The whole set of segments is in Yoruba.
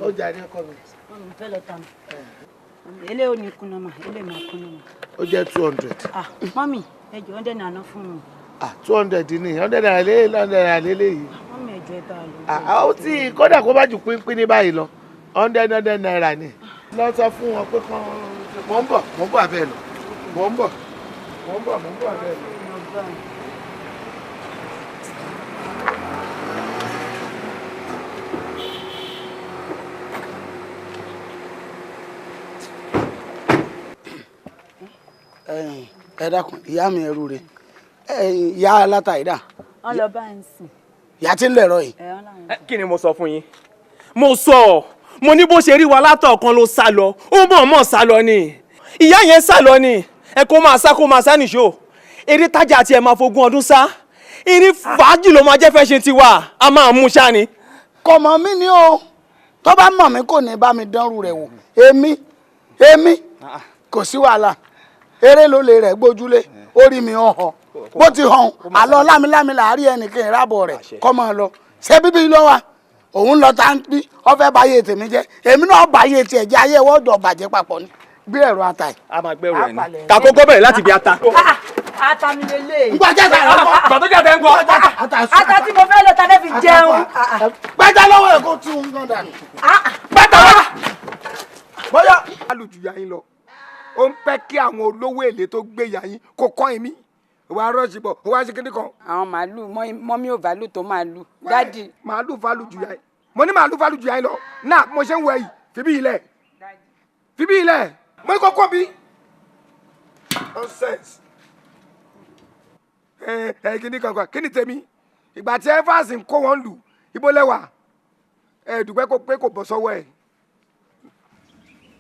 Ó jàre ọkọ mi. Mo fẹ́ lọ ta mi. Ele ò ní kúnná mà, ele máa kúnná mà. Ó jẹ́ 200. Ah, mọ́mì, ẹ jọ̀ọ́ 100 naira fún mi. Ah, 200 ni, 100 naira lé, 100 naira lé léyìí. Mọ́mì, ẹ jọ̀ọ́ ẹ bá a lọ. Ah, ó tí kódà kó bá ju pínpín ní báyìí lọ, 100 naira ni. Lọ sọ fún wọn pé kán mò ń bọ̀ abẹ́ lọ. Mò ń bọ̀ abẹ́ lọ. Ẹ dákun ìyá mi ẹrú rẹ ìyá aláta ìdá. Wọ́n lọ bá ń sìn. Ìyá tí ń lẹ̀rọ yìí. Kí ni mo sọ fún yín? Mo sọ mo ní bó ṣe rí wa látọ̀kan ló sá lọ, ó mọ̀ọ́mọ̀ sá lọ ni. Ìyá yẹn sá lọ ni, ẹ kó máa sá nìṣó. Eré tájà àti ẹ̀ máa fogún ọdún sá. Eré fàájì ló máa jẹ́ fẹ́ ṣe tiwa, a máa mú ṣá ni. Kò mọ̀ mí ni o, tó bá mọ̀ mí kò ní bá mi dánrù rẹ̀ wò. Èmi kò sí wàhálà. Eré ló lè rẹ̀ gbójúlé, orí mi ọ̀họ̀. Bó ti hàn, àlọ́ lámilámi làárí ẹnìkan ìrábọ̀ rẹ̀ kọ́ máa lọ. Ṣé bíbí ló wà? Òun lọ tá ń bí, ó fẹ́ báyé tèmi jẹ́. Èmi náà báyé tiẹ̀ jẹ́, ayé wọ́ọ̀dọ̀ bàjẹ́ papọ̀ ni. Gbé ẹ̀rọ ata yìí. A máa gbẹ́rù ẹ̀ ní. Kàkókó bẹ̀rẹ̀ láti bí ata. Ata mi lélẹ̀. Ngbà jẹ́ ata rẹ̀ kọ́. Gbà tó jẹ́ ata ń kọ́. Ata tí mo fẹ́ lọ ta fẹ́ fi jẹun. Gbẹ́jà lọ́wọ́ ẹ̀ kó tún un gan dànù. Gbẹ́jà wá. Bóyá alùjù yà yín lọ. Ó ń pẹ́ kí àwọn olówó èlé tó gbé yà yín kó kọ́ èmi. Wà á rọ́ọ̀ṣì bọ̀, wà á ṣe kíní kan. Àwọn màálù mọ́mí ò válù tó màálù. Dádì. Màálù válù jù yà yín. Mo ní màálù válù jù yà yín lọ. Náà mo ṣe ń wẹ̀ yìí, fibí ilẹ̀. Fibí ilẹ̀. Mo ní kó kọ́ bí. Nonsense. Ẹ kíní kankan, kíní tèmi. Ìgbà tí Evans ń kó wọn lù, ibo lẹ́wà. Ẹ dùgbẹ́ kó pé kò bọ́ sọ́wọ́ ẹ̀.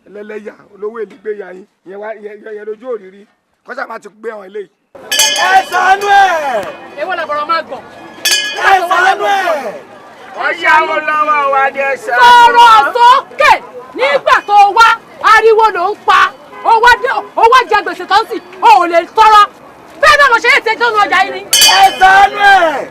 Ẹlẹ́lẹ́yà olówó èlé gbé ya yín, ìyẹn lójú òrìrì. Kọ́sà máa ti gbé àwọn eléyìí. Ẹ ṣàánú ẹ̀. Èwo làbọ̀rọ̀ máa gbọ̀n. Ẹ ṣàánú ẹ̀. Wọ́n yáwó lọ́wọ́ wa ní ẹ ṣàánú. Sọ̀rọ̀ sókè nígbà tó wá ariwo ló ń pa, ó wá jẹ gbèsè tó ń sì, ó ò lè tọrọ. Bẹ́ẹ̀ náà lọ ṣe é ṣe tó ń ọjà yìí ni. Ẹ ṣàánú ẹ̀.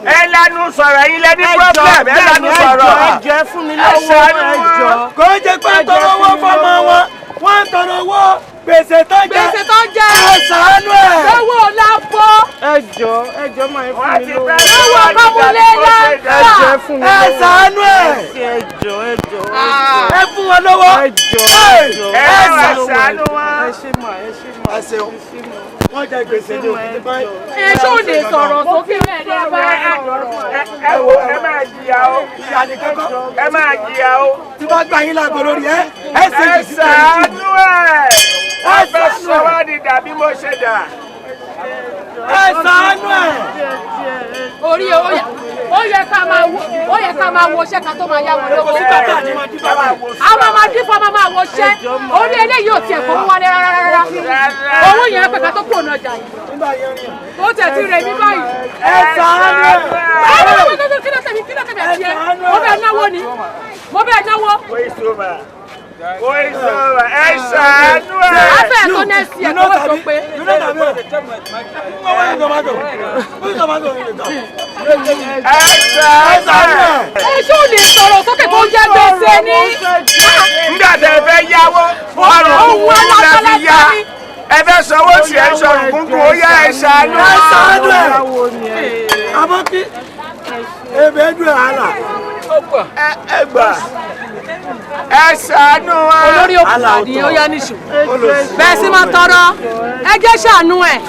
Ẹ lanu sọ̀rọ̀ yín lẹ́ni problem, ẹ lanu sọ̀rọ̀. Ẹ jọ̀ọ́ ẹ fún mi lọ́wọ́, ẹ jọ̀ọ́. Kò ń jẹ́ pé tọrọ owó fọmọ wọn, wọ́n ń tọrọ owó gbèsè tó jẹ. Gbèsè tó jẹ. Ẹ ṣàánú ẹ̀. Lọ́wọ́ lápò. Ẹ jọ̀ọ́ máa fún mi lówó. Lọ́wọ́ kọ́múlé láńtà. Ẹ jọ̀ọ́ ẹ fún mi lówó. Ẹ ṣàánú ẹ̀. Ẹ jọ̀ọ́ ẹ jọ̀ọ́. Ẹ fún wọn lówó. Ẹ jọ̀ọ́ ẹ jọ̀ọ́. Ẹ ṣàánú wọn. Ẹ ṣé mà, ẹ ṣé mà. Ẹ ṣeun. Wọ́n jẹ gbèsè ní òkú pẹ́. Ẹ ṣó lè sọ̀rọ̀ sókè ẹ bá sọ̀rọ̀. Ẹ wo ẹ máa jìyà o. Ìyá ni kẹ́kọ̀ọ́. Ẹ máa jìyà o. Tí bá gbà yín lágbo lórí ẹ, ẹ ṣe Ẹ ṣàánú ẹ̀. Ẹ fẹ́ sọ wá di dà bí mo ṣe dà. Ẹ ṣàánú ẹ̀. Orí ó yẹ ká máa wo iṣẹ́ ká tó máa yá wọn lówó. Àwọn máa dín fún ọmọ máa wo iṣẹ́. Orí eléyìí ò tiẹ̀ fowó wálé rárá. Owó yẹn pé ká tó kúrò ní ọjà yìí. Ó tẹ̀ ti rẹ̀ mí báyìí. Ẹ ṣàánú ẹ̀. Kí ló tẹ̀mí kí ló tẹ̀mí àti ẹ? Mo bẹ́ẹ̀ náwó ni. Mo bẹ́ẹ̀ náwó. Ẹ ṣàánú ẹ̀. Afẹ́ tó nẹ́ẹ̀sì ẹ̀ kó tó pé. Ẹ ṣàánú ẹ̀. Ẹ ṣó lè sọ̀rọ̀ sókè kó jẹ́ gbèsè ni. Nígbà tẹ́ ẹ fẹ́ yáwó, ọrùn kúkú la fi yá. Ẹ fẹ́ sanwó tí ẹ sọ̀rùn kúkú, ó yá ẹ ṣàánú ẹ̀. Ẹ ṣàánú ẹ̀. Àmọ́ kí ebè dùn àlà. Ẹ gbà. Ẹ ṣàánú wa. Olórí òkùnkùn ni ó yá níṣù. Bẹ́ẹ̀ sì máa tọrọ. Ẹ jẹ́ ṣàánú ẹ̀.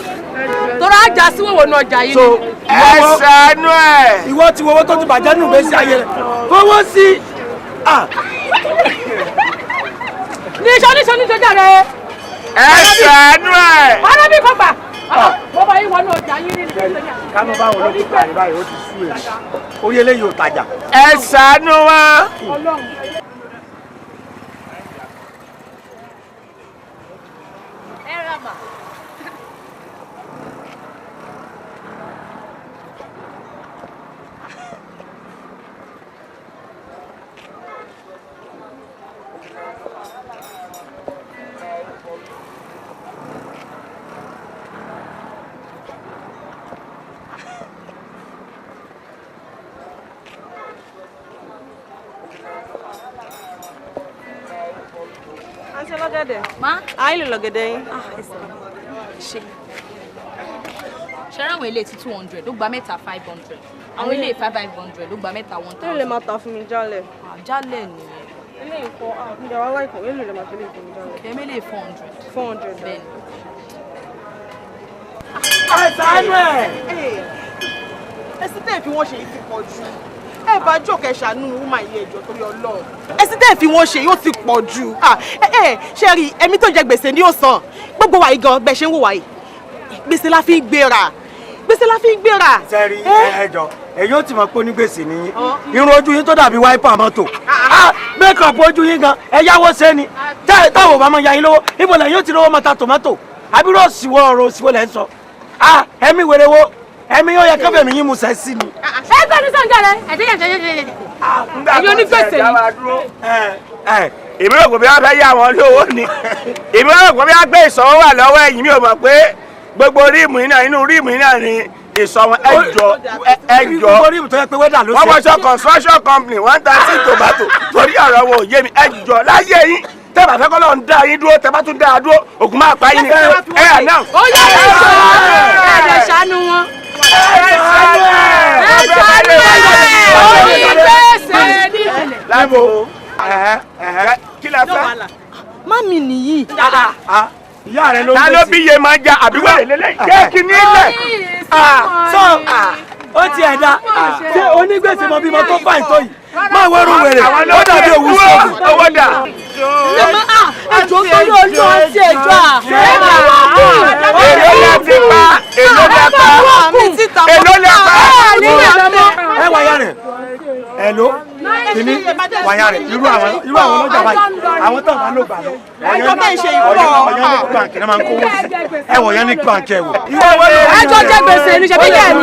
Tọrọ ajá sí wòwò ní ọjà yìí ni. Ẹ ṣàánú ẹ̀. Ìwọ ti wo owó tó ti bàjẹ́ nù gbèsè ayé rẹ̀. Fowó sí. Níṣó níṣó níṣó jàre. Ẹ ṣàánú ẹ̀. Ọ̀rọ̀ mi kò gbà. Mo bá yín wọnú ọjà yín nínú ìgbésẹ̀ yẹn. Kánú báwo ló ti parí báyìí, ó ti sú èmi. Orí eléyìí ò tajà. Ẹ ṣàánú wa. Ọlọ́run. Àǹtí ọlọ́gẹ̀dẹ̀. Má. Àyìn lè lọ́gẹ̀dẹ̀ yín. Ṣe. Ṣé àwọn ilé tí 200 ó gba mẹ́ta 500. Àwọn ilé 500 ó gba mẹ́ta one Èló lè thousand. máa ta fún mi jálẹ̀? Jálẹ̀ nìyẹn. Ilé nǹkan, ah, mi dàwọ́ láìpẹ́, èló lè máa tẹ́lẹ̀ fún mi jálẹ̀? Kẹ̀mí lè 400. 400. Bẹ́ẹ̀ni. Ẹ ṣàánú ẹ. Ẹsìn tẹ́ ẹ̀ fi wọ́n ṣe yìí ti pọ̀ jù. Ẹ bá jókè ṣàánú woman yìí, ẹjọ́ torí Ọlọ́run. Ẹsìn tẹ́ ẹ̀ fi wọ́n ṣe yóò ti pọ̀ jù. Ẹ ẹ ṣe rí ẹ̀mí tó jẹ gbèsè ní òsàn. Gbogbo wa yìí gan bẹ́ẹ̀ ṣe ń wò wá yìí. Gbèsè la fi ń gbéra. Gbèsè la fi ń gbéra. Sẹ́rí, ẹ jọ, èyí ó ti mọ̀ pé onígbèsè ni yín. Irun ojú yín tó dàbí wáípà mọ́tò, makeup ojú yín gan, ẹ yáwó ṣe ni. Táwọn ò bá máa ya yín lówó, ibo lẹ́yìn ó ti lówó máa ta tòmátò? Àbí rọ́ọ̀sì wọ ọ̀rọ̀ òsì wo lẹ́ ń sọ? Ẹ̀mí wèrè wo ẹ̀mí yóò yẹ kọ́fẹ̀mí yín mú sẹ́ sí ni. Ẹ gbẹ́nu sọ̀njà rẹ̀, ẹ̀ tẹ́yẹ̀ tẹ́yẹ̀ tẹ́yẹ̀. Ẹ̀yin onígbèsè yìí. Èmi rò pé bí wọ́n fẹ́ yá wọn lówó ni. Èmi rò pé bí wọ́n gbé ìsọ̀wọ́ wà lọ́wọ́ ẹ̀yìn. Mi ò mọ̀ pé gbogbo rim yìí náà, inú rim yìí náà ni ìsọ̀ wọn. Ẹ jọ, ẹ jọ. Gbogbo rim tó yẹ pé wẹ́dà ló ṣe. Wọ́n wọṣọ construction company, wọ́n ń ta sí tomato. Torí ọ̀rọ̀ wọn ò yé mi. Ẹ jọ, láyé yín, tẹ́ bá fẹ́ kọ́ lọ́n dá yín dúró, tẹ́ bá tún dá a dúró, ògùn máa pa yín ni. Ẹ announce. Ó yẹ ẹ jọ, ẹ dẹ̀ ṣàánú wọn. Ẹ ṣàánú ẹ. Ẹ ṣàánú ẹ. Onígbèsè ni. Lábo kí la fẹ́? Mami nìyí. Ìyá rẹ ló ń Ta ló bí iye máa ń ja àbí wẹ̀rẹ̀ lélẹ̀? Jẹ́ kí ní ilẹ̀. Sọ ó ti ẹ̀ dá. Ṣé onígbèsè mọ bímọ tó fà ìtọ́ yìí? Máa wọ́rùn wèrè, ó dàbí òwú sọ́ọ̀bù. Owó dà. Ẹjọ́ torí Ọlọ́run, àti ẹjọ́ à. Èló lẹ ti pa? Èló lẹ pa? Èló lẹ pa? Ẹ wáyà rẹ̀, ẹ ló kìíní wáyà rẹ̀. Irú àwọn ọlọ́jà báyìí, àwọn tó bá ló gbà lọ. Ẹjọ́ tẹ̀ ń ṣe ìpọ̀. Ọ̀yọ́ ní báńkì náà máa ń kówó sí. Ẹ wọ̀ yẹn ní báńkì, ẹ wò. Ẹjọ́ jẹ gbèsè ni, ṣebí ìyá ẹ ni?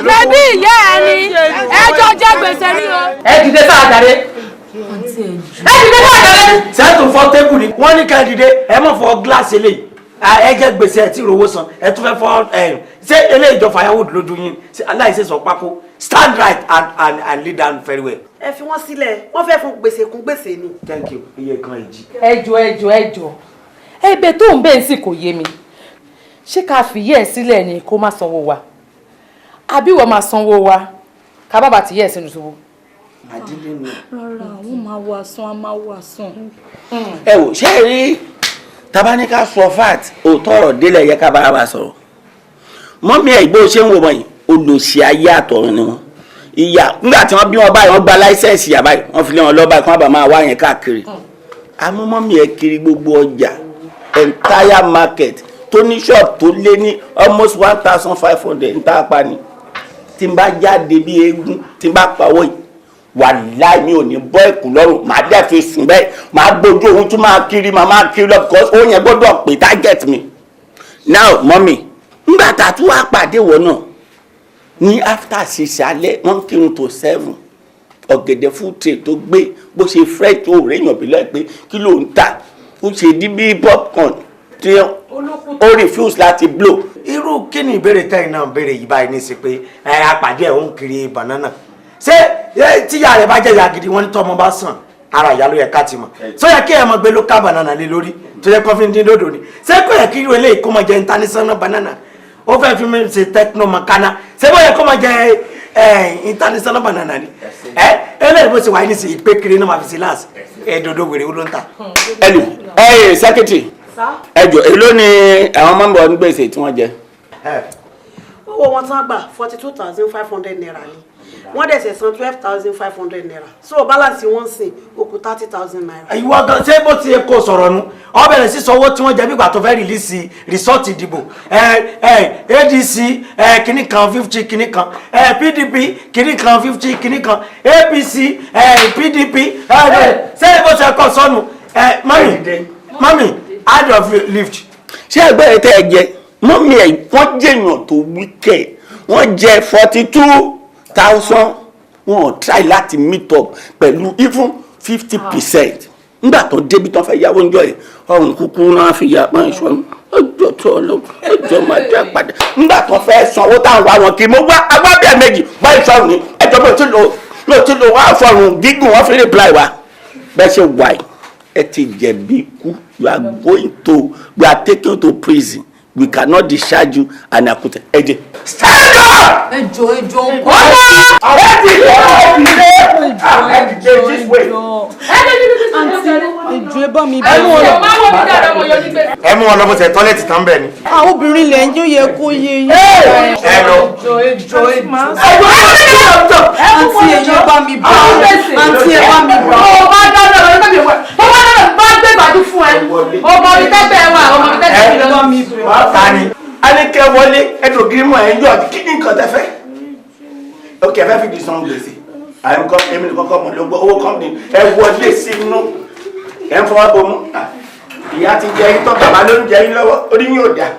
Ṣebí ìyá ẹ ni? Ẹjọ́ jẹ gbèsè ni o. Ẹ dìde sáà jàre. Ẹ dìde sáà jàre. Sẹ́ẹ̀tù fọ́ table ni wọ́n ní ká ẹ dìde. Ẹ má fọ gíláàsì eléyìí. Ẹ jẹ́ gbèsè, ẹ tí rówó san, ẹ tún fẹ́ fọ́ ẹ. Ṣé eléyìí jọ firewood lójú yín? Ṣé aláìsè sọ pákó? Stand right and lead down very well. Ẹ fi wọ́n sílẹ̀, wọ́n fẹ́ fún gbèsè kún gbèsè ni. Thank you. Iye kan èjì. Ẹjọ́, ẹjọ́, ẹjọ́, ẹ̀bẹ̀ tó ń bẹ̀ ń sì kò yé mi. Ṣé ká fìyẹ́ ẹ̀ sílẹ̀ ni kó má sanwó wa, àbí wọ́n máa sanwó wa ká bàbá tìyẹ́ ẹ̀ sínú túbú? Àdílé ni. Rárá, àwọn máa wọ àsán, a máa wọ àsán. Ẹ wò, ṣé ẹ rí tabaníkà sọ fat òótọ́ ọ̀rọ̀ délẹ̀ yẹ ká bára wa sọ̀rọ̀. Mummy ẹ̀ ìgbó ṣé ń wò wọ̀nyí, olùsí ayé àtọ̀run ni wọ́n. Ìyá nígbà tí wọ́n bí wọn báyìí, wọ́n gba license ìyá báyìí, wọ́n fi lé wọn lọ́ba kí wọ́n bá máa wá yẹn káàkiri. Àmọ́ mummy ẹ̀ kiri gbogbo ọjà, entire market tó ní shop tó lé ní almost 1,500 ní tá a pa ni. Tí n bá jáde bí eégún, tí n bá pawọ́ yìí, wàláì, mi ò ní bọ́ ẹ̀kú lọ́rùn, màá dẹ̀ fi sùn bẹ́ẹ̀, màá gbójú ohun tún máa kiri, màá máa kiri lọ, because ó yẹn gbọ́dọ̀ pé target mi. Now mummy, ńgbà tá a tún wá pàdé wọ náà ní after 6 alẹ́, wọ́n kírun tó 7, ọ̀gẹ̀dẹ̀ food tray tó gbé, bó ṣe fresh tó rèèyàn bí lọ́ọ̀ pé kí ló ń tà, ó ṣe dí bí popcorn tí ó refuse láti blow. Irú kí ni ìbéèrè tẹ́yìn náà ń béèrè yìí báyìí ní sí pé ẹ apàdé ẹ̀ ń kiri banana? Ṣé tíyà rẹ̀ bá jẹ́ ìyá gidi, wọ́n ní tọ́mọ bá sàn ara ìyá ló yẹ ká ti mọ̀. Sọ yẹ kí ẹ mọ̀ gbé local banana lé lórí tó yẹ kó fi ń dín dòdò ni? Ṣé kò yẹ kí irú eléyìí kó máa jẹ international banana? Ó fẹ́ fi mi ṣe techno makana. Ṣé bó yẹ kó máa jẹ ẹ international banana ni? Ẹ eléyìí bó ṣe wáyé ní sí ìpè kiri náà máa fi ṣe láàsì ẹ dòdò wèrè ó ló ń ta. Ẹlù ẹ, secretary, ẹ jọ, èló ni àwọn mummy ọ̀ ní gbèsè tí wọ́n jẹ? Owó wọn tán gbà, ₦42,500 ni. Wọ́n dẹ̀ ṣẹ̀ san ₦12,500, so balance wọn sìn ó kù ₦30,000. Ìwọ gan, ṣé bó ti yẹ kó sọ̀rọ̀ nu? Ọ bẹ̀rẹ̀ sí sọ owó tí wọ́n jẹ bí ìgbà tó fẹ́ release result ìdìbò. Ẹ ẹ ADC ẹ kìíní kan 50 kìíní kan, ẹ PDP kìíní kan 50 kìíní kan, APC ẹ PDP ẹ. Ṣé bó ti yẹ kó sọnù? Ẹ mummy, mummy, out of lift. Ṣé ẹgbẹ́ ẹ tẹ́ ẹ jẹ mummy ẹ̀, wọ́n jẹ̀yàn tó wicked. Wọ́n jẹ 42,000, wọn ò try láti meet up pẹ̀lú even 50%. Nígbà tó débi tó fẹ́ yáwó ńjọ́ yẹn, ọrùn kúkú náà fi yà máa ń sọ ọjọ́ tó lọ ọjọ́ máa dá padà. Nígbà tó fẹ́ sanwó, táwọn wá wọn kiri, mo wá agbábíà méjì báyìí sọ̀rọ̀ ní ẹjọ́ bó ti lò ló ti lò wá fọrùn gígùn, wọ́n fi reply wa bẹ́ẹ̀ ṣe wà yìí. Ẹ ti jẹ̀bi kú. You are going to, we are taking you to prison. We cannot discharge you and acquit. Ẹ jẹ́. Stand up! Ẹ jọ̀ọ́, ẹ jọ̀ọ́, ń kọ́. Ẹ dìde, ẹ dìde, ẹ dìde this way. Àǹtí, ẹ jọ̀ọ́, ẹ bá mi Ẹ mú wọn lọ. Má wọ mi dáadáa, mo yọ ní gbèsè. Ẹ mú wọn lọ bó ṣe tọ́lẹ̀tì tán bẹ́ẹ̀ ni. Àwọn obìnrin lẹ̀ ń jó yẹ kó yé yín. Ẹ lọ. Ẹ jọ̀ọ́, ẹ jọ̀ọ́, ẹ jọ̀ọ́. Àǹtí, ẹ jọ̀ọ́, bá mi bá. Àǹtí, ẹ bá mi bá. Ó bá dáná lọ nígbà tí ó bá dáná bá gbé gbàdú fún ẹ. Ọmọ mi tẹ́gbẹ́ ẹ wà, ọmọ mi tẹ́gbẹ́ mi lọ. Ta ni? A ní kẹ́ wọlé, ẹ dùn gírí mọ́ ẹ ń yọ, kí ni nǹkan tẹ́ fẹ́? Ok, ẹ fẹ́ fi di san gbèsè. Àyẹ̀kọ́ èmi nìkan kọ́ mọ̀ ló gbọ́ owó company ẹ wọlé sínú. Ẹ ń fọwọ́ bomú. Ìyá ti jẹ yín tán, bàbá ló ń jẹ yín lọ́wọ́, orí yín ò dáa.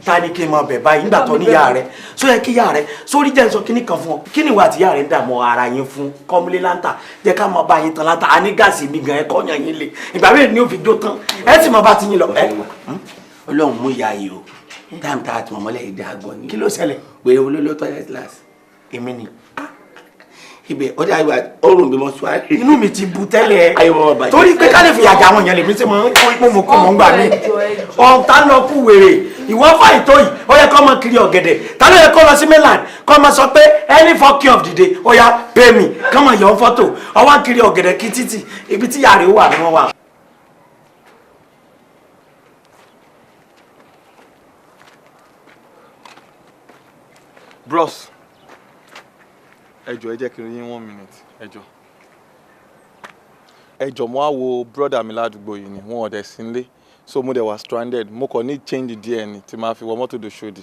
Ta ni kí n máa bẹ̀ báyìí nígbà tó níyà rẹ só yẹ kí ìyá rẹ sórí jẹ́ n sọ kíní kan fún ọ? Kí ni ìwà àti ìyá rẹ ń dààmú ara yín fún? Kọ́múlé láńtà jẹ́ ká máa bá yín tan láńtà, a ní gáàsì mi gan, ẹ kọ́ yàn yín lé ìgbà mẹ́rin ni ó fi jó tán, ẹ sì máa bá ti yín lọ. Ọlọ́run mú ìyá yìí o, táàmù tá a ti mọ̀mọ́lẹ̀ ìdá àgbọ̀n ni. Kí ló ṣẹlẹ̀? Wèrè wo ló lọ toilet class? Èmi ni. Ibẹ̀ ó dàgbà ọrùn bí mo sọ àárẹ̀. Inú mi ti bu tẹ́lẹ̀. Ayé wọn bàjẹ́. Torí pé ká lè fìyà jẹ àwọn èèyàn lèmi tí mo ń kó mo kó mọ̀ ń gbà mí. Ọ̀tá lọ kú wèrè ìwọ fà ìtó yìí, ó yẹ kó máa kiri ọ̀gẹ̀dẹ̀. Ta ló yẹ kó lọ sí mainland kó máa sọ pé any fucking of the day, ó yá pay me, kó máa yọ̀ ọ́ fọ́tò? Ọwọ́ ń kiri ọ̀gẹ̀dẹ̀ kí títì ibi tí yàrá wà ni wọ́n wà. Bros, ẹ jọ̀ọ́, ẹ jẹ́ kí n rí yín one minute, ẹ jọ̀ọ́. Ẹ jọ̀ọ́, mo wá wo brother mi ládùúgbò yìí ni, wọn ò dẹ̀ sí nílé, so mo dẹ̀ wà stranded. Mo kàn ní change díẹ̀ ni tí máa fi wọ mọ́tò dòṣòdì,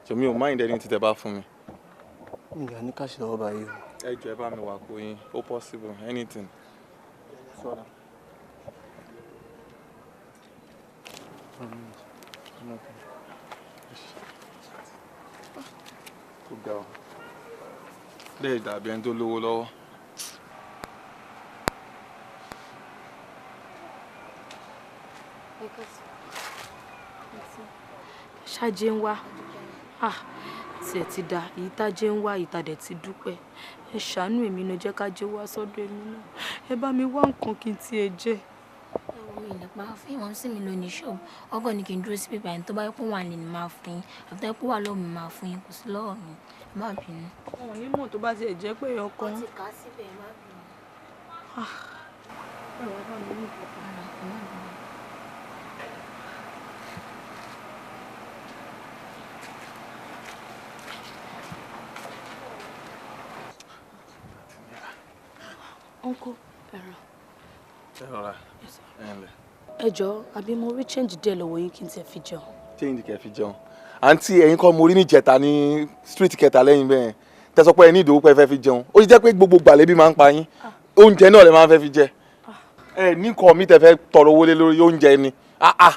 so mi ò mind ẹni tí tẹ bá fún mi. Ìyá ní cash lọ́wọ́ báyìí o. Ẹ jọ̀ọ́, ẹ bá mi wà kó yín, ó possible anything. Sọ́ra. Ó ga ọ lẹ́yìn dàbí ẹni tó lówó lọ́wọ́. Ṣáájé ń wá tiẹ̀ ti da èyí tájé ń wá, ìtàdẹ̀ ti dúpẹ́. Ẹ ṣàánú èmi náà, jẹ́ ká jẹ́ wá sọ́dọ̀ èmi náà. Ẹ bá mi wá nǹkan kí n tiẹ̀ jẹ. Mi ì lè pa fún ìwọ̀n sí mi lónìí ṣọ́ọ̀bù ọgọ́ ni kí n dúró sí pípa ẹni tó bá yẹ kó wà ní máa fún yín, àbí tó yẹ kó wà lọ́wọ́ mi máa fún yín, kò sí lọ́wọ́ mi, ẹ má bínú. Wọn ò ní mọ̀ tó bá tiẹ̀ jẹ́ pé ọkọ. Wọ́n ti kà á síbẹ̀, ẹ má bínú. Ẹ wá bá mi ní ìkọ̀kọ̀. Ẹ má bínú. Uncle, ẹ̀rọ. Ẹ rọra, ẹ ǹlẹ́. Ẹ jọ̀ọ́, àbí mo rí change díẹ̀ lọ́wọ́ yín kí n tiẹ̀ fi jẹun? Change kẹ́ fi jẹun? Àǹtí, ẹ̀yin kọ́ mo rí níjẹta ní street kẹta lẹ́yìn bẹ́ẹ̀ tẹ sọ pé ẹ ní ìdòwú pé ẹ fẹ́ fi jẹun. Ó ti jẹ́ pé gbogbo gbàlẹ́ bí máa ń pa yín, oúnjẹ náà lẹ máa ń fẹ́ fi jẹ. Ẹ ní nǹkan mi tẹ fẹ́ tọrọ owó lé lórí oúnjẹ ni. Ah ah,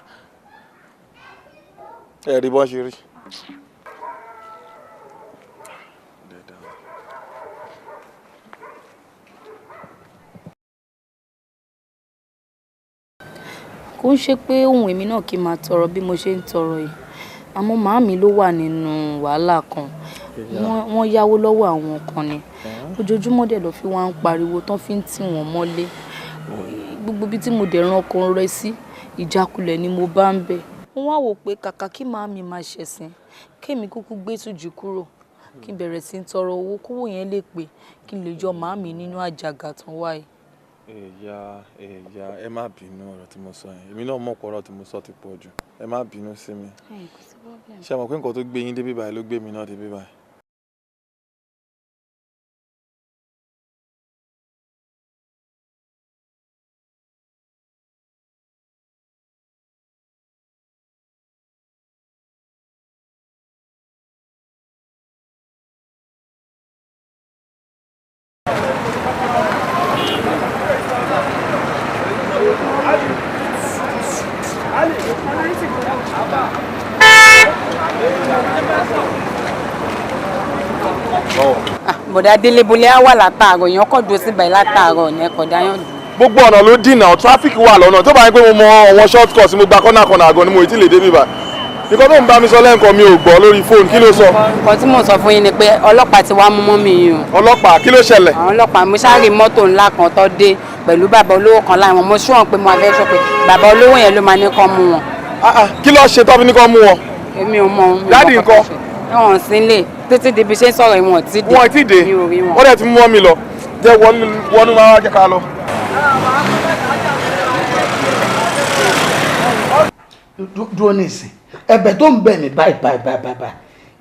ẹ rí bọ́n ṣe rí. Kò ń ṣe pé ohun èmi náà kí n máa tọrọ bí mo ṣe ń tọrọ yìí, àmọ́ màámi ló wà nínú wàhálà kan. Wọ́n yáwó lọ́wọ́ àwọn kan ni, ojoojúmọ́ dẹ̀ ló fi wá ń pariwo tán fi ń tì wọ́n mọ́lé. Gbogbo ibi tí mo dẹ̀ ran ọkàn rẹ sí, ìjákulẹ̀ ni mo bá ń bẹ̀. Mo wá wò pé kàkà kí màámi máa ṣẹ̀sín, kémi kúkú gbé tùjú kúrò, kí n bẹ̀rẹ̀ sí í tọrọ owó, kówó yẹn lè pé kí n lè yọ màámi nínú àjàgà tán wáyé. Ẹ̀yà ẹ̀yà, ẹ má bínú ọ̀rọ̀ tí mo sọ yẹn. Èmi náà mọ̀ pé ọ̀rọ̀ tí mo sọ ti pọ̀ jù. Ẹ má bínú sí mi. Kò sí problem. Ṣé ẹ mọ̀ pé nǹkan tó gbé yín débí báyìí ló gbé mi náà débí báyìí? Bọ̀dá Délé, bolẹ́ á wà látàárọ̀, èèyàn kọ̀ dúró síbẹ̀ látàárọ̀ ní ẹ̀kọ́ dáyọ̀ dùn. Gbogbo ọ̀nà ló dìnà, traffic wà lọ́nà. Tó bá yẹn pé mo mọ àwọn short course, mo gba corner corner gan ni mo ì tí lè dé bíbá. Nǹkan tó ń bá mi sọ lẹ́ǹkan mi ò gbọ́ lórí fóònù, kí ló sọ? Nǹkan tí mò ń sọ fún yín ni pé ọlọ́pàá ti wá mú mọ́mì yín o. Ọlọ́pàá, kí ló ṣẹlẹ̀? Àwọn ọlọ́pàá, mo ṣáà rí mọ́tò ńlá kan tó dé pẹ̀lú bàbá olówó kan láì wọn. Mo ṣùwọ̀n pé mo fẹ́ sọ pé bàbá olówó yẹn ló máa ní kán mú wọn. Kí ló ṣe tó fi ní kán mú wọn? Èmi ò mọ ohun. Daddy ńkọ́? Wọn sí nílé títí di bí ṣe ń sọ̀rọ̀, ìwọ̀n ti dé. Wọn ti dé? Mi ò rí wọn. Wọ́n dẹ̀ ti mú mọ́mì lọ. Jẹ́ wọnú máa wá, jẹ́ ká lọ. Dúró nísìn, ẹ̀bẹ̀ tó ń bẹ̀ mí báyìí báyìí báyìí báyìí,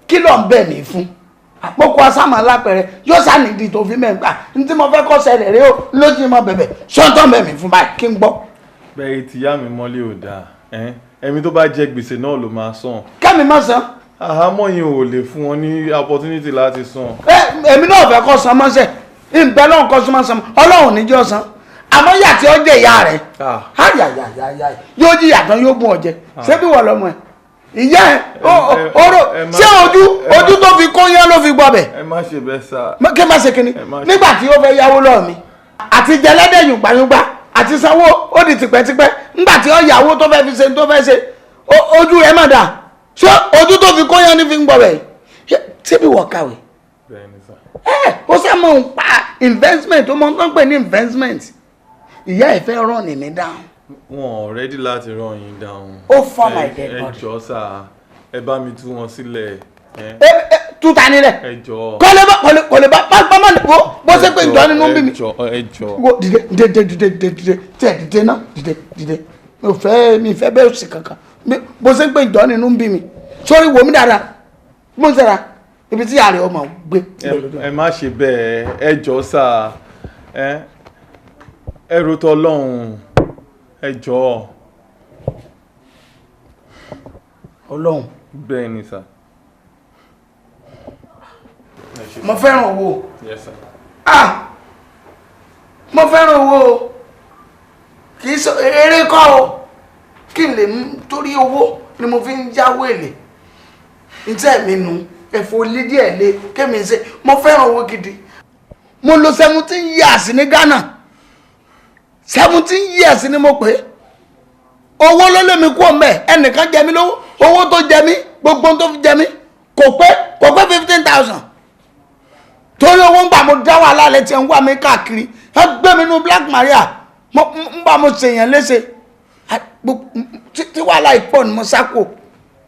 kí ló ń bẹ̀ mí fún? Àpòkò asámà lápẹẹrẹ yóò sànídìí tó fi mẹ́ǹgbà ní tí mo fẹ́ kọ́ ṣẹlẹ̀ rí o lójú mọ́ bẹ̀bẹ̀ sọ́ńtọ́ ń bẹ̀ mí fún báyìí kí n gbọ́. Bẹ́ẹ̀ tí ìyá mi mọ́lé ò dáa, ẹ̀mí tó bá jẹ gbèsè náà ló máa san. Kẹ́mi má san. Àhámọ́ yẹn ò lè fún wọn ní opportunity láti san. Ẹ èmi náà fẹ́ kọ́ san mọ́sẹ̀, ìbẹ́ lọ́hùn kọ́ san mọ́sẹ̀, Ọlọ́run níjọ́ san, àmọ́ ìyà tí ó jẹ ìyá rẹ̀ ayayayaya yóò jìyà tán, yóò bùn ọ̀jẹ̀. Ṣé bí wọ́n lọ́mọ ẹ̀ ìyá ẹ̀ oró ṣé ojú ojú tó fi kó yẹn ló fi gbọ́ bẹ̀? Ẹ má ṣe bẹ́ẹ̀ sá. Kí má ṣe kinní nígbà tí ó fẹ́ yáwó lọ́ọ̀ mi àti jẹlẹ́dẹ̀ yùngbàyùngbà àti sanwó ó di tipẹ́tipẹ́. Nígbà tí ó yàwó tó fẹ́ fi ṣe tó fẹ́ ṣe, ojú rẹ̀ má dà. Ṣé ojú tó fi kó yẹn ní fi ń gbọ́ bẹ̀? Ṣé bí wọ́n kàwé? Ẹ ó sá mọ̀ ń pa investment, ó mọ̀ ń tán pè ní investment. Ìyá ẹ̀ fẹ́ rán ní mi down. Wọn ò ready láti run yín down. Ó fọ́ my dead body. Ẹ jọ̀ọ́ sá, ẹ bá mi tú wọn sílẹ̀. Tú ta ni rẹ̀? Ẹ jọ̀ọ́. Kọ́lé bá kọ́lé kọ́lé bá bá bá má bó bó ṣe pé ìjọ nínú bí mi. Ẹ jọ̀ọ́, ẹ jọ̀ọ́. Wo, dìde dìde dìde dìde dìde tẹ dìde náà, dìde dìde. Mi ò fẹ́, mi fẹ́ bẹ́ẹ̀ sì kankan. Bó ṣe pé ìjọ nínú bí mi sórí, wo mi dáadáa, mo ń sẹ́ra ibi tí ààrẹ ọmọ gbé. Ẹ má ṣe bẹ́ẹ̀, ẹ jọ̀ọ́ sá, ẹ ro tọlọ́hun, ẹ jọ̀ọ́. Ọlọ́run. Bẹ́ẹ̀ ni sá. Mo fẹ́ràn owó. Yes sir. Ah, mo fẹ́ràn owó o, kì í sọ eré kọ́ o. Kí n lè mú torí owó ni mo fi ń jáwó èlé ntẹ́ mi nu ẹ̀fọ́ lé díẹ̀ lé kémi ṣe. Mo fẹ́ràn owó gidi. Mo lò 17 years ní Ghana. 17 years ni mo pè é. Owó ló lé mi kú ọmọ ẹ. Ẹnìkan jẹ mí lówó, owó tó jẹ mí, gbogbo tó fi jẹ mí kò pé 15,000. Torí owó ń gbà mo dá wàhálà lẹ tí ń wá mi káàkiri, ẹ gbé mi nú Black Maria, mo ń bá mo ṣèyàn léṣe tí wàhálà ìpọ̀ ni mo sá kù.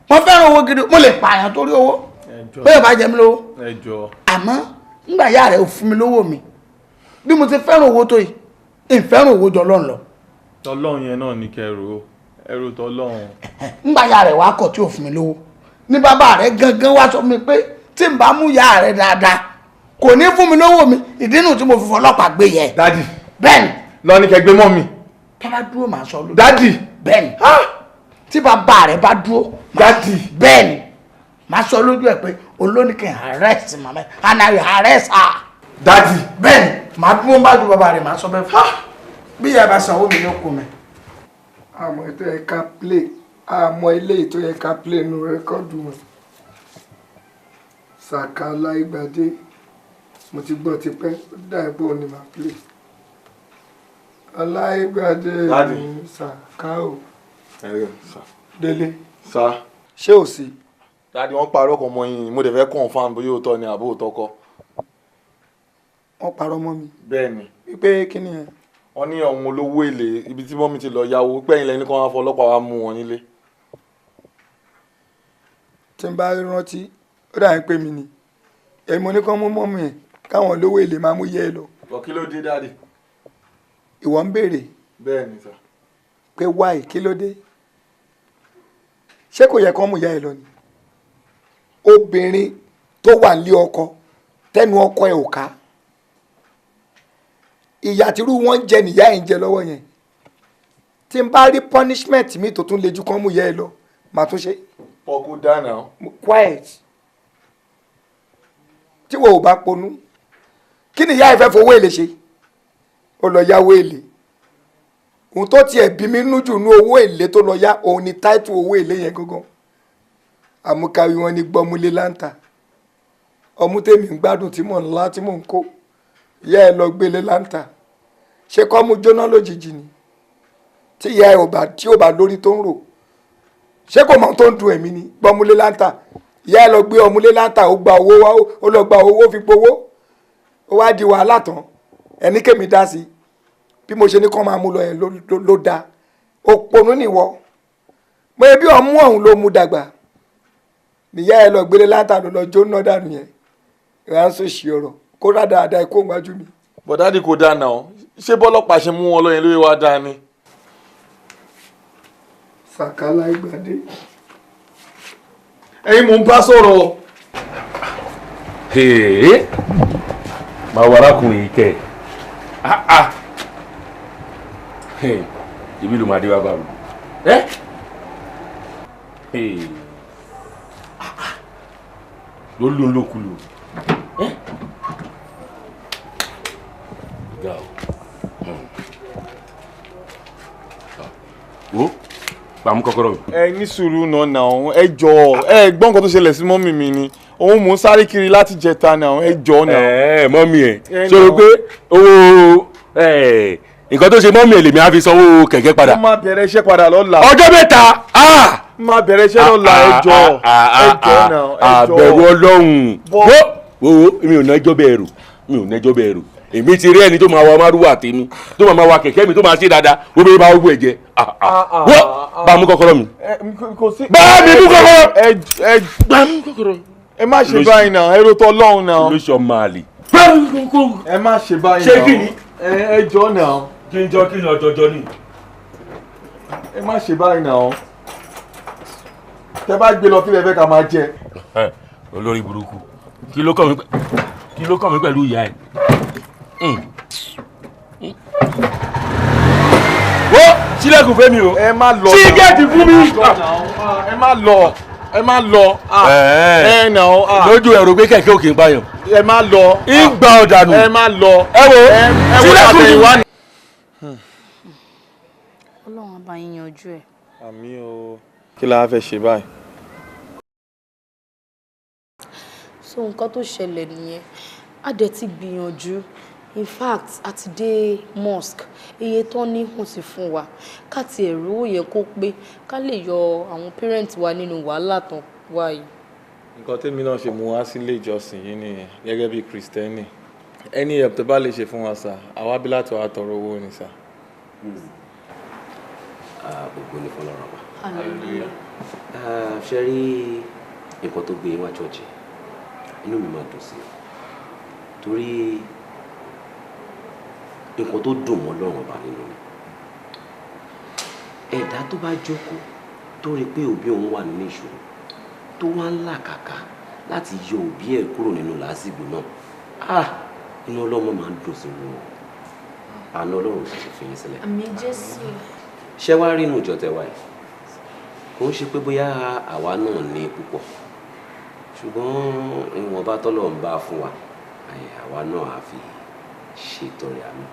Mo fẹ́ràn owó gidi, mo lè pààyàn torí owó bóyá bá jẹ mí lówó. Ẹ jọ̀ọ́. Àmọ́ ńgbà ìyá rẹ̀ ò fún mi lówó mi, bí mo ti fẹ́ràn owó tó yìí, ìfẹ́ràn owó jọ lọ́n lọ. Tọlọ́hun yẹn náà ní kẹrù ẹrù tọlọ́hun. Ńgbà ìyá rẹ̀ wá kọ̀ tí ò fún mi lówó ní bàbá rẹ̀ gangan wá sọ mi pé tí n bá mú ìyá rẹ̀ dáadáa, kò ní fún mi lówó mi. Ìdí nù tí mo fi fọlọ́pàá gbé yẹn. Daddy. Bẹ́ẹ̀ni. Lọ ní kẹgbẹ́ mọ́ mi. Tó bá dúró, màá sọ lójú. Daddy. Bẹ́ẹ̀ni, tí bàbá rẹ̀ bá dúró. Daddy. Bẹ́ẹ̀ni, màá sọ lójú ẹ̀ pé olóníkẹ́ arrest màmá and I will arrest her. Daddy. Bẹ́ẹ̀ni, màá dúró bá ju bàbá rẹ̀, màá sọ bẹ́ẹ̀ fún bí ìyá bá sanwó mi ló kù mi. Àmọ́ ètò ẹ̀ka play, àmọ́ ilé ètò ẹ̀ka play nu record wọn. Sàká Láìgbàdé, mo ti gbọ́ tipẹ́, ó dà ẹ́ bóun ni màá play. Ọláìgbàdé. Daddy. Sàká o. Délé. Sá. Ṣé ò sí? Daddy, wọ́n parọ́ kan mọ́ yín, mo dẹ̀ fẹ́ confirm bóyá òótọ́ ni àbó òótọ́ kọ́. Wọ́n parọ́ mọ́ mi? Bẹ́ẹ̀ni. Wípé kí ni yẹn? Wọ́n ní àwọn olówó èlé ibi tí mọ́mí ti lọ yáwó pẹ́yìn lẹ́ni kan wá fọlọ́pàá wá mú wọn nílé. Tí n bá rántí, ó dà ń pè mí ni èmi mo ní kán mú mọ́mì ẹ̀, káwọn olówó èlé máa mú yẹ ẹ lọ. Bọ̀ kí ló dé, Daddy? Ìwọ ń béèrè? Bẹ́ẹ̀ni sà. Pé why, kí ló dé? Ṣé kò yẹ kán mú ìyá ẹ lọ ni? Obìnrin tó wà nílé ọkọ, tẹnu ọkọ ẹ ò ká, ìyà tírú wọn ń jẹ nìyá ẹ ń jẹ lọ́wọ́ yẹn. Tí n bá rí punishment mi tó tún le jù kán mú ìyá ẹ lọ, màá tún ṣe. Ọkú dáná. Quiet. Tí wo ò bá ponú, kí ni ìyá ẹ fẹ́ fowó èlé ṣe? Ó lọ yáwó èlé. Ohun tó tiẹ̀ bí mi nú jù ní owó èlé tó lọ yá, òun ni táìtù owó èlé yẹn gangan. Àmúkàwé wọn ni gbọmúlé láǹtà. Ọmú tèmi ń gbádùn tí mò ń lá, tí mò ń kó, ìyá ẹ lọ gbélé láǹtà. Ṣé kọ́ mú jóná lójijì ni? Tí ìyá ẹ ò bá tí ò bá lórí tó ń rò, Ṣé kò mọ tó ń dùn ẹ̀mí ni? Gbọ́múlé láǹtà, ìyá ẹ lọ gbé ọmúlé láǹtà, ó gba owó wá, ó lọ gba owó fi gbowó, ó wá di wàhálà tán. Ẹni kémi dá sí bí mo ṣe ní kán máa mú lọ yẹn ló dáa. Òpònú nìwọ, mo ebi ọmú ọ̀hún ló mú dàgbà. Níyà ẹ lọ gbélé láǹtà ló lọ jóná dànù yẹn. Ìránṣẹ́ òṣì ọ̀rọ̀ kó rà dáadáa kó wájú mi. Bọ̀dádì kò dáa náà, ṣé bọ́lọ́pàá ṣe mú wọn lọ yẹn lórí wa dáa ni. Sàkálà ìgbàdé. Ẹ̀yin mò ń bá sọ̀rọ̀. Máa wọ arákùnrin yìí kẹ́ ẹ̀, ibi ló máa dé wá bá mi. Ló ló ń lòkulò. Ga o. Wo gbàmú kọ́kọ́rọ́ mi. Ẹ ní sùúrù náà, ẹ jọ̀ọ́, ẹ gbọ́ nǹkan tó ṣẹlẹ̀ sí mọ́mì mi ni. Òun mò ń sáré kiri láti jẹta náà, ẹ jọ̀ọ́ náà. Ẹ mọ́mì ẹ sọ̀rọ̀ pé owó nǹkan tó ṣe mọ́mì ẹ lèmi á fi sanwó kẹ̀kẹ́ padà. Mo máa bẹ̀rẹ̀ iṣẹ́ padà lọ́la. Ọjọ́ mẹ́ta. Mo máa bẹ̀rẹ̀ iṣẹ́ lọ́la, ẹ jọ̀ọ́, ẹ jọ̀ọ́ náà, ẹ jọ̀ọ́. Àbẹ̀rù Ọlọ́run. Wo wo mi ò nẹ́jọ́ bẹ̀rù, mi ò nẹ́jọ́ bẹ̀rù. Èmi ti rí ẹni tó máa wa márúwà tèmi, tó máa wa kẹ̀kẹ́ mi, tó máa ṣe dáadáa, ó bẹ bá owó ẹ jẹ. Wọ́n bá mú kọ́kọ́rọ́ mi. Bá mi mú kọ́kọ́rọ́. Bá mú kọ́kọ́rọ́. Ẹ má ṣe báyìí náà, ẹ ro tọ́ lọ́hùn náà. Lóṣù ọmọ àlè. Ẹ má ṣe báyìí náà. Ṣé kí ni? Ẹ jọ̀ọ́ náà. Kí n jọ kí n ọjọjọ ni. Ẹ má ṣe báyìí náà. Tẹ bá gbé lọ kí lẹ fẹ́ ká máa jẹ. Olórí burúkú. Kí ló kàn mí pẹ̀lú ìyá ẹ̀? Wo sílẹ̀kùn fún mi o. Ẹ má lọ. Sí géètì fún mi. Ẹ má lọ. Ẹ má lọ. Ẹ nà ó. Lójú ẹ̀rọ pé kẹ̀kẹ́ òkè ń báyọ̀. Ẹ má lọ. Ìgbà ọ̀dànù. Ẹ má lọ. Ẹ wo sílẹ̀kùn mi. Ọlọ́run á bá yín yanjú ẹ̀. Àmín o. Kí la fẹ́ ṣe báyìí? So nǹkan tó ṣẹlẹ̀ nìyẹn, a dẹ̀ ti gbìyànjú. In fact, a ti dé mosque, iye tó ní hùn sí fún wa, ká ti ẹ̀rọ ó yẹ kó pé ká lè yọ àwọn parents wa nínú wàhálà tán wá yìí. Nǹkan tèmi náà ṣe mú wá sílé ìjọsìn yìí nìyẹn, gẹ́gẹ́ bí Kristẹni. Any help tó bá lè ṣe fún wa sà, àwa bí láti wá tọrọ owó ni sà. Ògo ni fọlọ́run ọba. Ṣe rí nǹkan tó gbé wá ṣọ́ọ̀ṣì, inú mi máa dùn sí i torí nǹkan tó dùn mọ́ Ọlọ́run ọba nínú mi. Ẹ̀dá tó bá jókòó tó rí pé òbí òun wà nínú ìṣòro, tó wá ń làkàkà láti yọ òbí ẹ̀ kúrò nínú làásìgbò náà, inú Ọlọ́run máa ń dùn sí wọn. Àánú Ọlọ́run sì ti fi yín sílẹ̀. Àmín Jésù. Ṣé wàá rí inú ìjọ tẹwa yìí? Kò ń ṣe pé bóyá àwa náà ní púpọ̀, ṣùgbọ́n ìwọ̀nba tọ́lọ̀ ń bá fún wa, àwa náà á fi ṣètọrẹ àánú.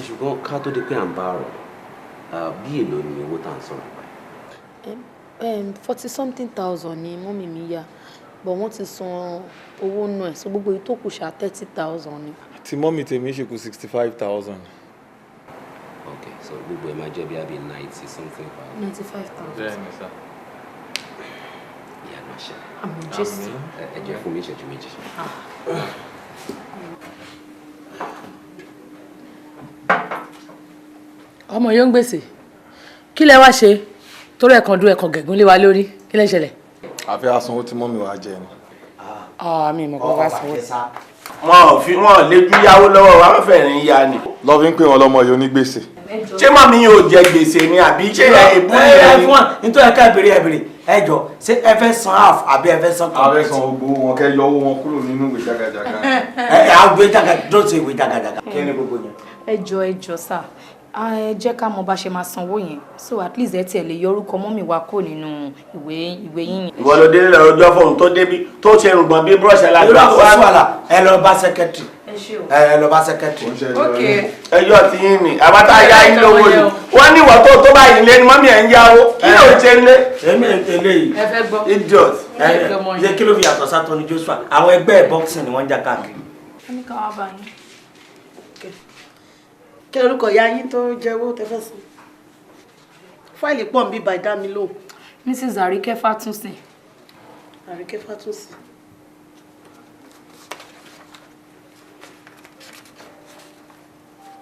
Ṣùgbọ́n ká tó di pé à ń bá ọ̀rọ̀, bí èlò ni owó tá à ń sọ̀rọ̀ nípa ẹ̀? 40-something thousand ni mọ́mì mi yá, but wọ́n ti san owó náà ẹ̀, so gbogbo èyí tó kù ṣá 30,000 ni. Tí mọ́mì tèmi ṣe kù 65,000. Ok, so gbogbo ẹ̀ máa jẹ́ bí i 90-something thousand. 95,000. Bẹ́ẹ̀ni sá. Ìyá náà ṣe. Àmín Jésù. Ẹ jẹ́ fún mi ìṣẹ́jú méjì. Ọmọ yóò ń gbèsè, kí lẹ wá ṣe torí ẹ̀kan dún ẹ̀kan gẹ̀gún lé wa lórí, kí lẹ ṣẹlẹ̀? Àfi àsanwó tí mọ́mì wa jẹ ni. Mi mọ̀ kó wá sanwó. Wọn ò fi wọn léjú yáwó lọ́wọ́ wa, wọ́n fẹ́ẹ̀ ní ya ni. Lọ́ fi ń pè wọ́n lọ́mọ yìí onígbèsè. Ṣé màmí yóò jẹ gbèsè ni àbí ṣé ìbú ẹ fún wa nítorí ẹ ká ìbéèrè ẹ béèrè, ẹ jọ ṣé ẹ fẹ́ san half àbí ẹ fẹ́ san A fẹ́ san gbogbo wọn, kẹ́ yọ owó wọn kúrò nínú ìwé jagajaga. Ẹ ẹ ìwé jagajaga, don't say ìwé jagajaga. Kí ni gbogbo yẹn? Ẹ jọ̀ọ́, ẹ jọ̀ọ́ sà, ẹ jẹ́ ká mọ bá ṣe máa sanwó yẹn, so at least ẹ tiẹ̀ lè yọ orúkọ mọ́mì wa kúrò nínú ìwé yín. Ìwọ ló délé lọ ọjọ́ fóun tó débi tó ṣe rùgbọ̀n bí búrọ̀ṣì alágbà. Irú àkóso wàhálà, ẹ lọ bá sẹkẹtìrì. Ẹ lọ bá sẹkẹtìrì. Ẹjọ́ ti yín ni àbátá yá yín lówó ni wọ́n ní ìwọ tó báyìí lé ní mọ́mí ẹ̀ ń yáwó, kí ló ń ṣe ń lé. Èmi eléyìí. Ẹ fẹ́ gbọ́. Idiot. Ṣé kí ló fi yàtọ̀ sátọ́ni Joshua? Àwọn ẹgbẹ́ ẹ̀ boxing ni wọ́n ń jà káàkiri. Wọ́n ní ká wá bá yín. Kí lorúkọ ìyá yín tó jẹ́wọ́ tẹ́ fẹ́ sùn? Fáìlì pọ̀ ń bí bàdá mi lóhùn. Mrs. Àríkẹ́ Fátúnsìn. Àríkẹ́ Fátúnsìn.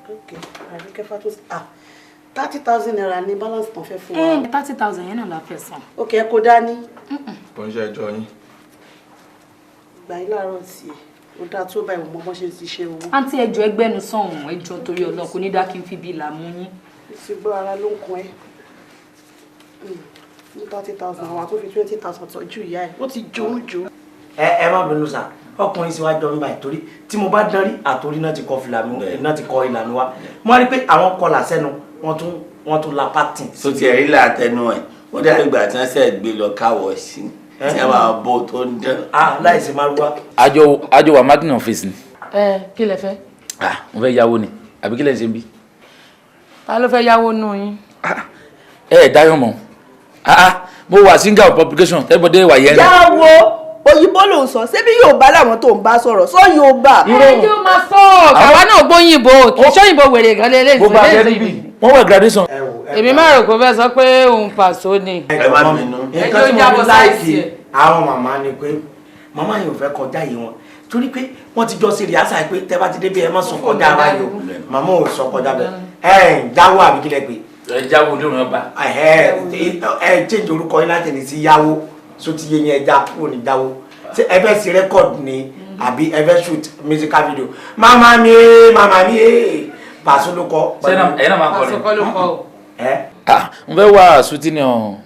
Ok, Àríkẹ́ Fátúnsìn. Ah, 30,000 naira ní balance tán fẹ́ fún wa. 30,000 yẹn náà la fẹ́ san. Ok, ẹ kó dání. Kò ń ṣe ẹjọ́ yín. Ìgbà yìí láàárọ̀ tiẹ̀, ó dáa tó báyìí, mo mọ bọ́n ṣe ń ṣiṣẹ́ owó. Àǹtí, ẹjọ́ ẹgbẹ́nu sọ̀hún, ẹjọ́ torí Ọlọ́run, kò ní dá kí n fi bí ìlà mú yín. Ti gbọ́, ara ló ń kun ẹ́. Ní 30,000, àwọn àtúnfi 20,000 tọ́jú ìyá ẹ̀, ó ti jó ń jó. Ẹ má bínú sà, ọkùnrin sì wá jọ mi báyìí torí tí mo bá dán rí àtòrí náà ti kọ fìlà mi, náà ti kọ ìlà mi wá. Mo wá rí pé àwọn kọlà sẹ́nu, wọ́n tún la pátìn. Tó tiẹ̀ rí làtẹnu ẹ̀, ó dàbí ìgbà tí wọ́n ṣẹ̀ gbé lọ káwọ̀ sí tí wọ́n máa bó tó ń dán. Ah, láìsí márúwá. Àjọ wà marketing office ni. Ẹ kí lẹ fẹ́? Ah, mo fẹ́ yáwó ni, àbí kí lẹ ń ṣe ń bí? Ta ló fẹ́ yáwó nù yín? Ẹ ẹ dáyọ̀ mọ́. Ah ah, mo wà single publication, everybody wà yẹn. Yáwo òyìnbó ló ń sọ, ṣebí Yorùbá làwọn tó ń bá sọ̀rọ̀ sọ Yorùbá. Ẹ jẹ́ ó máa sọ ọ́, káwa náà gbóyìnbó, kì í ṣóyìnbó wèrè gan lélẹ́yìn. Gbogbo àjẹ́ níbí, wọ́n wẹ̀ graduation. Èmi máa rò pé ó fẹ́ sọ pé òun pàṣọ ni. Ẹ má bínú. Nǹkan tí mo fi láìkì àwọn màmá ni pé màmá yìí ò fẹ́ kọjá yìí wọn, torí pé wọ́n ti jọ ṣe rìásà pé tẹ́ bá ti débi ẹ má sọ kọjá ara yìí o, màmá ò sọ kọjá bẹ́ẹ̀. Ẹ ń jáwó àbí kílẹ̀ pé. Ẹ jáwó lórí ọba. Ẹ change orúkọ yín láti ní sí yáwó, so ti yé yẹn, ẹja kúrò ní jáwó. Ṣé ẹ fẹ́ ṣe record ni àbí ẹ fẹ́ shoot musical video? Màmá mi, màmá mi, Pàṣọ ló kọ. Ṣé ẹ̀yin náà máa kọrin? Pàṣọ kọ́ ló kọ o. Ah, n fẹ́ wá shooting on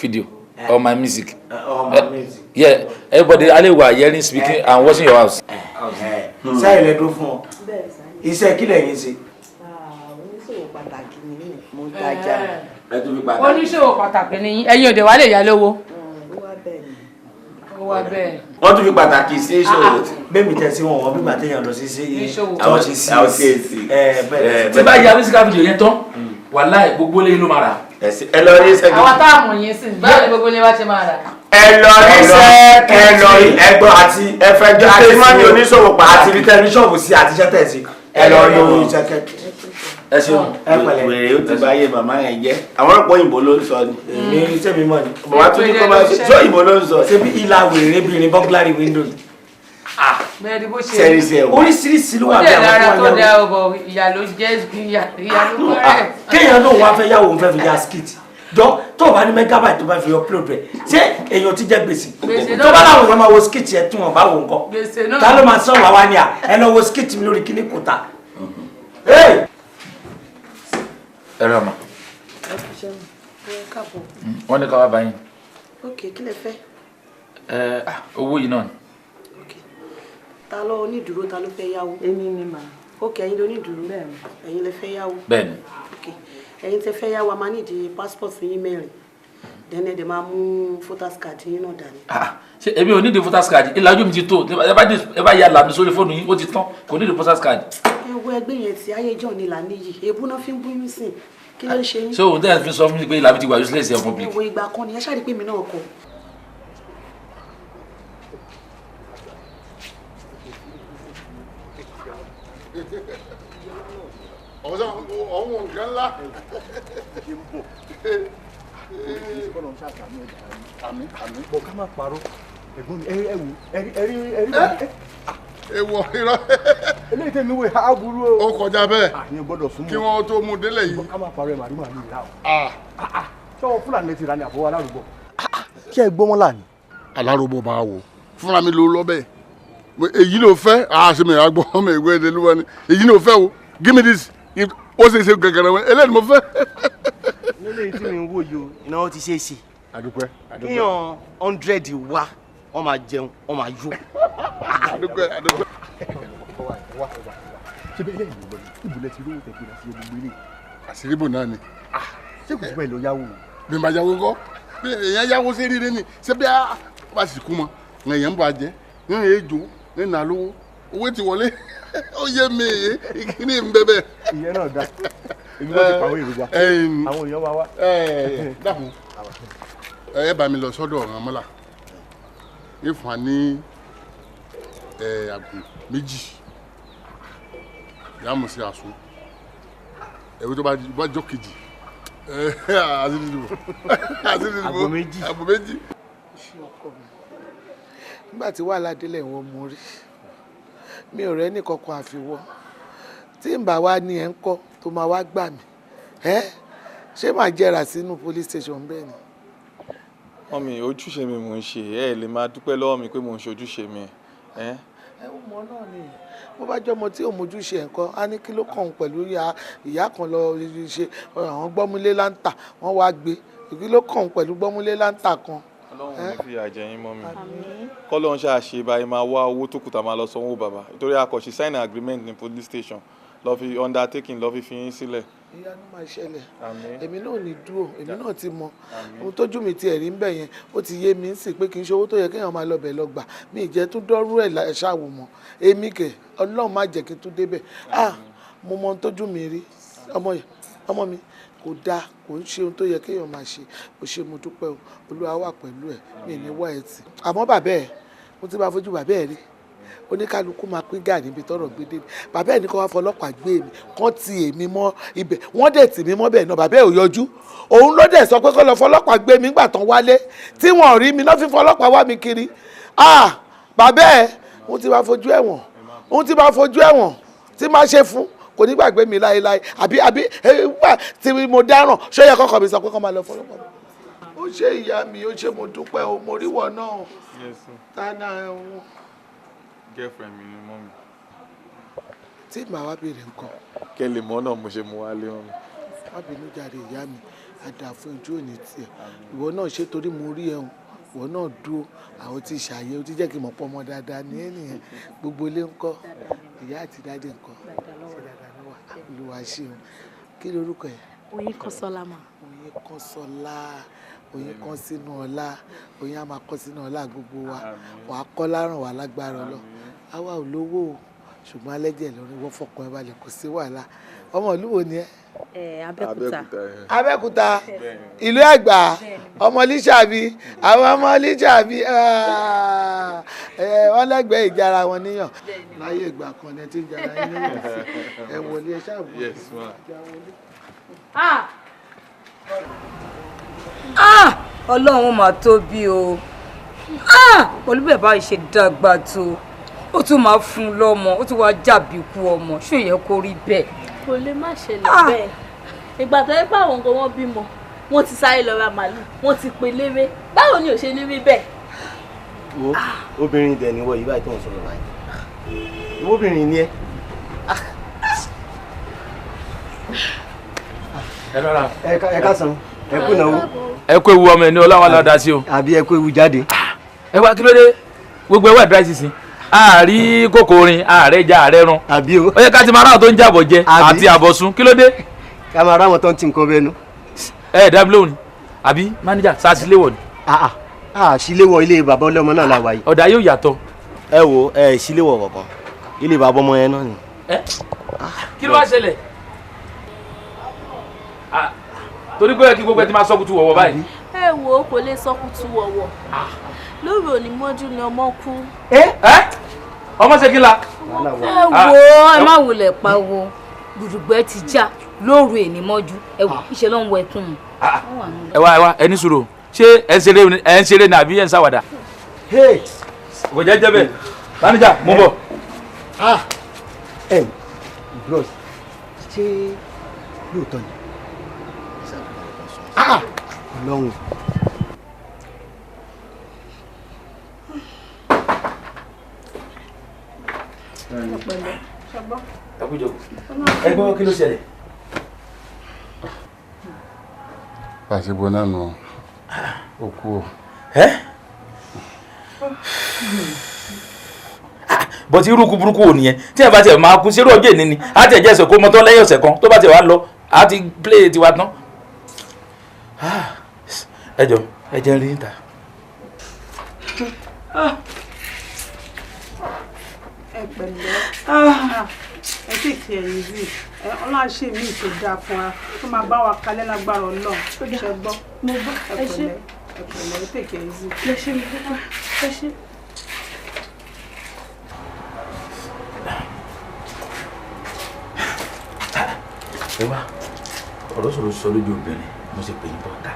video on my music. On my music. Yeah, everybody ale wà hearing, speaking and watching your house. Sẹ́yìn lẹ dúró fún ọ, iṣẹ́ kí lẹ̀yin ṣe? Oníṣòwò pàtàkì ni mí, mo ń tajà. Oníṣòwò pàtàkì ni yín, ẹ̀yin òde wa lè yá lówó. Ó wá bẹ́ẹ̀ ni. Ó wá bẹ́ẹ̀. Wọ́n tún fi pàtàkì sí ìṣòwò. Bẹ́ẹ̀ mi tẹ̀ sí wọn, wọ́n bí gbà téèyàn lọ sí church sí àwọn CAC. Bẹ́ẹ̀. Tí bá ya musical video yẹn tán, wàláì gbogbo lẹ́yìn ló máa rà. Ẹ lọ rí sẹ́kì. Àwọn táàmù yín sì báwo ni gbogbo ilé wa ṣe máa rà? Ẹ lọ rí sẹ́kì. Ẹ lọ rí ẹgbọ́n àti ẹfẹjọ àti mọ́mí oníṣòwò pàtàkì. Àti ibi tẹlifíṣọ̀bù sí àti iṣẹ́ tẹ̀ sí. Ẹ lọ rí oyin sẹ́kẹ̀. Ẹ ṣeun. Ẹ pẹ̀lẹ́. Wèrè ó ti bá yé màmá yẹn jẹ́. Àwọn ọ̀pọ̀ òyìnbó ló ń sọ ni. Èmi sẹ́mi mọ̀ ni. Bàbá tún ní kó máa ṣe ṣé òyìnbó ló ń sọ. Ṣé bí ìlà wèrè bìnrin burglary windows? Bẹ́ẹ̀ ni bó ṣe. Sẹ́rí sí ẹ̀wọ̀n. Oríṣiríṣi ló wà Ó bí dẹ̀ àwọn lára tó tó wà dá yáwó. ọbọ̀, ìyá ló jẹ́, ìyá ló kọ́ rẹ̀. Kéèyàn lóun wá fẹ́ yáwó, òun fẹ́ fi ya skit. Jọ tó o bá ní megabyte tó bá fi upload rẹ̀, ṣé èèyàn ti jẹ gbèsè? Gbèsè náà. Tó bá láwọn èèyàn máa wo skit yẹn tí wọ́n bá wo nǹkan. Gbèsè náà. Ta ló máa sọ̀rọ̀ àwa ni à ẹ lọ wo skit mi lórí kíní kùtà. Ẹ rà mà, Ẹ káàbọ̀. wọ́n ní ká wá bá yín. Ok, kí lẹ fẹ́? Ẹ owó yìí náà ni. Ta ló onídùúró, ta ló fẹ́ yáwó? Èmi ni mà. Ok, ẹ̀yin ló onídùúró. Ẹ̀yin lẹ fẹ́ yáwó. Bẹ́ẹ̀ni. Ok, ẹ̀yin tẹ fẹ́ yáwó, a máa nídìí passport yín mẹ́rin. Then ẹ dẹ̀ máa mú voters card yín náà dání. Ṣé èmi ò nídìí voters card? Ìlà ojú mi ti tó. Ẹ bá ya làmì sórí fóònù yín, ó ti tán, kò nídìí voters card. Ẹ wo ẹgbẹ́ yẹn ti ayé jọ̀ ni là níyì. Èébú náà fi ń búyún sìn. Kí ló ń ṣe yín? Ṣé òun tẹ́lẹ̀ fi sọ fún mi pé ìlà mi ti wà useless in public? Ẹ wo ìgbà kan ni ẹ ṣáà rí pé mi náà kọ. Ọ̀sán ọ̀hún nǹkan ńlá. Àmín àmín. Bọ̀ ká má parọ́, ẹ̀gbọ́n mi, ẹ wò ẹ rí ẹ rí ẹ rí. Ewọ irọ́. Eléyìí tèmi wò á burú o. Ó kọjá bẹ́ẹ̀. Àyìn gbọ́dọ̀ súnmọ́. Kí wọ́n tó mú délẹ̀ yìí. Ká má parọ́, ẹ̀ màrí màrí ìlà o. Ṣé Fúlàní ti rà ní àbọ̀wọ́ alárùbọ̀? Ṣé ẹ gbọ́ wọn là ní? Alárùbọ̀ máa wò fúnra mi ló lọ bẹ́ẹ̀. Èyí ló fẹ́ àṣemì àgbọ̀ ọmọ ìwé ẹ̀dẹ̀ ló wà ní. Èyí ló fẹ́ o, give me this, ó ṣe ṣe gẹ̀gẹ̀rẹ̀ wọn, eléyìí mo fẹ́. Nílé tí mi ń wò yìí o, ìnáwó ti ṣe é ṣe. Àdúpẹ́ àdúpẹ́. Kíyàn 100 wá, wọ́n máa jẹun, wọ́n máa yó. Àdúpẹ́ àdúpẹ́. Ṣé bí eléyìí ló lọ ní ìbùlẹ̀ ti rówó tẹ̀gbẹ́ láti gbogbo ilé? Àṣírí bò náà ni. Ṣé kò sí bẹ́ẹ̀ lọ yáwó? Bí n bá yáwó kọ́, bí èèyàn yáwó sí rírẹ́ ni, ṣé bí a bá sì kú mọ́, èèyàn ń bọ̀ àjẹ́, nínú èjò, nínú àlówó, owó ti wọlé, ó yé mi ìkíní ń bẹ́bẹ̀. Ìyẹn náà dá, èmi wọ́n ti pàwọ́ èrò wa, àwọn èèyàn wa wá. Dákun, ẹ bá mi lọ sọ́dọ̀ ọ̀ràn mọ́là, ìfún wa ní àgbò méjì, ìyá mo ṣe àsun, ẹ̀rọ tó bá jọ́ kejì, Àgbò méjì. Àgbò méjì. Ṣé ọkọ mi nígbà tí wàhálà délẹ̀ wọ́n mú rí mi ò rẹ́ nìkankan àfiwọ́ tí ń bá wa ní ẹ̀ ń kọ́ tó máa wá gbà mí ẹ́ ṣé màá jẹrà sínú police station bẹ́ẹ̀ ni. Mọ́mí, ojúṣe mi mò ń ṣe, ẹ lè máa dúpẹ́ lọ́wọ́ mi pé mò ń ṣe ojúṣe mi. Ẹ ó mọ náà ni bó bá jọmọ tí ò mójúṣe nǹkan á ní kí ló kàn pẹ̀lú ìyá kan lọ ṣe àwọn gbọ́múlé láǹtà wọ́n wá gbé kí ló kàn pẹ̀lú gbọ́múlé láǹtà kan. Ọlọ́run ò ní fìyà jẹ yín mọ́mí, kọ́lọ́run ṣáà ṣe báyìí máa wá owó tó kù tá máa lọ sanwó bàbá nítorí a kò ṣe sign agreement ní police station lọ fi undertaking lọ fi fi yín sílẹ̀. Ìyanu máa ṣẹlẹ̀, èmi náà ní dúró, èmi náà ti mọ ohun tójú mi ti ẹ̀rí ń bẹ̀ yẹn, ó ti yé mi ń sì pé kì í ṣe owó tó yẹ kéèyàn máa lọ bẹ̀ lọ gbà mí ìjẹ́ tún dọ́rú ẹ̀ ṣàwò mọ́ èmi kẹ̀. Ọlọ́run má jẹ́ kí n tún débẹ̀. Ah, mo mọ ohun tójú mi rí, ọmọ mi kò dáa, kò ń ṣe ohun tó yẹ kéèyàn máa ṣe. Ó ṣe, mo dúpẹ́ o, Olúwa wà pẹ̀lú ẹ̀, mi ní wá ẹ̀ tì. Àmọ́ bàbá ẹ̀, mo ti máa fojú bàbá ẹ̀ rí, oníkálukú máa pín gàrí níbi tọ́rọ̀ gbé dé. Bàbá ẹ̀ ní kó wá fọlọ́pàá gbé mi, kán ti èmi mọ́ ibẹ̀, wọ́n dẹ̀ tì mí mọ́ bẹ́ẹ̀ náà. Bàbá ẹ̀ ò yọjú, òun ló dẹ̀ sọ pé kó lọ fọlọ́pàá gbé mi nígbà tán wálé tí wọ́n rí mi lọ́ fi fọlọ́pàá wá mi kiri. Ah, bàbá ẹ̀, òun ti máa fojú ẹ̀wọ̀n, òun ti máa fojú ẹ̀wọ̀n tí máa ṣe fún kò ní gbàgbé mi láéláé. Àbí àbí nígbà tí mo dáràn, ṣé yẹ kọ́kọ́ mi sọ pé kó máa lọ fọlọ́pàá? Ó ṣe ìyá mi, ó ṣe, mo dúpẹ́ o, mo rí wọ̀ náà. Tánà ẹ̀wọ̀n. Girlfriend mi ni mọ́mí. Tí màá wá béèrè nǹkan. Kẹ́ lè mọ̀ náà mo ṣe mú wá lé mọ́mí. Má bínú jàre ìyá mi, àdàfún ojú òní tiẹ̀. Ìwọ náà ṣe torí mo rí ẹ̀hún, ìwọ náà dúró, àwọn tí ṣàyẹ̀ o ti jẹ́ kí n mọ̀ pọ̀ ọmọ dáadáa ní ènìyàn. Gbogbo ilé ń kọ́, ìyá àti dáadé ń kọ́, ṣe dáadáa ní wà, Olúwa ṣeun. Kí lorúkọ ẹ̀? Oyin Kọ́sọ́lá mà. Oyin Kọ́sọ́lá, oyin kan sínú ọlá, oyin á máa kọ́ sínú ọlá gbogbo wa, wàá kọ́ láràn wà lágbára ọlọ́. Àwa ò lówó o, ṣùgbọ́n alẹ́jẹ̀ lórí wọ́n fọkàn ẹ balẹ̀, kò sí wàhálà. Ọmọ ìlú wo ni ẹ? Abẹ́òkúta. Abẹ́òkúta, ìlú Ẹ̀gbá, ọmọ Lísàbí, àwọn ọmọ Lísàbí wọ́n lẹ́gbẹ̀ẹ́ ìjara wọn níyàn. Láyé ìgbà kan ni ẹ ti ń jara yín níyàn sí. Ẹ wọlé, ẹ ṣáà wọlé. Ọlọ́run mà tóbi o, pẹ̀lú bẹ́ẹ̀ báyìí ṣe dàgbà tó, ó tún máa fún un lọ́mọ, ó tún wá jàbí kú ọmọ, ṣó yẹ kó rí bẹ́ẹ̀? Kò lè má ṣẹlẹ̀ bẹ́ẹ̀. Ìgbà tó yẹ pé àwọn nǹkan wọn bímọ, wọ́n ti sáré lọ ra màálù, wọ́n ti pè léré, báwo ni ò ṣe ní rí bẹ́ẹ̀? Wo obìnrin dẹ̀ ni wọ yìí báyìí tó ń sọ̀rọ̀ báyìí, ìwọ obìnrin ni ẹ. Ẹ rọra. Ẹ káàsán, ẹ kú ìnáwó. Ẹ kú ewu ọmọ ẹ ní ọlọ́wọ́ aládàá sí o. Àbí ẹ kú ewu jáde. Ẹ wá, kí ló dé gbogbo ẹ wà dry season, àárí kòkò orin, ààrẹ ja ààrẹ run. Àbí o. Ó yẹ ká ti máa ráwọn tó ń jàbọ̀ jẹ àti àbọ̀sùn, kí ló dé? Ká máa ráwọn tó ń ti nǹkan bẹnu. Ẹ dábìlì òní àbí mánéjà sàṣìléwọ̀ ni. Àṣìléwọ̀ ilé bàbá ọlọ́mọ náà la wà yìí. Ọ̀dà yóò yàtọ̀. Ẹ wo, ẹ ṣíléwọ̀ kankan, ilé bàbá ọmọ yẹn náà ni. Ẹ kí ló wá ṣẹlẹ̀? Torí pé kí gbogbo ẹ ti máa sọkùtù wọ̀wọ̀ báyìí. Ẹ wo, kò lè sọkùtù wọ̀wọ̀, lóru òní mọ́jú ni ọmọ kú. Ẹ ọmọ ṣe kí la. Ẹ wo, ẹ má wulẹ̀ pariwo, gbùdùgbẹ́ ti já lóru èní mọ́jú, ẹ wò ìṣe ló ń wọ ẹkún mu. Ẹ wá, ẹ wá, ẹ ní sùúrù, ṣé ẹ ń ṣeré ni àbí ẹ ń ṣàwàdà? Kò jẹ́ jẹ́ bẹ́ẹ̀, mánéjà mo bọ̀. Ẹ bros, ṣé lóòótọ́ ni? Ọlọ́run. Ẹ gbọ́, kí ló ṣẹlẹ̀? Pàṣípò náà nù òkú o. Bọ́tí irú ikú burúkú wo nìyẹn tí ẹ bá tiẹ̀ máa kú sírú ọjọ́ ìní ni á tiẹ̀ jẹ́ ẹsẹ̀ kó mọ́tọ́ lẹ́yìn ọ̀sẹ̀ kan tó bá tiẹ̀ wá lọ á ti play tiwa tán. Ẹ jọ, ẹ jẹ́ rí níta. Ẹ pẹ̀lẹ́, ẹ tètè ẹ̀yìn rí ẹ, Ọlọ́run ṣe mí tó dáa fún wa tó máa bá wa kalẹ̀ lágbára Ọlọ́run, ṣe gbọ́? Mo gbọ́, ẹ pẹ̀lẹ́, ẹ pẹ̀lẹ́, ẹ tètè ẹ̀yìn rí. Ẹ ṣé, mo dúpẹ́, ẹ ṣé. Ẹ wá, ọ̀rọ̀ sọ̀rọ̀ sọ lójú obìnrin. Mo ṣe pè yín bọ́ta.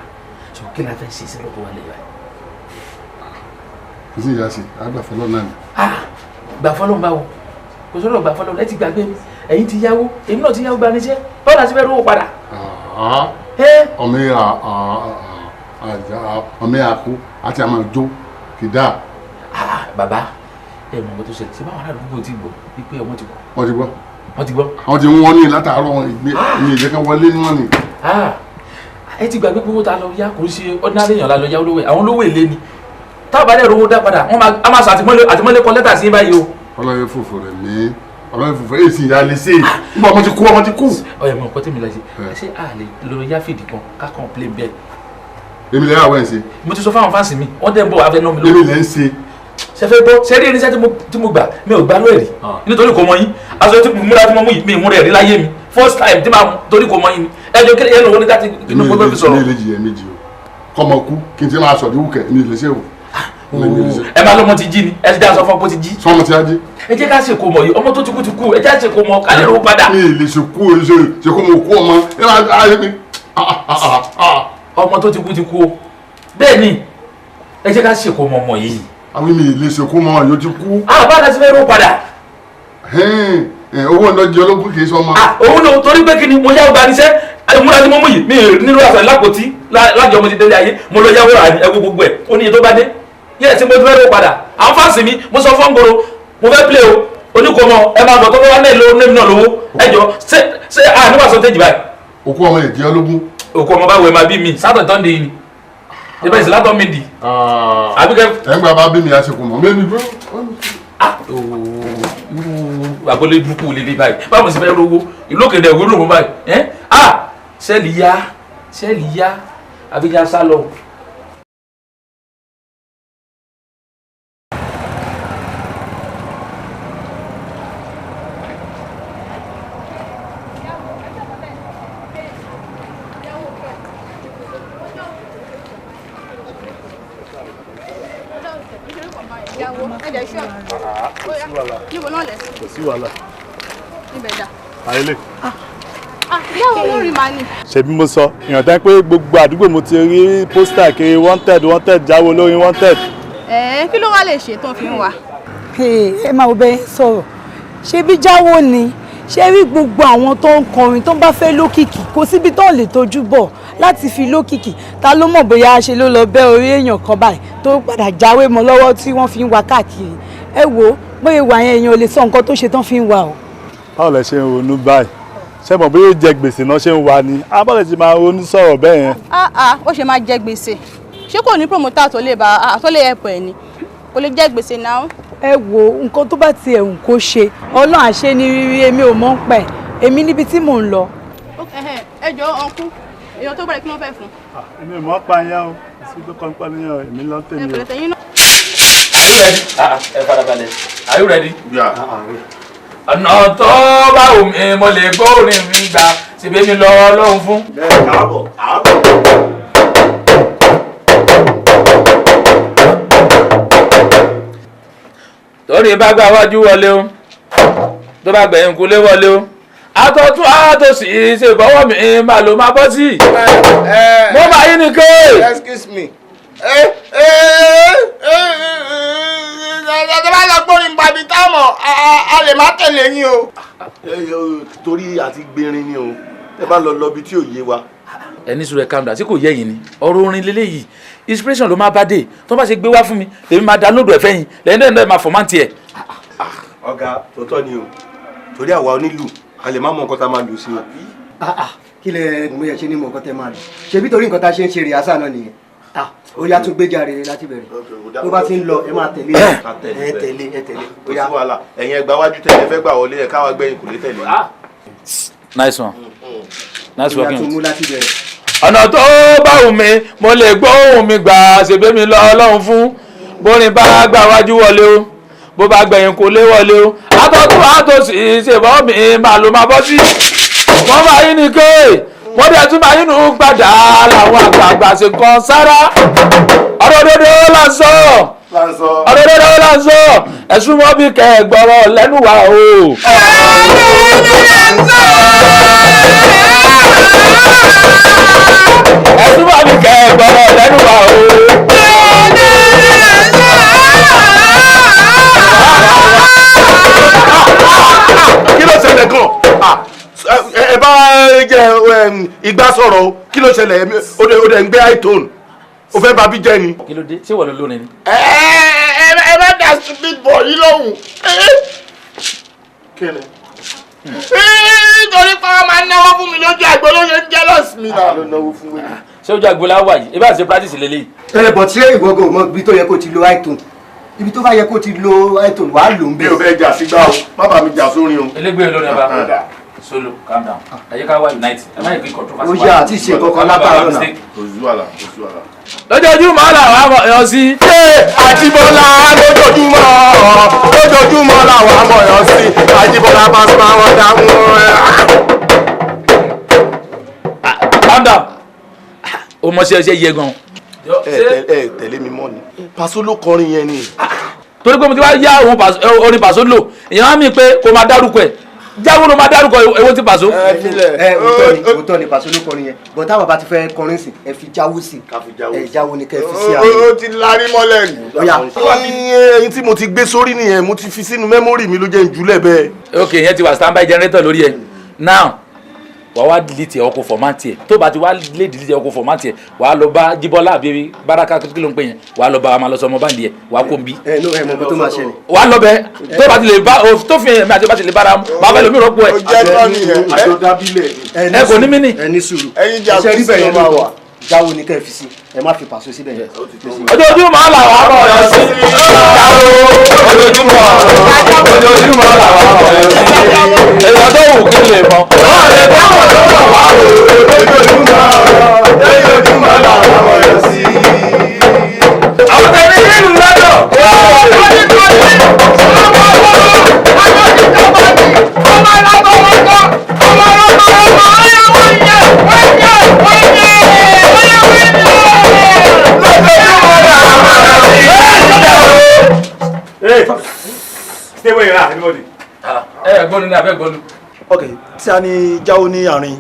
So kí la fẹ́ ṣe sí lọ́tọ̀ wa lè wá. Kò sí ìyá sí, àgbàfọ́lọ́ náà ni. Gbàfọ́lọ́ ń bá wo? Kò sọ̀rọ̀ gbàfọ́lọ́, ẹ ti gbàgbé mi. Ẹ̀yin ti yáwó, èmi náà ti yáwó gbanisẹ́. Báwo la ṣe fẹ́ rówó padà? Ọmọ àkú àti àmọ́ jó kìdá. Bàbá, ẹ mọ̀ nǹkan tó ṣẹlẹ̀, ṣé báwọn aládùúgbò ti gbọ́ wípé ọmọ ti kú? Wọ́n ti gbọ́. Wọ́n ti gbọ́. Àwọn ti ń wọ́n ní látàárọ̀ wọn ìgbé ní ìjẹ́kẹ́ wọlé ní wọ́n ni. Ẹ ti gbàgbé pé owó ta lọ yá kò ń ṣe ordinary èèyàn la lọ yá olówó ẹ̀, àwọn olówó èlé ni. Táwọn bá dẹ̀ rówó dá padà, wọ́n máa sọ àtìmọ́lé kọ lẹ́tà sí báyìí o. Ọlọ́yẹ fòfò rẹ̀ mí, ọlọ́yẹ fòfò èyí sì yà lè ṣe é, nígbà ọmọ ti kú, ọmọ ti kú. Ọyọ mọ nǹkan tí mi lọ ṣe, ṣé a lè lọ yá fìdí kan ká complain bẹ́ẹ̀. Èmi lè yà wẹ̀ ń ṣe. Mo ti sọ fáwọn fáǹsì mi, wọ́n dẹ̀ ń bọ̀ wá fẹ́ ná mi lówó. Èmi lè ń ṣe. Ṣe fẹ́ gbọ́, ṣe rí irinṣẹ́ tí mo gbà, mi ò gbá lóò rí nítorí kò mọ yín. Aṣọ tí mo múra tí mo mú yìí, mi múra ẹ̀rí láyé mi. First time tí màá mú torí kò mọ yín ni. Ẹjọ́ kí ẹnu owó ní láti inú gbogbo fi sọ̀rọ̀. Èmi lè jìyà méjì o, kọ́mọ kú kí n ti máa sọ̀dí wùkẹ́, èmi lè ṣe o. Ẹ máa lọ́mọ ti jí ni, ẹ ti dá aṣọ fún ọ bó ti jí. Sọmọ ti á jí. Ẹ jẹ́ ká ṣe kò mọ̀ yìí, ọmọ tó ti kú ti kú, ẹ jẹ́ àṣẹ kò mọ̀ ká lè rówó padà. Mi lè ṣe kú o, ṣe kó mo kú ọmọ, ẹ máa ayé mi. Ọmọ tó ti kú ti kú o, bẹ́ẹ̀ ni, ẹ jẹ́ ká ṣe kò mọ̀ ọmọ yìí. Àwọn mi lè ṣe kú mọ́ yóò ti kú. Àbá láti fẹ́ rówó padà. Owó ìnáwó jẹ ológun kì í sọ ọmọ. Òun ló torí pé kí ni mo yáwó gbanisẹ́, múra tí mo mú yìí mi nílò àṣà lápòtí lájọ mo ti délé ayé, mo lọ yáwó rà ní ẹwọ gbogbo ẹ̀, ó ní iye tó bá dé. Yẹ́n tí mo ti fẹ́ rówó padà, àwọn fáǹsì mi, mo sọ fún gbòòrò, mo fẹ́ play o, oníkòmọ ẹ máa bọ̀ tó bá wà náà lówó náà lówó, ẹ jọ ṣé ṣé à níwà sọ tẹ́jì báyìí. Òkú ọmọ yẹn jẹ ológun. Òkú ọmọ báwo ẹ máa bí mi, sátọ̀ tán di ni, ìbá ìsìn látọ̀ mi dì. Ẹ ń gba bá bí mi àṣekù mọ́, mi ní. Agbolé burúkú lè dé báyìí, báwo sì fẹ́ rówó ìlú òkèdè ìwúrò mọ́ báyìí ẹ́ ah sẹ́ẹ̀lì yá sẹ́ẹ̀lì yá àbíjà sá lọ. Kò sí wàhálà. Àyẹlẹ. Ìyáwó olórin màá ní. Ṣebí mo sọ, èèyàn tán pé gbogbo àdúgbò mo ti rí pósítà kiri wanted wanted jáwó olórin wanted. Ẹ̀ẹ́ kí ló wá lè ṣe tán fi ń wá? Ẹ máa wo bẹ́ẹ̀ sọ̀rọ̀, ṣebí jáwó ni, ṣé rí gbogbo àwọn tó ń kọrin tó ń bá fẹ́ lókìkí, kò síbi tó lè tójú bọ̀ láti fi lókìkí. Ta ló mọ̀ bóyá ṣe ló lọ bẹ́ orí èèyàn kan báyìí tó padà jáwé mọ́ lọ́wọ́ tí wọ́n fi ń wá káàkiri. Ẹ wo bóyá ìwà yẹn èèyàn ò lè sọ nǹkan tó ṣe tán fi ń wá o. Báwo lẹ ṣe ń ronú báyìí? Ṣé mọ̀ bóyá ó jẹ gbèsè náà ṣe ń wá ni? Báwo lẹ ṣe máa ronú sọ̀rọ̀ bẹ́ẹ̀ yẹn? Ó ṣe máa jẹ gbèsè. Ṣé kò ní promoter tó lè bá tó lè ẹ̀pọ̀ ẹ̀ ni? Kò lè jẹ gbèsè náà. Ẹ wo nǹkan tó bá ti ẹ̀hùn kó ṣe, Ọlọ́run àṣẹ ni rírí, èmi ò mọ̀ ń pẹ̀, èmi níbi tí mò ń lọ. Ẹ jọ ọ̀nkú, èèyàn tó bẹ̀rẹ̀ kí wọ́n fẹ́ fún. Èmi ò mọ̀ pa yẹn o, èsì tó kọ́ ń pa mí yẹn o, èmi ló ń tèmi o. Are you ready? Ẹ farabalẹ̀. Are you ready? Ọ̀nà tó bá wù mí mo lè gbórin mi gbà síbi mi lọ lóhùn fún. Káàbọ̀ káàbọ̀. Torí bá gbà wájú wọlé o, tó bá gbẹ̀yìn kulé wọlé o, àtọ̀tún àtòsí ṣe bọ́wọ́ mi máa ló máa bọ́ sí. Mo máa yín ni ké. Excuse me. Ẹ bá lọ gbórin bàbí táwọn a lè má tẹ̀lé yín o. Torí àti gbérin ni o, ẹ bá lọ lọ bí tí ò yé wa. Ẹni sùúrù ẹ calm down, sí kò yẹ yín ni ọ̀rọ̀ orin lélẹ́yìí, inspiration ló máa bá dé, tó bá ṣe gbé wá fún mi lèmi máa download ẹ̀ fẹ́yìn lẹ́yìn náà máa fọ̀máǹtì ẹ̀. Ọ̀gá tòótọ́ ni o, torí àwa onílù a lè má mọ nǹkan tá a máa lù sí o. Kí lẹ mo yẹ ṣe ní mọ nǹkan tẹ máa lù, ṣebí torí nǹkan tá a ṣe ń ṣe rìhásà náà nìyẹn. Ó yá tún gbéjà rere láti bẹ̀rẹ̀, tó bá ti ń lọ ẹ máa tẹ̀lé ẹ tẹ̀lé ẹ tẹ̀lé. Kò sí wàhálà, ẹ̀yin ẹgbàá wájú tẹ̀lé fẹ́ gbà wọlé ẹ̀ káwá gbẹ̀yìn kò lè tẹ̀lé. Nice one. Nice Ó yá working. tún mú láti bẹ̀rẹ̀. Ọ̀nà tó bá wù mí mo lè gbóhùn mi gbà ṣègbè mi lọ Ọlọ́run fún, bórin bá gbà wájú wọlé o, bó bá gbẹ̀yìn kò lè wọlé o, àtọ̀tún àtòsí ṣèbọ̀ mi máa ló máa bọ́ sí. Wọ́n máa yín ni ké, wọ́n dẹ̀ tún máa yín nù gbàdá làwọn àgbààgbà ṣe kan sára. Ọ̀rọ̀ òdodo là ń sọ, ọ̀rọ̀ òdodo là ń sọ, ẹ̀sùn mọ́ bí kẹ́ gbọ́rọ̀ lẹ́nu wa o. jẹ́ igbá sọ̀rọ̀ o, kí ló ṣẹlẹ̀? Ó dẹ̀ ń gbé iPhone, o fẹ́ bà bí jẹ́ ni. Kí ló dé? Ṣé wọ́n ló lórin ni? Ẹ má dá stupid boy yìí lóhùn. Kí ni? Nítorí pé wọ́n máa ń náwó fún mi lójú àgbo ló ṣe ń jealous mi náà. Ló náwó fún mi. Ṣé ojú àgbo la wà yìí? Ebí àti practice lélẹ́yìí. Ẹ bọ̀ tí ìwọ gan mọ ibi tó yẹ kó ti lo iPhone, ibi tó bá yẹ kó ti lo iPhone wàá lò ń bẹ̀. Mi ò fẹ́ jà sígbà o, má bàa mi jà sórin o. Elégbé olórin ọba solo, calm down, ẹ jẹ́ ká wá unite, ẹ má yẹ kí controversy. Ó yá àti ṣe kankan látàárọ̀ náà. Kò sí wàhálà, kò sí wàhálà. Lójoojúmọ́ làwọn amọ̀yàn sí. Ṣé Àjíbọ́lá lójoojúmọ́ lójoojúmọ́ làwọn amọ̀yàn sí? Àjíbọ́lá Pasuma wọn dáhùn ẹ. Calm down. O mọ ṣe ṣe yẹ gan. Ẹ tẹ̀lé mi mọ́ ni. Paso ló kọrin yẹn ni. Torí pé mo ti wá yá orin Paso lò, èèyàn á mi pé kò máa dárúkọ ẹ̀. Jáwó ló máa dárúkọ èwo ti Paso. Ẹ òótọ́ ni Paso ló kọrin yẹn, bọ́n táwọn bá ti fẹ́ kọrin sí ẹ fi jáwó sí, ẹ jáwó ni kẹ́ ẹ fi sí àwọn. Ó ti larí mọ́lẹ̀ ni. Ẹyin tí mo ti gbé sórí nìyẹn, mo ti fi sínú mẹ́mórì mi ló jẹ́ ìjúlẹ̀ bẹ́ẹ̀. Ok, ìyẹn ti wà standby generator lórí ẹ now. Wà wá delete ẹ, ọkọ̀ fọ̀mátì ẹ. Tó bá ti wá lé delete ẹ, ọkọ̀ fọ̀mátì ẹ, wà á lọ bá Jíbọ́lá àbí Báràkà kí ló ń pè yẹn, wà á lọ bá wa máa lọ sọ ọmọ báńdì ẹ, wà á kó n bí. Ẹ ẹ mọ nǹkan tó máa ṣẹlẹ̀. Wà á lọ bẹ tó bá ti lè bá tó fi ẹ̀mí àti bá ti lè bára mu, bá fẹ́ lómi rọ́pò ẹ. Ó jẹ́ tán nìyẹn. Àjọ dábìlẹ̀. Ẹ kò ní mí nì. Ẹ ní sùúrù. Ẹyin jà Ṣe rí bẹ́ẹ̀ yẹn kùsì lóòótọ́, jáwó ni kẹ́ ẹ fi sí, ẹ má fi Paso síbẹ̀ yẹn. Ojoojúmọ́ làwọn amọ̀yàn sí. Ojoojúmọ́ ojoojúmọ́ làwọn amọ̀yàn sí. Èèyàn tó wù kí lè mọ̀. Ọ̀rẹ́ báwọn ló mọ̀ wá o. Ojoojúmọ́ ojoojúmọ́ làwọn amọ̀yàn sí. Àwọn tẹ̀lé nínú lọ́dọ̀. Hey, stay where you are, everybody. Ẹ gbọ́nu ní abẹ́ gbọ́nu. Ok, tí a ní jáwó ní àárín.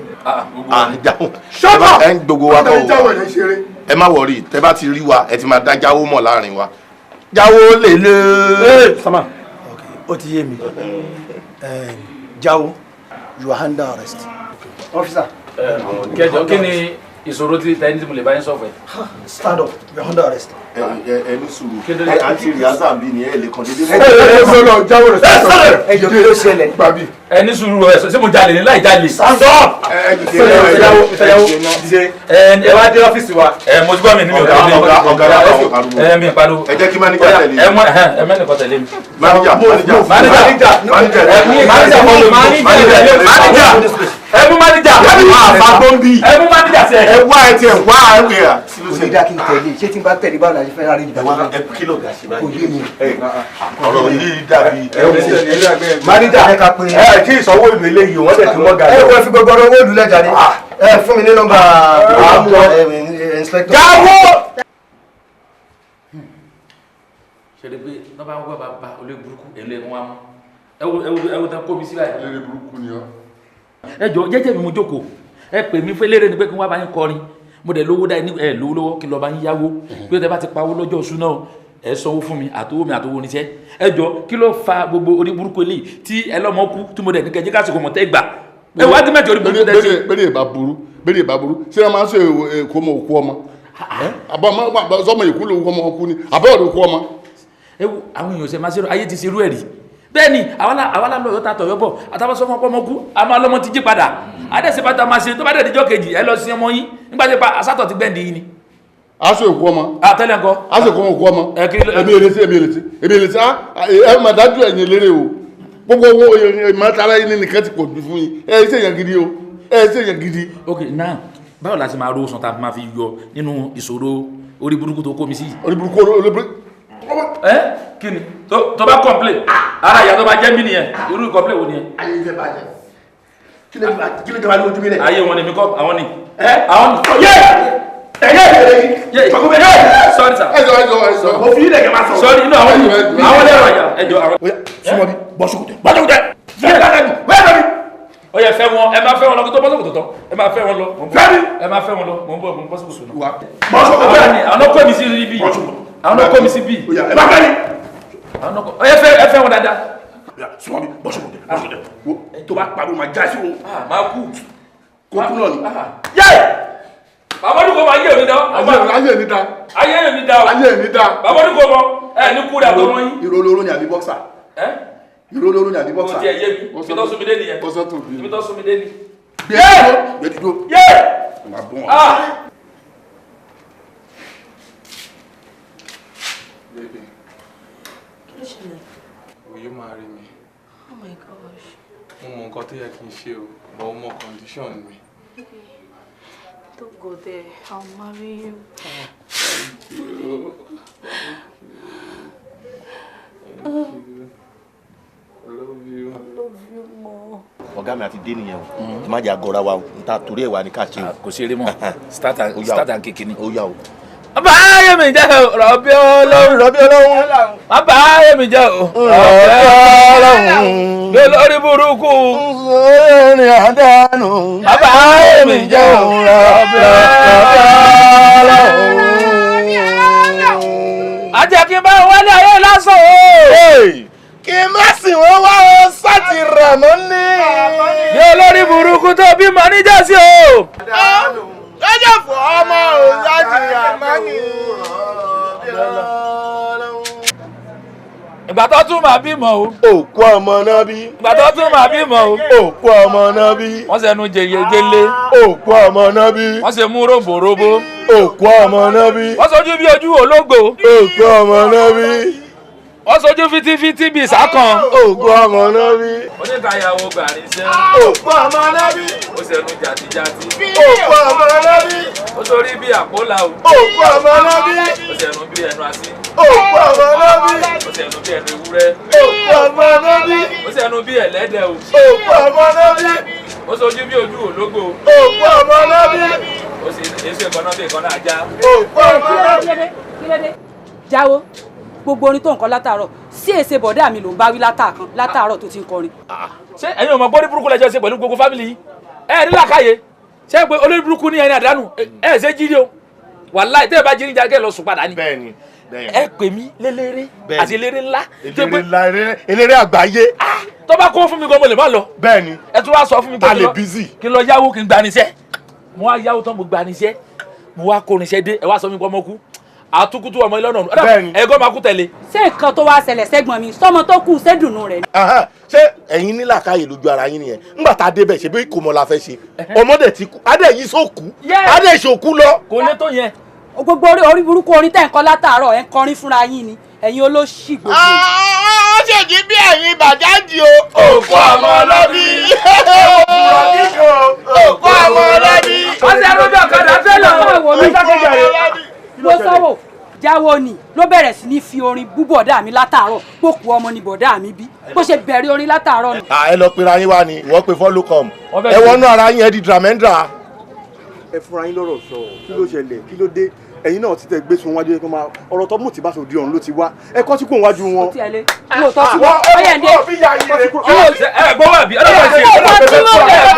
Jáwó. Shut up! Ẹ ń gbogbo wa kọ́ Jáwó o. ẹ̀ ń ṣeré. Ẹ má wọrí, tẹ bá ti rí wa, ẹ ti máa dá jáwó mọ̀ láàrin wa. Jáwó lè lè. Sama. Ok, ó ti yé mi. Jáwó, you are under arrest. Officer. Kẹjọ, kí ni ìṣòro tí tẹni tí mo lè bá yín sọ̀fẹ̀? Stand up, you are under arrest. Ẹ ní sùúrù. Ẹ àǹtí Rìhásà bí ni ẹ lè kàn déédéé. Ẹ sọ̀rọ̀ jáwó rẹ̀ sọ̀rọ̀. Ẹ jọ kí ló ṣẹlẹ̀? Gbàbí. Ẹ ní sùúrù, ẹ ṣé mo jalè ní láì jalè. Stand up! Ẹ Ẹ wá dé ọ́fíìsì wa. Ẹ mo ti gbọ́ mi ní mi ò tẹ̀lé. Ọ̀gá ọ̀gá ọ̀gá. Ẹ mi pariwo. Ẹ jẹ́ kí máníjà tẹ̀lé mi. Ẹ mẹ́nìkan tẹ̀lé mi. Máníjà máníjà Máníjà máníjà máníjà máníjà ẹ mú máníjà. Àfagbọ́nbí. Ẹ mú máníjà sẹ. Ẹ wá ẹ tiẹ̀ wá ẹ wẹ̀ à. Kò ní dá kí n tẹ̀lé, ṣé tí n bá tẹ̀lé báwo la ṣe fẹ́ rárí ìgbà wọn? Ẹ kí ló ga ṣe Kò báyìí? yé mi. Ọ̀rọ̀ yìí dàbí. Máníjà ẹ ká pé. Ẹ tí ìsanwó ìlú eléyìí wọ́n tẹ̀ tún mọ́ gàdá. Ẹ wọ́n fi gbogbo ọ̀rọ̀ owó ìlú lẹ́jà ni. Ẹ fún mi ní nọ́mbà inspector. Jáwó. Ṣe lè gbé nọ́mbà wọn bá bá olóyè burúkú ẹ̀ lé wọn mú. Ẹ wo ẹ wo ẹ wo tán kó mi sí báyìí. Eléré burúkú ni ọ́. Ẹ jọ jẹ́jẹ́ mi mo jókòó, ẹ pè mí fún eléré ni pé kí n wá bá yín kọrin, mo dẹ̀ lówó dá ẹ lówó lọ́wọ́ kí n lọ bá yín yáwó pé tẹ bá ti pawó lọ́jọ́ oṣù náà ẹ sanwó fún mi àtowó mi àtowó oníṣẹ́. Ẹ jọ kí ló fa gbogbo orí burúkú eléyìí tí ẹ lọ́mọ kú tí mo dẹ̀ ní kẹjẹ kásìkò mọ̀ tẹ́ gbà ẹ wá dín mẹ́jọ orí burúkú tẹ́ ṣe. Bẹ́ẹ̀ ìbá burú, bẹ́ẹ̀ ìbá burú, ṣé wọ́n máa ń ṣe èkó ọmọ òkú ọmọ? Àbọ̀ sọmọ èkú ló ọmọ òkú ni, àbọ̀ ọ̀rọ̀ òkú ọmọ. Ẹ wo àwọn èèyàn ṣe máa ṣe ayé ti ṣerú ẹ̀ rí. Bẹ́ẹ̀ ni àwa la lọ yọta tọ̀yọ́ bọ̀ àtàwọn sọ fún ọpọ ọmọ kú a máa lọ́mọ ti jí padà adẹ́sẹ̀ bàtà máa ṣe tó bá dẹ̀ díjọ́ kejì ẹ lọ sin ọmọ yín nígbà tí pa àsátọ̀ ti gbẹ̀ǹdì yín ni. Aṣọ èkó ọmọ. Àtẹlẹ ńkọ́. Aṣọ èkó ọmọ òkú ọmọ. Èmi èrèsí èmi èrèsí èmi èrèsí ẹ mà dájú ẹ̀yin eléré o. Gbogbo owó ìmọ̀tara yín nìkan ti pọ̀ jù fún yín. Ẹ ṣe èèyàn gidi o. Ẹ ṣe èèyàn gidi. Ok now báwo la ṣe máa rówó san tá a máa fi yọ nínú ìṣòro orí burúkú tó kó mi sí. Orí burúkú orí burúkú. Ẹ kí ni tó bá complain ara ìyá tó bá jẹ́ mí nìyẹn, irú complain wo nìyẹn. Ayé ìfẹ́ bàjẹ́. Kí ló jọba ní ojú mi lẹ̀? Ayé wọn ni mi kọ́ àwọn ni. Ẹ àwọn ni. Yé! Ẹ̀yẹ́ ìrẹ̀lẹ̀ yìí. Tọ́kùnbẹ̀ yé! Sorry sir. Ẹ jọ ẹ jọ ẹ jọ. Mo fi ilẹ̀ kẹ́ máa sọ̀rọ̀. Sorry inú àwọn àwọn lẹ́rọ àyà ẹ jọ àwọn. Súnmọ́ bí bọ́ sókòtò bọ́ sókòtò fẹ́ lẹ́nu. Ó yẹ fẹ́ wọn, ẹ máa fẹ́ wọn lọ kí tó bọ́ sókòtò tán, ẹ máa fẹ́ wọn lọ. Fẹ́mi. Ẹ máa fẹ́ wọn lọ, mò ń bọ̀ mò ń bọ́ sókòtò náà. Bọ́ sókòtò. Àwọn ọkọ mi sí ibi. Àwọn ọkọ mi sí bí. Ẹ bá fẹ́ mi. Àwọn ọkọ ẹ fẹ́ wọn dáadáa. Súnmọ́ bí bọ́ sókòtò bọ́ sókòtò tó bá pariwo máa já sí o. Máa kú. Kó kú náà ni. Yé! Bàbá olùkọ́ ma ayé mi dá. Ayé mi dá. Ayé mi dá. Ayé mi dá. Bàbá olùkọ́ mọ ẹ ní kúrẹ́ àtọmọ yín. Ìró ni àbí bọ́ksà? Ìró lóró ni àbí bọ́ksà? Mo ti ẹ̀ yé mi. Ibi tó sún mi dé nìyẹn. Ibi tó sún mi dé nìyẹn. Gbé dúró. Yé! Baby. Kí ló ṣẹlẹ̀? Will you marry me? Oh my gosh. Mo mọ nǹkan tó yẹ kí n ṣe o, but mo mọ condition mi. Baby, don't go there. I'll marry you. Thank you. Thank you. I love you. I love you more. Ọ̀gá mi àti dé nìyẹn o, ẹ má jẹ́ àgọ́ra wa o, n ta torí ẹ̀ wá ní ká ṣe o. Kò ṣeré mọ́, start and kékeré ni. Ó yá o. Bàbá ayé mi jẹ́ o, rọ̀bí Ọlọ́run. Rọ̀bí Ọlọ́run. Bàbá ayé mi jẹ́ o, rọ̀bí Ọlọ́run. Lórí burúkú. Lórí àdánù. Bàbá ayé mi jẹ́ o, rọ̀bí Ọlọ́run. Àjẹ́ kí n bá wálé ayé lásán o. Kí n má sì wọ́n wá o, sáti rà mọ́ ní. Ní olórí burúkú tó bímọ níjọ́sí o. Lọ́jọ́ fún ọmọ òǹdájì àmọ́ni. Ìgbà tó tún máa bímọ o. Òkú ọmọ náà bí. Ìgbà tó tún máa bímọ o. Òkú ọmọ náà bí. Wọ́n ṣẹnu jẹyẹjẹlé. Òkú ọmọ náà bí. Wọ́n ṣe mú róbòróbó. Òkú ọmọ náà bí. Wọ́n ṣojú bí ojú ológbò. Òkú ọmọ náà bí. Wọ́n sojú fitifiti bíi sákan. Òkú ọmọ náà bí. Oníkàyàwó gbàrí sẹ́. Òkú ọmọ náà bí. Ó ṣẹnu jàtijàti. Òkú ọmọ náà bí. Ó torí bí àpólà o. Òkú ọmọ náà bí. Ó ṣẹnu bí ẹnu asín. Òkú ọmọ náà bí. Ó ṣẹnu bí ẹnu ewúrẹ́. Òkú ọmọ náà bí. Ó ṣẹnu bí ẹlẹ́dẹ̀ o. Òkú ọmọ náà bí. Ó sojú bí ojú ológbò. Òkú ọmọ náà bí. Ó ṣe èso ìkànnà bí ìkànnà ajá. Òkú ọmọ náà bí. Kí ló dé? Jáwó, gbogbo orin tó ń kọ látàárọ̀ sí èsè bọ̀dá mi ló ń bá wí látàkan látàárọ̀ tó ti ń kọrin. Ṣé ẹ̀yin ò mọ̀ gbórí burúkú lẹ́jọ́ ṣe pẹ̀lú gbogbo fámìlì yìí? Ẹ ní làákàyè, ṣé pé olórí burúkú ní ẹni àdánù ẹ ṣe jírí o, wàláì tẹ́ ẹ bá jírí jáde lọ sùn padà ni. Bẹ́ẹ̀ni, bẹ́ẹ̀ni. Ẹ pè mí lélẹ́rẹ́ àti eléré ńlá. Eléré ńlá, eléré àgbáyé. Tó bá kó fún mi gan mo lè má lọ. Bẹ́ẹ̀ni. Ẹ tún wá sọ fún mi pé kí n lọ yáwó kí n gbanisẹ́. Mo wá yáwó tán mo gbanisẹ́, mo wá kórinṣẹ́ dé, ẹ wá sọ mi pé ọmọ kú. Àtúkútú ọmọ ilé ọ̀nà ẹ̀gọ́ máa kú tẹ̀lé. Ṣé nǹkan tó wá ṣẹlẹ̀ sẹ́gbọ̀n mi sọ́mọ tó kù ṣẹ́dùnú rẹ̀ ni. Ṣé ẹ̀yin ní làákàyè lójú ara yín nìyẹn? Ńgbà tá a débẹ̀ ṣe bí kò mọ̀ la fẹ́ ṣe. Ọmọdé ti kú, adé yìí sókú, adé ìṣòkú lọ. Kò lè tó yẹn. Gbogbo orí burúkú orin tẹ̀ ń kọ látàárọ̀ ẹ̀ ń kọrin fúnra yín ni ẹ̀yin olóṣì gbogbo. Ó ṣèjì bí ẹ̀yin bàjáde o. Òkú ọmọ ọlọ́bí. Òkú ọmọ ọlọ́bí. Wọ́n ṣe ẹrú bí ọ̀kadà tẹ́lẹ̀ o. Mo sọ́wọ́ jáwọ́ ni ló bẹ̀rẹ̀ sí ní fi orin bú bọ̀dá mi látàárọ̀ pókú ọmọ ni bọ̀dá mi bí bó ṣe bẹ̀rẹ̀ orin látàárọ̀ ni. Ẹ lọ pera yín wá ni ìwọ pe follow come ẹ wọnú ara yín ẹ di dramendra. Ẹ fúnra yín lọ́rọ̀ sọ, kí ló ṣẹlẹ̀, kí ló dé? Ẹ̀yin náà ti tẹ gbé sun wájú ẹ kó máa ọ̀rọ̀ tó mú tí bá sọ di ọ̀run ló ti wá ẹ kọ́ tí kò wájú wọn. Ó ti ẹ lé yóò tọ́ sí wọn ọyẹ ǹdẹ. Ẹ gbọ́ wà bí ọlọ́pàá ṣe.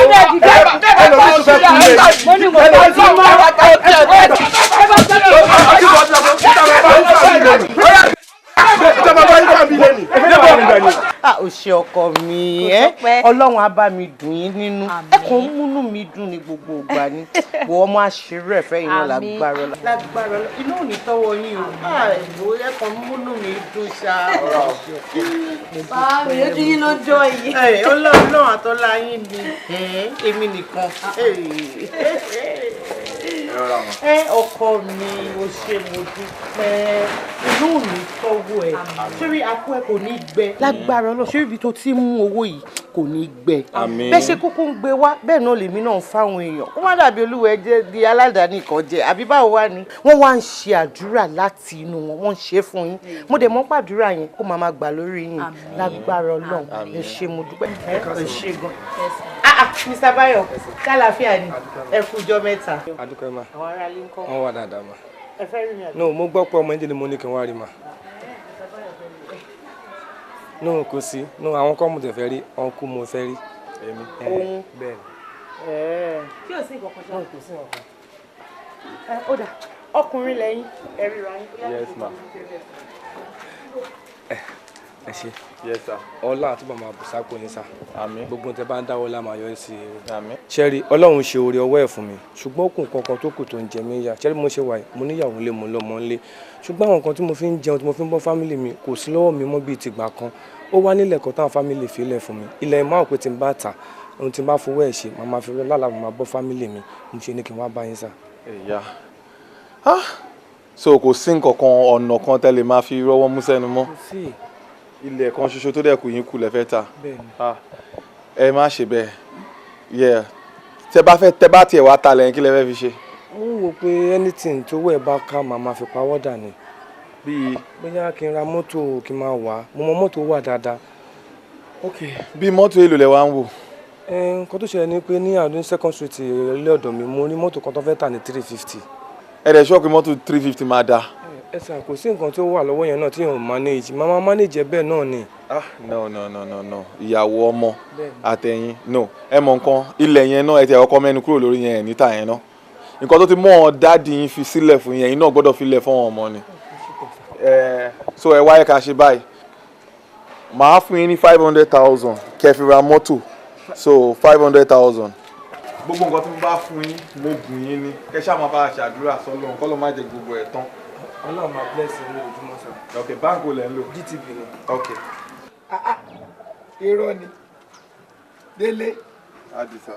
Ó ṣe ọkọ mi ẹ, Ọlọ́run á bá mi dùn yín nínú, ẹ kàn ń múnú mi dùn ní gbogbo ìgbà ni. Wo ọmọ àṣírí ẹ̀fẹ́ yìí náà lágbára Ọlọ́run. Lágbára Ọlọ́run, inú ò ní tọ́wọ́ yín o, àìwò ẹ kàn ń múnú mi dùn ṣá. Báàmì ojú yín ló jọ yìí. Ọlọ́run àtọ́lá yín ni èmi nìkan. Ẹ ọkọ mi, o ṣe mo dúpẹ́, inú mi tọ́wọ́ ẹ, sórí apó ẹ kò ní gbẹ lágbára Ọlọ́run, sórí ibi tó ti ń mú owó yìí kò ní gbẹ. Bẹ́ẹ̀ ṣe kúkú ń gbé wá bẹ́ẹ̀ náà lèmi náà ń fáwọn èèyàn, kó má dàbí olúwẹ̀ jẹ́ di aládàáni kan jẹ àbí báwo wá ni. Wọ́n wá ń ṣe àdúrà láti inú wọn, wọ́n ń ṣe fún yín, mo dẹ̀ mọ́ pàdúrà yẹn kó máa gbà lórí yín lágbára Ọlọ́run. Ẹ ṣé mo dúpẹ́, ẹ ṣé gan. Mr. Bayo, kálàáfíà ni, ẹ kú ọjọ́ mẹ́ta. Adúpẹ́ ma. Àwọn ará ilé ńkọ́? Wọ́n wà dáadáa ma. Ẹ fẹ́ rí mi àbí? No, mo gbọ́ pé ọmọ ẹ̀jẹ̀ ni mo ní kí n wá rí ma. No, kò sí. No, àwọn kọ́ mo tẹ̀ fẹ́ rí, ọ̀nkú mo fẹ́ rí. Èmi. Òun. Bẹ́ẹ̀ ni. Kí o sí nǹkan kan ṣá? Kò sí nǹkan kan. Ó dà, ọkùnrin lẹ́yìn, ẹ ríra yín. Yes ma. Ẹ ṣe. Yes sir. Ọlá àtúbọ̀ máa bù sápò yín sà. Àmín. Gbogbo tẹ bá ń dáwọ́ lá máa yọ sí i. Àmín. Ṣẹ́rí, Ọlọ́run ṣe oore ọwọ́ ẹ̀ fún mi, ṣùgbọ́n kù nǹkan kan tó kù tó ń jẹ mí yá. Ṣẹ́rí, mo ṣe wà yìí, mo níyàwó lé, mo lọ́mọ ńlé, ṣùgbọ́n àwọn nǹkan tí mo fi ń jẹun, tí mo fi ń bọ́ family mi, kò sí lọ́wọ́ mi mọ́ bíi tìgbà kan. Ó wá nílẹ̀ kan táwọn family fi lẹ̀ fún mi. Ilẹ̀ máa ò pé tí n bá tà, ohun tí n bá fowó ẹ̀ ṣe, màá máa fi lálàá, mo máa bọ́ family mi. Mo ṣe ní kí n wá bá yín sà. Ìyá, so kò sí nǹkan kan, ọ̀nà kan tẹ́ lè máa fi rọ́wọ́ mú sẹ́nu mọ́? Sí. Ilẹ̀ kan ṣoṣo tó dẹ̀ kù yín kù lẹ fẹ́ ta? Bẹ́ẹ̀ni. Ẹ má ṣe bẹ́ẹ̀. Yeah, tẹ bá fẹ́, tẹ bá tiẹ̀ wá ta lẹ́yìn, kí lẹ fẹ́ fi ṣe? Ó ń wò pé anything tó wẹ̀ bá ká, màá máa fi pawọ́ dà ní. Bíi? Bóyá kí n ra mọ́tò, kí n máa wà á. Mo mọ mọ́tò wà dáadáa. Ok, bí mọ́tò èlò lẹ wá ń wò? Nǹkan tó ṣẹlẹ̀ ni pé ní àdún Second Street ilé ọ̀dọ̀ mi, mo rí mọ́tò kan tó fẹ́ tà ní 350. Ẹ dẹ̀ ṣọ́ọ̀kì mọ́tò 350 máa da? Ẹ sà, kò sí nǹkan tó wà lọ́wọ́ yẹn náà tí yẹn ò manage, máa manage ẹ bẹ́ẹ̀ náà ni. Ah, no, no, no, no, no, ìyàwó, ọmọ àtẹ̀yìn, no. Ẹ mọ nǹkan, ilẹ̀ yẹn náà, ẹ ti ọkọ mẹ́nu kúrò lórí yẹn. Ẹ̀ níta yẹn náà, nǹkan tó ti mú ọ daddy yín fi sílẹ̀ fún yẹn, yín náà gbọ́dọ̀ fi lẹ̀ fún wọn ọmọ ni. Ẹ so ẹ wáyé ká ṣe báyìí, màá fún yín ní 500,000 kẹ́ fi ra mọ́tò, so 500,000. Gbogbo nǹkan tí mo bá fún yín, mo bùn yín ni. Kẹ́ ṣáà máa bá a ṣàdúrà sọ́lọ́run kọ́lọ́ má jẹ gbogbo ẹ̀ tán. Ọlọ́run máa bless yín lójoojúmọ́ sir. Ok, báńkì wo lẹ̀ ń lò? GTB ni. Ok. Irọ́ ni, Délé. Adisa.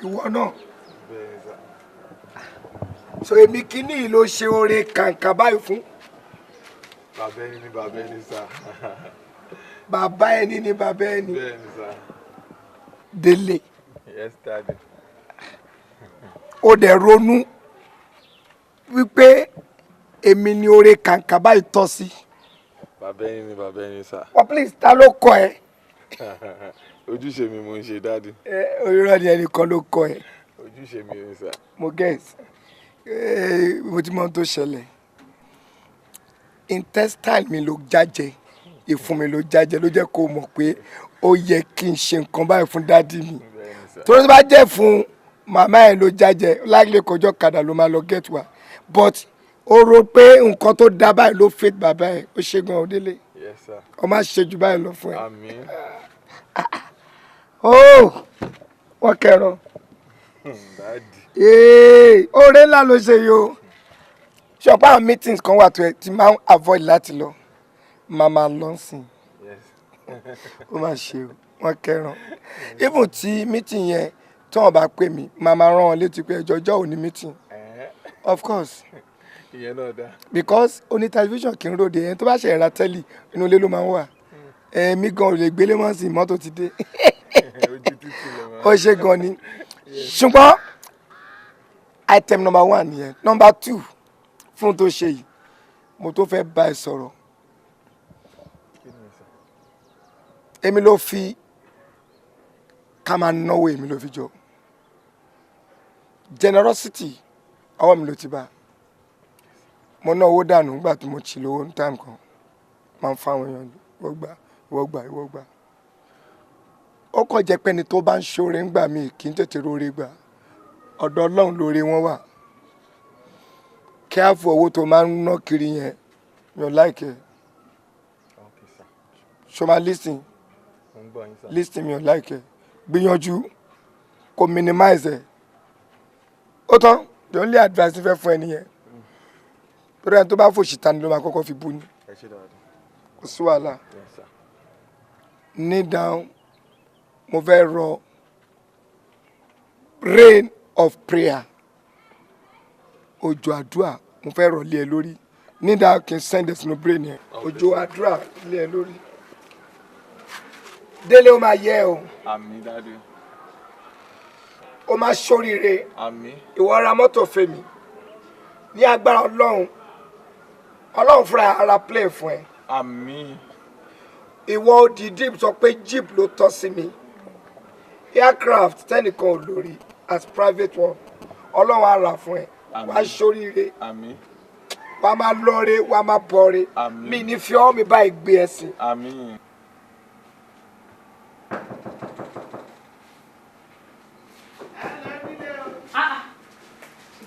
Ìwọ náà? Bẹ́ẹ̀ sà. So èmi kíní yìí ló ṣe oore kàǹkà báyìí fún? Bàbá ẹni ni bàbá ẹni sà. Bàbá ẹni ni bàbá ẹni. Bẹ́ẹ̀ ni sà. Délé. Yes, daddy. Ó dẹ̀ ronú wípé èmi ni oore kàǹkà báyìí tọ́ sí? Bàbá ẹni ni bàbá ẹni sà. Well, please, ta ló kọ ẹ? Ojúṣe mi mo ń ṣe, daddy. Ẹ irọ́ ni, ẹnìkan ló kọ ẹ. Ojúṣe mi ni sà. Mo guess. Mo ti mọ ohun tó ṣẹlẹ̀. Intestine mi ló jájẹ, ìfun mi ló jájẹ, ló jẹ́ kó mọ̀ pé ó yẹ kí n ṣe nǹkan báyìí fún daddy mi. Torí tó bá jẹ́ fún màmá ẹ̀ ló jájẹ, láìlè kọjọ́ kadà ló máa lọ get wa, but ó rò pé nǹkan tó dá báyìí ló fit bàbá ẹ̀. Ó ṣe gan, Òdélé. Yes, sir. Ọ má ṣe jù báyìí lọ fún ẹ. Àmín. Ó wọ́n kẹran. Daddy. Ee, oore ńlá ló ṣe yìí o. Ṣọpá àwọn meetings kan wà tó ẹ ti máa ń avoid láti lọ, máa máa lọ sí i. Ó máa ṣe o, wọ́n kẹran. Even tí meeting yẹn tí wọ́n bá pè mí, máa máa rán wọn létí pé ẹjọ́ ọjọ́ òní meeting, of course. Ìyẹn náà dá. Because oní television kì í ròde. Ẹni tó bá ṣe ra tẹ́lì, inú ilé ló máa ń wà. Ẹ̀mí gan ò lè gbélé mọ́ sí, mọ́tò ti dé. Ojú títì lè máa. Ó ṣe gan ni. Ṣùgbọ́n item number one nìyẹn. Number two, fún tó ṣe yìí, mo tó fẹ́ bá ẹ sọ̀rọ̀. Èmi ló fi ká máa náwó, èmi ló fi jọ generosity. Ọwọ́ mi ló ti bá. Mo ná owó dànù nígbà tí mo ti lówó ní time kan, máa ń fáwọn èèyàn, ìwọ gbà, ìwọ gbà, ìwọ gbà. Ó kàn jẹ́ pé ẹni tó bá ń ṣoore ńgbà míì kì í tètè róore gbà. Ọ̀dọ̀ Ọlọ́run lóore wọn wà. Careful, owó tó máa ń ná kiri yẹn, mi ò like ẹ̀. Ṣo máa listen? Mo ń gbọ́ yín sà. Listen, mi ò like ẹ̀. Gbìyànjú kó minimize ẹ̀. Ó tán. The only advice fẹ́ fún ẹ nìyẹn, torí ẹni tó bá fòṣì ta ni ló máa kọ́kọ́ fi bú ni. Ẹ ṣe dáadáa. Kò sí wàhálà. Yes, sir. Kneel down. Mo fẹ́ rọ rain of prayer, òjò àdúrà, mo fẹ́ rọ̀ lé ẹ lórí. Kneel down kí n send ẹ sínú brain yẹn. Òjò àdúrà lé ẹ lórí. Délé, ó máa yẹ o. Àmín, daddy. Ó máa ṣoríire. Àmín. Ìwọ ra mọ́tò fèmí ní agbára Ọlọ́run. Ọlọ́run fúnra ara play fún ẹ. Àmín. Ìwọ òdìdí sọ pé jeep ló tọ́ sí mi, aircraft tẹnìkan ò lórí as private one, Ọlọ́run á rà fún ẹ. Wàá ṣoríire. Àmín. Wàá máa lọ́re, wàá máa bọ̀re. Àmín. Mi ní fi ọ́ mi báyìí gbé ẹ sí. Àmín.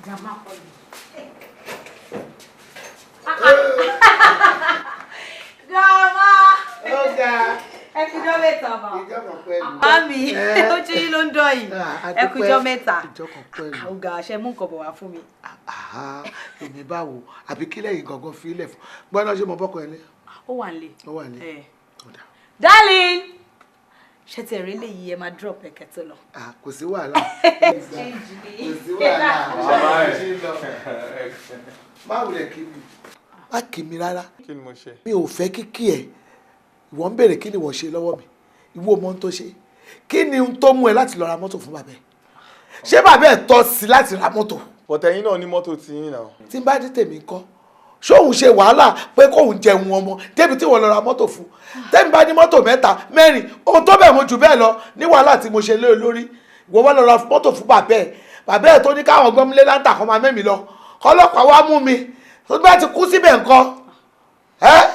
Grandma kọ́ mi. Grandma! grandma. Mami, ojú yín ló ń dán yìí. Ẹ kú ijọ́ mẹ́ta. Ọ̀gá ṣe mú nǹkan bọ̀ wá fún mi. Èmi báwo àbí kílẹ̀ yìí gangan fi ilẹ̀ fún gbọ́dọ̀ ṣe mọ bọ́kọ ẹ lé. Ó wà nílé. Ó wà nílé. Darling! Ṣé ti ẹ̀rí lè yí ẹ máa drop ẹ̀kẹ́ tó lọ? Kò sí wàhálà. Kò sí wàhálà. Má wulẹ̀ kí mi. Má kí mi rárá. Kí ni mo ṣe? Mi ò fẹ́ kíkí ẹ. Ìwọ ń béèrè kí ni ìwọ ṣe lọ́wọ́ mi. Ìwọ mọ ohun tó ṣe. Kí ni ohun tó mú ẹ láti lọ ra mọ́tò fún bàbá ẹ? Ṣé bàbá ẹ tọ́ sí láti ra mọ́tò? Bọ̀tẹ̀ yín náà ní mọ́tò tí yín náà. Tí n bá dé tèmi ńkọ́? Ṣóun ṣe wàhálà pé kóun jẹun ọmọ débi tí wọ́n lọ ra mọ́tò fún? Tẹ́mi bá ní mọ́tò mẹ́ta mẹ́rin ohun tó bẹ̀ mo jù bẹ́ẹ̀ lọ ní wàhálà tí mo ṣe lé lórí. Ìwọ wá lọ ra mọ́tò fún bàbá ẹ̀. Bàbá ẹ̀ tó ní káwọn gbọ́mílé láǹtà kan máa mẹ́mi lọ. Kọ́lọ́pàá wá mú mi. Tó bá ti kú síbẹ̀ ńkọ́? Ẹ́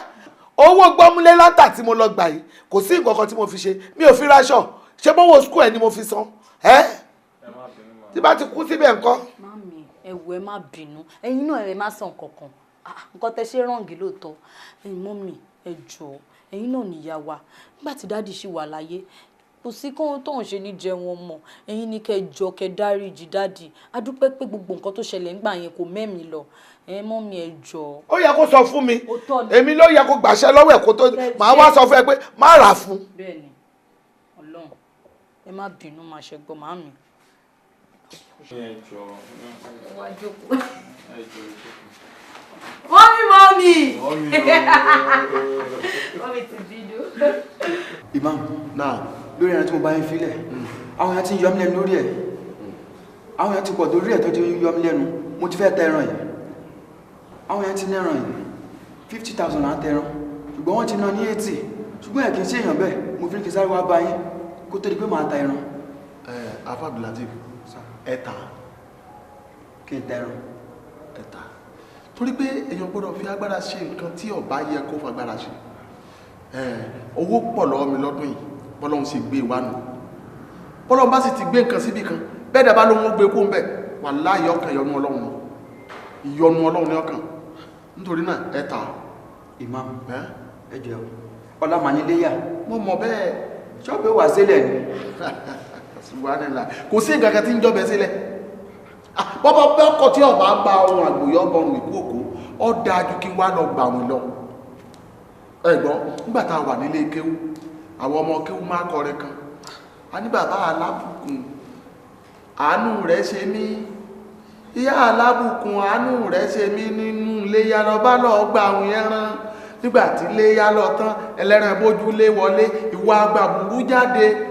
owó gbọ́múlé láǹtà tí mo lọ gbà yìí kò sí nǹkan kan tí mo fi ṣe. Mi ò fi raṣọ. Ṣé bówó skul ẹ̀ ni mo fi san? Ẹ́ tí bá ti kú síbẹ̀ ńkọ́? Mami, ẹ wò ẹ má bínú. Ẹ̀yin náà ẹ má sàn kankan. Nǹkan tẹ́ ṣe ràǹgì lóòótọ́. Ẹ̀yin mọ́mì, ẹ jọ̀ọ́, ẹ̀yin náà níyà wa. Nígbà tí dáàdì ṣì wà láyé, kò sí kóhun tóun ṣe ní jẹun ọmọ. Ẹ̀yin ní kẹ́ jọ kẹ́ dáríjì dáàdì. A dúpẹ́ pé gbogbo nǹkan tó ṣẹlẹ̀ ńgbà yẹn kò mẹ́mi lọ. Ẹ̀yin mọ́mì, ẹ jọ̀ọ́. Ó yẹ kó sọ fún mi. Èmi ló yẹ kó gbàṣẹ lọ́wọ́ ẹ̀ kó tó màá wá sọ fún ẹ pé má rà fún. Bẹ́ẹ̀ni, Ọlọ́run, ẹ má bínú, máa ṣe gbọ́ màámi. Ẹ jọ̀ọ́. Wá jókòó. Ẹ jọ̀ọ́. Mọ́mí mọ́mí. Mọ́mí ti bínú. Imam, náà lórí ẹran tí mo bá yín filẹ̀, àwọn èèyàn ti ń yọ mí lẹ́nu lórí ẹ̀. Àwọn èèyàn ti pọ̀ lórí ẹ̀ tó ti ń yọ mí lẹ́nu. Mo ti fẹ́ ta ẹran yìí. Àwọn èèyàn ti ní ẹran yìí. 50,000 là ń tẹran. Ṣùgbọ́n wọ́n ti ná ní 80. Ṣùgbọ́n ẹ̀ kì í ṣe èèyàn bẹ́ẹ̀. Mo fi ní kí sáré wá bá yín kó tó di pé màá ta ẹran. Ẹ Afa Abdulateef, ẹ ta. Kí n ta ẹran. Ẹ ta. Torí pé èèyàn gbọ́dọ̀ fi agbára ṣe nǹkan tí ọba yẹ kó fagbára ṣe. Owó pọ̀ lọ́wọ́ mi lọ́dún yìí, bọ́lọ́hún sì gbé wa nù. Bọ́lọ́hún bá sì ti gbé nǹkan síbi kan, bẹ́ẹ̀ dàbá ló ń gbé kó ń bẹ̀, wàláhì ọkàn ìyọnu Ọlọ́run ni. Ìyọnu Ọlọ́run ni ọkàn. Nítorí náà ẹ ta. Imam, ẹ jẹ́ ọlá màá ní léyà. Mo mọ̀ bẹ́ẹ̀. Ṣọ́ọ̀bù wà sílẹ̀ ni. Subhanallah. Kò sí nǹkan kan tí ń jọ́bẹ̀ sílẹ̀. Bọ́bọ́ bọ́kọ̀ tí ọba bá ohun àgbòyọ́ bọrùn ìkú òkú, ó dáa ju kí wá lọ gbà wọn lọ. Ẹ gbọ́, nígbà tá a wà nílé kéwú, àwọn ọmọ kéwú máa kọrin kan. A ní bàbá alábùkún, àánú rẹ̀ ṣe mí. Ìyá alábùkún, àánú rẹ̀ ṣe mí nínú iléyá lọ bá lọ gba àwọn ẹran. Nígbà tí iléyá lọ tán, ẹlẹ́ran bójú lé wọlé, ìwà àgbà burú jáde.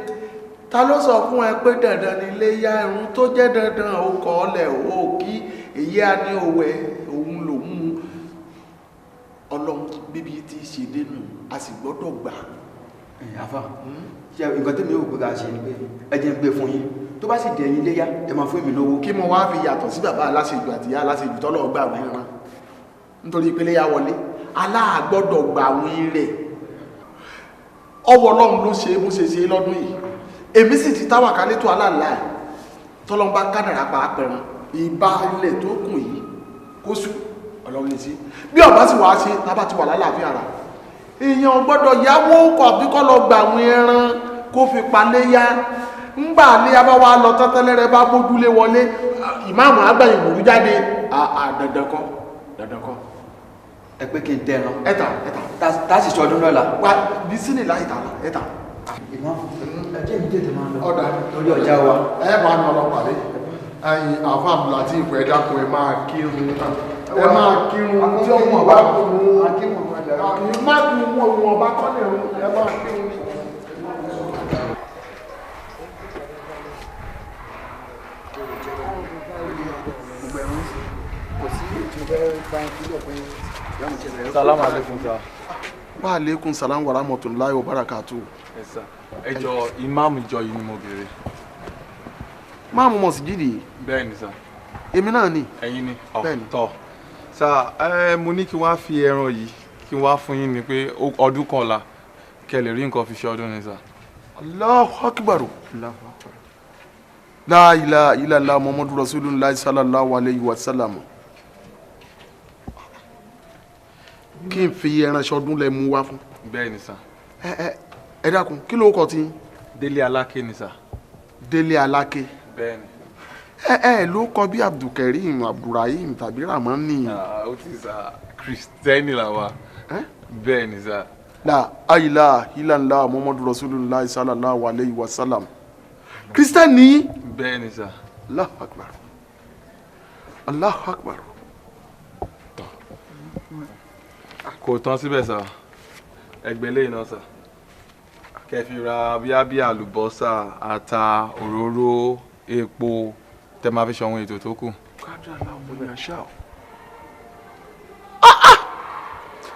Ta ló sọ fún ẹ pé dandan ni iléyá? Irun tó jẹ́ dandan ó kọ́ ọlẹ̀ ó kí èyí á ní òwe òun lòún Ọlọ́run bíbí tí í ṣe dénú a sì gbọ́dọ̀ gbà. Àfà, ṣe nǹkan tẹ́mi ò gbéga ṣe ni pé ẹ jẹ́ ń gbé fún yín tó bá sì dẹ̀ yín léyá ẹ máa fún mi lówó. Kí mo wá fi yàtọ̀ sí bàbá aláṣejù àti ìyá aláṣejù tọ́lọ̀ gbà wọ́n rán nítorí ìpele yá wọlé aláàgbọ́dọ̀ gbà wọ́n rẹ̀. Ọwọ́ Ọlọ́run ló ṣe bó ṣe ṣe lọ́dún yìí. Èmi sì ti táwà ká létò aláàlá ẹ̀ tọ́lọ́n bá kádàrá pa apẹ̀rán ìbá ilẹ̀ tó kùn yìí kó sú Ọlọ́run lè sí bí ọba sì wàá ṣe tábà ti wà lálàáfíà ara èèyàn gbọ́dọ̀ yáwó kọ̀ bí kọ́ lọ gbà àwọn ẹran kó fi paléyá ńgbà léyà bá wà lọ tẹ́tẹ́lẹ́rẹ́ bá bójúlé wọlé ìmáàmù àgbà ìgbòrú jáde dandan kọ́ dandan kọ́. Ẹ pé kí n tẹran. Ẹ ta ẹ ta. Tá a sì sọdún lọ́la. Wá bí sínú ìlà ìta ẹ ta. Ìmọ̀ ẹ jẹ́ ìdíje máa lọ. Ọ̀dà lórí ọjà wa. Ẹ máa ń lọ pàdé. Ẹyin Àfà Abdulateef ẹ dákun ẹ máa kírun. Ẹ máa kírun tí ọmọ bá kírun. Má kírun òun ọba kọ́lẹ̀ òun ẹ máa kírun ni. Salaam alaikum sir. Wa alaikum salam wa rahmatullahi wa barakatuh. Yes sir. Ẹ jọ̀ọ́ ìmáàmù ìjọ yìí ni mo béèrè. Máàmù mọ̀síjìdì. Bẹ́ẹ̀ ni sir. Èmi náà ni. Ẹ̀yin ni. Bẹ́ẹ̀ ni. Tọ́ sir, ẹ mo ní kí wọ́n á fi ẹran yìí kí wọ́n á fún yín ni pé ọdún kan ọ̀la kẹ́ lè rí nǹkan fi ṣe ọdún ni sir. Allahu akbar. La ilaha illallah Muhammadu Rasulullah sallallahu alayhi wa sallam. Kí n fi ẹran ṣọdún lẹ mú wá fún. Bẹ́ẹ̀ ni sir. Ẹ ẹ Ẹ dákun, kí ló kọ tí. Délé Aláké ni sà. Délé Aláké. Bẹ́ẹ̀ni. Ẹ ló kọ bí Abdulkareem, Abdulrahim tàbí Ramani. Ó ti sà, Kristẹni là wa. Bẹ́ẹ̀ni sà. La ayila ilànlá Muhammadu Rasulullah sallallahu alayhi wa sallam. Kristẹni. Bẹ́ẹ̀ni sà. Allahu Akbar. Allahu Akbar. Kò tán síbẹ̀ sà, ẹgbẹ́ lẹ́yìn náà sà, kẹ́ fi ra bíá bí àlùbọ́sà, ata, òróró, epo tẹ́ máa fi ṣe àwọn ètò tó kù.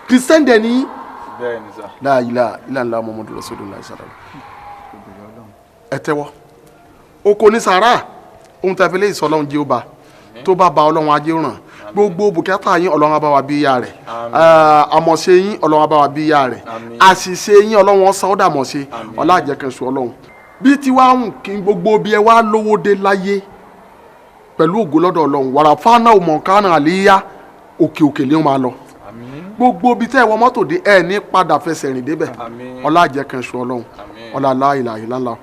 Christian dẹ̀ ni. Bẹ́ẹ̀ni sà. La ilaha illallah Muhammadu Rasulullah sallallahu. Ẹ tẹ́wọ́, oko ní sàrà, ohun tẹ́ fi lé ìsọ ọlọ́run jẹ́ ó ba, tó bá ba ọlọ́run ajé ràn, gbogbo bùkátà yín ọlọ́run á bá wa bí ìyá rẹ̀, àmọ̀ṣe yín ọlọ́run á bá wa bí ìyá rẹ̀, àṣìṣe yín ọlọ́run ọ̀sán ó dàmọ̀ṣe, ọlá àjẹkẹ̀sù ọlọ́run. Bí tiwa ń kí gbogbo bí ẹ wá lówó dé láyé pẹ̀lú ògo lọ́dọ̀ ọlọ́run, wàrà fáná òmọ̀kánà àlíyá òkè òkè ló máa lọ. Gbogbo bí tẹ́ ẹ wọ mọ́tò dé ẹ ní padà fẹsẹ̀ rìn débẹ̀, ọlá àjẹkẹ̀sù ọlọ́run, ọlá la ilaha illallah,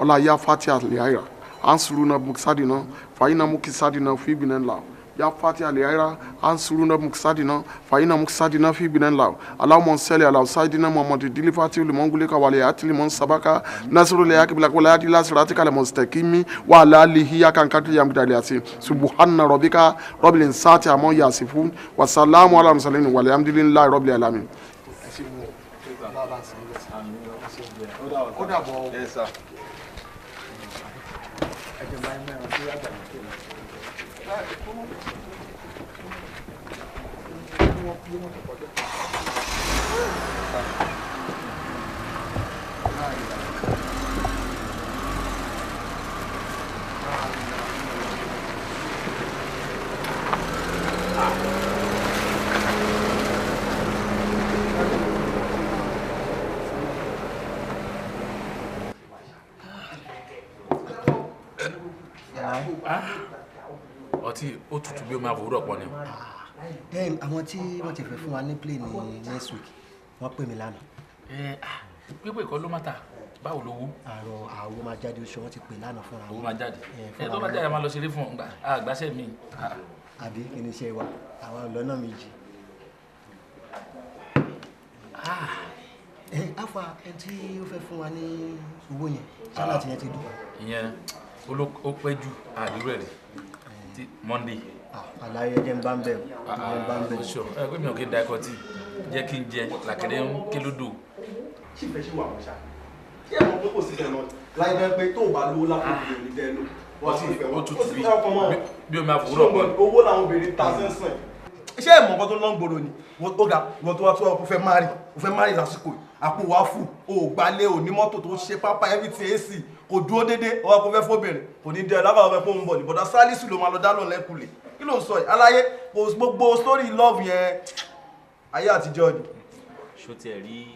ọlá yá fatia lẹ́yà ansuruna muksadina fàyínà muksadina fíbinà ńlá ya fatiha lẹ́yà ansuruna muksadina fàyínà muksadina fíbinà ńlá Allahumma salli ala sayyidina Muhammad dilifati limongule kawale atili mon sabaka nasiru lẹ́yà kibila kó láyà dila siratika lẹ́ mustaqimi wa ala alihi ya kankati yamidali ati subhana rabbika rabbil izzati amma yasifun wa salamu ala mursalin walhamdulillahi rabbil alamin. Ó dàbọ̀. Yes, sir. Ọtí ó tutù bí ó máa fòwúrọ̀ pọ̀ ni. Àwọn tí wọ́n ti fẹ́ fún wa ní play ní next week wọ́n pè mí lánàá. Pípé ìkọ́ ló má ta, báwo ló wú. Àrò àwo máa jáde oṣù wọn ti pè lánàá fúnra wọn. Owó máa jáde, ẹ tó bá jáde máa lọ ṣeré fún ọgbà àgbàṣe mi. Àbí kí ni iṣẹ́ wa, àwa lọ́nà méjì. Afa ẹni tí ó fẹ́ fún wa ní owó yẹn ṣáláàtì yẹn ti dùn. Ìyẹn ó pẹ́ jù àdúrà rẹ̀ ti Monday. Àlàyé ẹjẹ ń bá ń bẹ̀ o, ẹjẹ ń bá ń bẹ̀. Ẹ pé mi ò kí n da ẹ̀kọ́ tí jẹ́ kí n jẹ làkèrè ń ké lódò. Ṣé ìfẹ́ ṣì wà wọ́n ṣá? Kí ẹ̀ mọ̀ pé kò sí ẹ̀ lọ láyé bẹ́ẹ̀ pé tó o bá lówó lápò ìlú ní dẹ́nu. Wọ́n ti ìfẹ́ wọn. Ó tutù bí omi àfòwúrọ̀ pọ̀. Owó làwọn obìnrin ta sẹ́nsìn. Ṣé ẹ̀ mọ̀ nǹkan tó ń lọ ń gbòòrò ni? Ó ga ìwọ tó wá tó wá fẹ́ márì, ó fẹ́ márì lásìkò yìí. Àpò wa fù, o ò gbalé, ò ní mọ́tò tó ṣe pápá everything AC, kò dúró déédéé, ọwọ́ kò fẹ́ fóbìnrin, kò ní dẹ́ lábàá ọmọ ẹ̀kọ́ ń bọ̀ ní bọ̀dá Sálísù ló máa lọ dá lóun lẹ́kùlé. Kí ló ń sọ yìí? Aláyé, kò gbogbo story love yẹn ayé àtijọ́ ni. Ṣó tiẹ̀ rí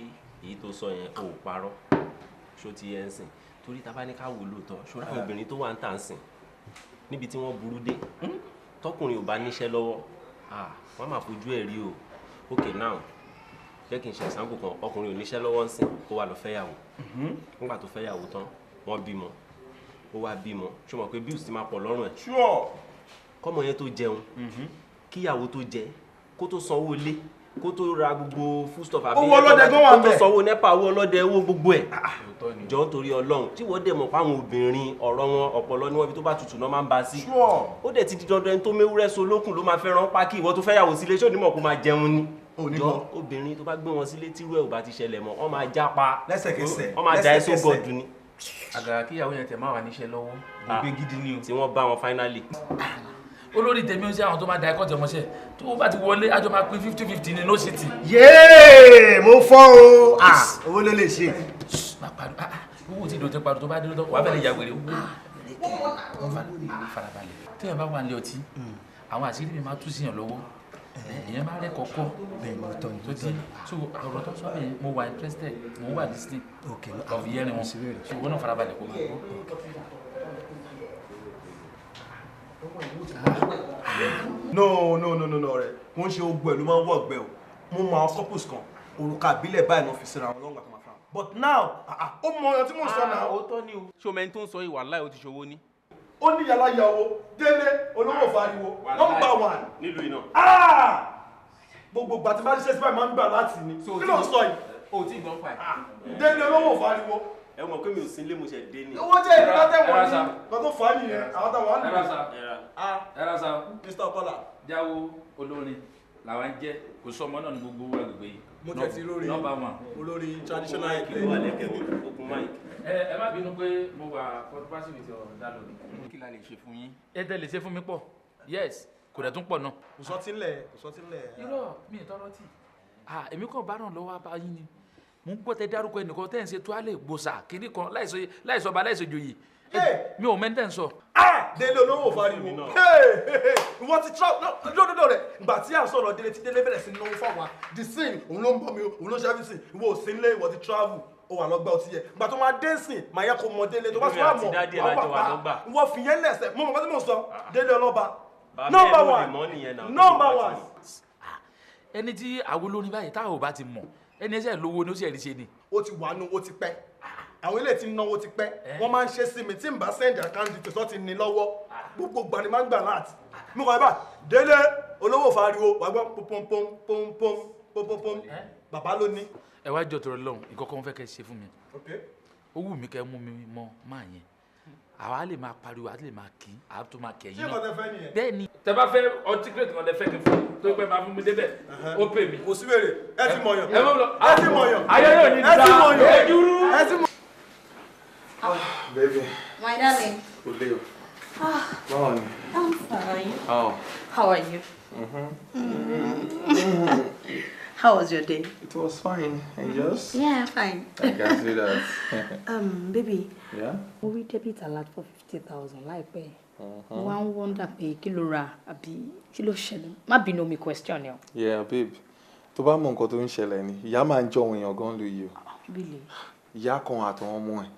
èyí tó sọ yẹn, o ò parọ́. Ṣó ti yẹn ń sìn? Torí ta bá ní ká wò lóòótọ́, ṣó ráwọn obìnrin tó wà ń tà ń sìn níbi tí wọ́n burú dé, tọkùnrin ò bá níṣẹ́ lọ́wọ́, wọ́n máa fojú ẹ̀ rí o. Okay now, jẹ́ kí n ṣe example kan, ọkùnrin ò níṣẹ́ lọ́wọ́ ń sìn, ó wá lọ fẹ́yàwó. Nígbà tó fẹ́yàwó tán, wọ́n bímọ, ó wá bímọ, ṣó mọ̀ pé bills ti máa pọ̀ lọ́rùn ẹ̀. Kọ́mọ yẹn tó jẹun, kíyàwó tó jẹ, kó tó sanwó ilé, kó tó ra gbogbo foodstuff àbí owó ọlọ́dẹ gan wà ń bẹ̀, kó tó sanwó nepa, owó ọlọ́dẹ, owó gbogbo ẹ̀. Jọ nítorí Ọlọ́run, tí wọ́n dẹ̀ mọ̀ fáwọn obìnrin ọ̀rọ̀ wọn ọ̀pọ̀lọ ni wọ́n ibi tó bá tutù náà máa ń ba sí. Ó dẹ̀ ti di dandan tó méwúrẹ́ so lókun ló máa fẹ́ràn pákí, ìwọ tó fẹ́yàwó sílé ṣé onímọ̀ kó máa jẹun ni. Jọ obìnrin tó bá gbé wọn sílé tírú ẹ̀ ò bá ti ṣẹlẹ̀ mọ́, wọ́n máa jápa lẹ́sẹ̀kẹsẹ̀, wọ́n máa da ẹ́ sógọ̀dù ni. Àgàrà kíyàwó yẹn tẹ̀ máa wà níṣẹ́ lọ́wọ́, gbogbo gidi ni o. Tí wọ́n bá wọn finally. Olórí tèmi ń ṣe àwọn tó máa da ẹ̀kọ́ tẹ̀ mọ́ṣẹ́ tó bá ti wọlé àjọ máa pín 50-50 ní no city. Yéé, mo fọ́ o, owó ló lè ṣe. Má pariwo, owó tí ìdòtí pariwo tó bá dé lọ́tọ̀ wàá fẹ́lẹ̀ ya wèrè o. Farabalẹ̀, téèyàn bá wà ní ọtí, àwọn àṣírí mi máa tú síyàn lọ́wọ́, èèyàn máa rẹ́ kọ́kọ́ tó ti so ọ̀rọ̀ tó sọ bẹ́ẹ̀, mo wà interested, mo wà listening of hearing wọn, so wọn náà farabalẹ̀ kó máa gbọ́. No no no no no ọ̀rẹ́, wọ́n ṣe ogun ẹ̀ ló máa ń wọ̀ ọ̀gbẹ́ o. Mo mọ àwọn couples kan, òrùka àbílẹ̀ báyìí náà fi síra wọn lọ́nà tó máa fara wọn. But now, ó mọ ọyàn tí mò ń sọ náà. Ó tọ́ ni o. Ṣé o mẹ́ni tó ń sọ ìwà láì ó ti ṣòwò ní? Ó ní yàrá ìyàwó Délé olówó fariwo number one. Nílùú iná. Gbogbo ìgbà tí bá ṣiṣẹ́ síbẹ̀ máa ń gbà láti ní. Kí ló ń sọ yìí? O tí gbọ́n pa ẹ̀. Délé olówó fariwo. Ẹ mọ̀ pé mi ò sí ilé, mo ṣe dé ni. Owó jẹ́ ìdíkà tẹ̀wọ̀n ní. Nǹkan tó fà á nìyẹn, àwọn táwọn á nìyẹn. Ẹ ra sa. Mr. Okola. Jáwó olórin làwọn ń jẹ́, kò sọ ọmọ náà ní gbogbo agbègbè yìí. Mo tẹ̀ sí lórí Number one. Olórí traditional Kí ló wà lẹ́kẹ̀ẹ́ ogun mic? Ẹ má bínú pé mo wà controversy with your landlord. Kí la lè ṣe fún yín? Ẹ tẹ́ lè ṣe fún mi pọ̀. Yes, kò dẹ̀ tún pọ̀ náà. Kò sọ tí ń lẹ̀, kò sọ tí ń lẹ̀. Irọ́ mi ì tọrọ tì. Èmi kàn bá ràn lọ́wọ́ abá yín ni. Mo ń gbọ́ tẹ dárúkọ ẹnìkan tẹ́ ń ṣe tuálè gbòòsà kínní kan láìsọ ọba láìsọ joyè. Mi ò mẹ́ni tẹ́ ń sọ. Délé olówó fariwo. Ìwọ ti travel lódodo rẹ̀. Ìgbà tí à ń sọ̀rọ̀ Délé tí Délé bẹ̀rẹ̀ sí náwó fáwa. The same, òun ló ń bọ́ mi, òun ló ń ṣe everything. Ìwọ ò sí nílé, ìwọ ti travel. Ó wà lọ́gbà ọtí yẹ. Ìgbà tó máa dé sìn, màá yẹ kó mọ Délé tó bá sọ àmọ́. Wà wà pa. Ìwọ fìyẹn lẹ̀sẹ̀. Mo mọ̀ nǹkan tí mò ń sọ. Délé ọlọ́ba. Number one. Number one. Ẹni tí àwọn olórin báyìí táwọn ò bá ti mọ̀, ẹni ẹsẹ̀ lówó ni ó sì ẹ̀rí ṣe ni. Ó ti wà nù, ó ti pẹ́. Àwọn ilé tí ń náwó ti pẹ́. Wọ́n máa ń ṣe sí mi tí n bá send account details tó ti ní lọ́wọ́. Gbogbo ìgbà ni máa ń gbà láti. Mo kàn bá Délé olówó fariwo wà gbọ́ pom pom pom pom. Bàbá ló ní. Ẹ wá jọ tọrọ lọ́hùn, nǹkan kan fẹ́ kẹ́ ṣe fún mi. Ó wù mí kẹ́ mú mi mọ máa yẹn. Àwa lè máa pariwo, àwa lè máa kí, àwa tó máa kẹ̀yìn náà. Ṣé nǹkan tẹ fẹ́ nìyẹn? Bẹ́ẹ̀ ni. Tẹ bá fẹ́ ọtí kírètì kan lẹ fẹ́ kí n fún mi, tó pẹ́ máa fún mi débẹ̀, ó pè mí. Kò sí wèrè, ẹ ti mọ̀yàn. Ẹ mọ̀ lọ. Ẹ ti mọ̀yàn. Ayé yóò ní Ẹ ti mọ̀yàn. ẹ dúró. Ẹ ti mọ̀. Baby. My darling. Olé o. Báwo ni? I'm fine. Oh. How are you? Mm-hmm. How was your day? It was fine. And yours? Yeah, fine. I can see that. Baby. Yeah? Mo rí debit alert for 50,000 láìpẹ́. Mo wá ń wonder pé kí ló ra àbí kí ló ṣẹlẹ̀. Má bínú mi question ẹ o. Yeah, babe. Tó bá mọ nǹkan tó ń ṣẹlẹ̀ ni, ìyá máa ń jọ òun èèyàn gan lu yìí o. Really? Ìyá kan àtàwọn ọmọ ẹ̀,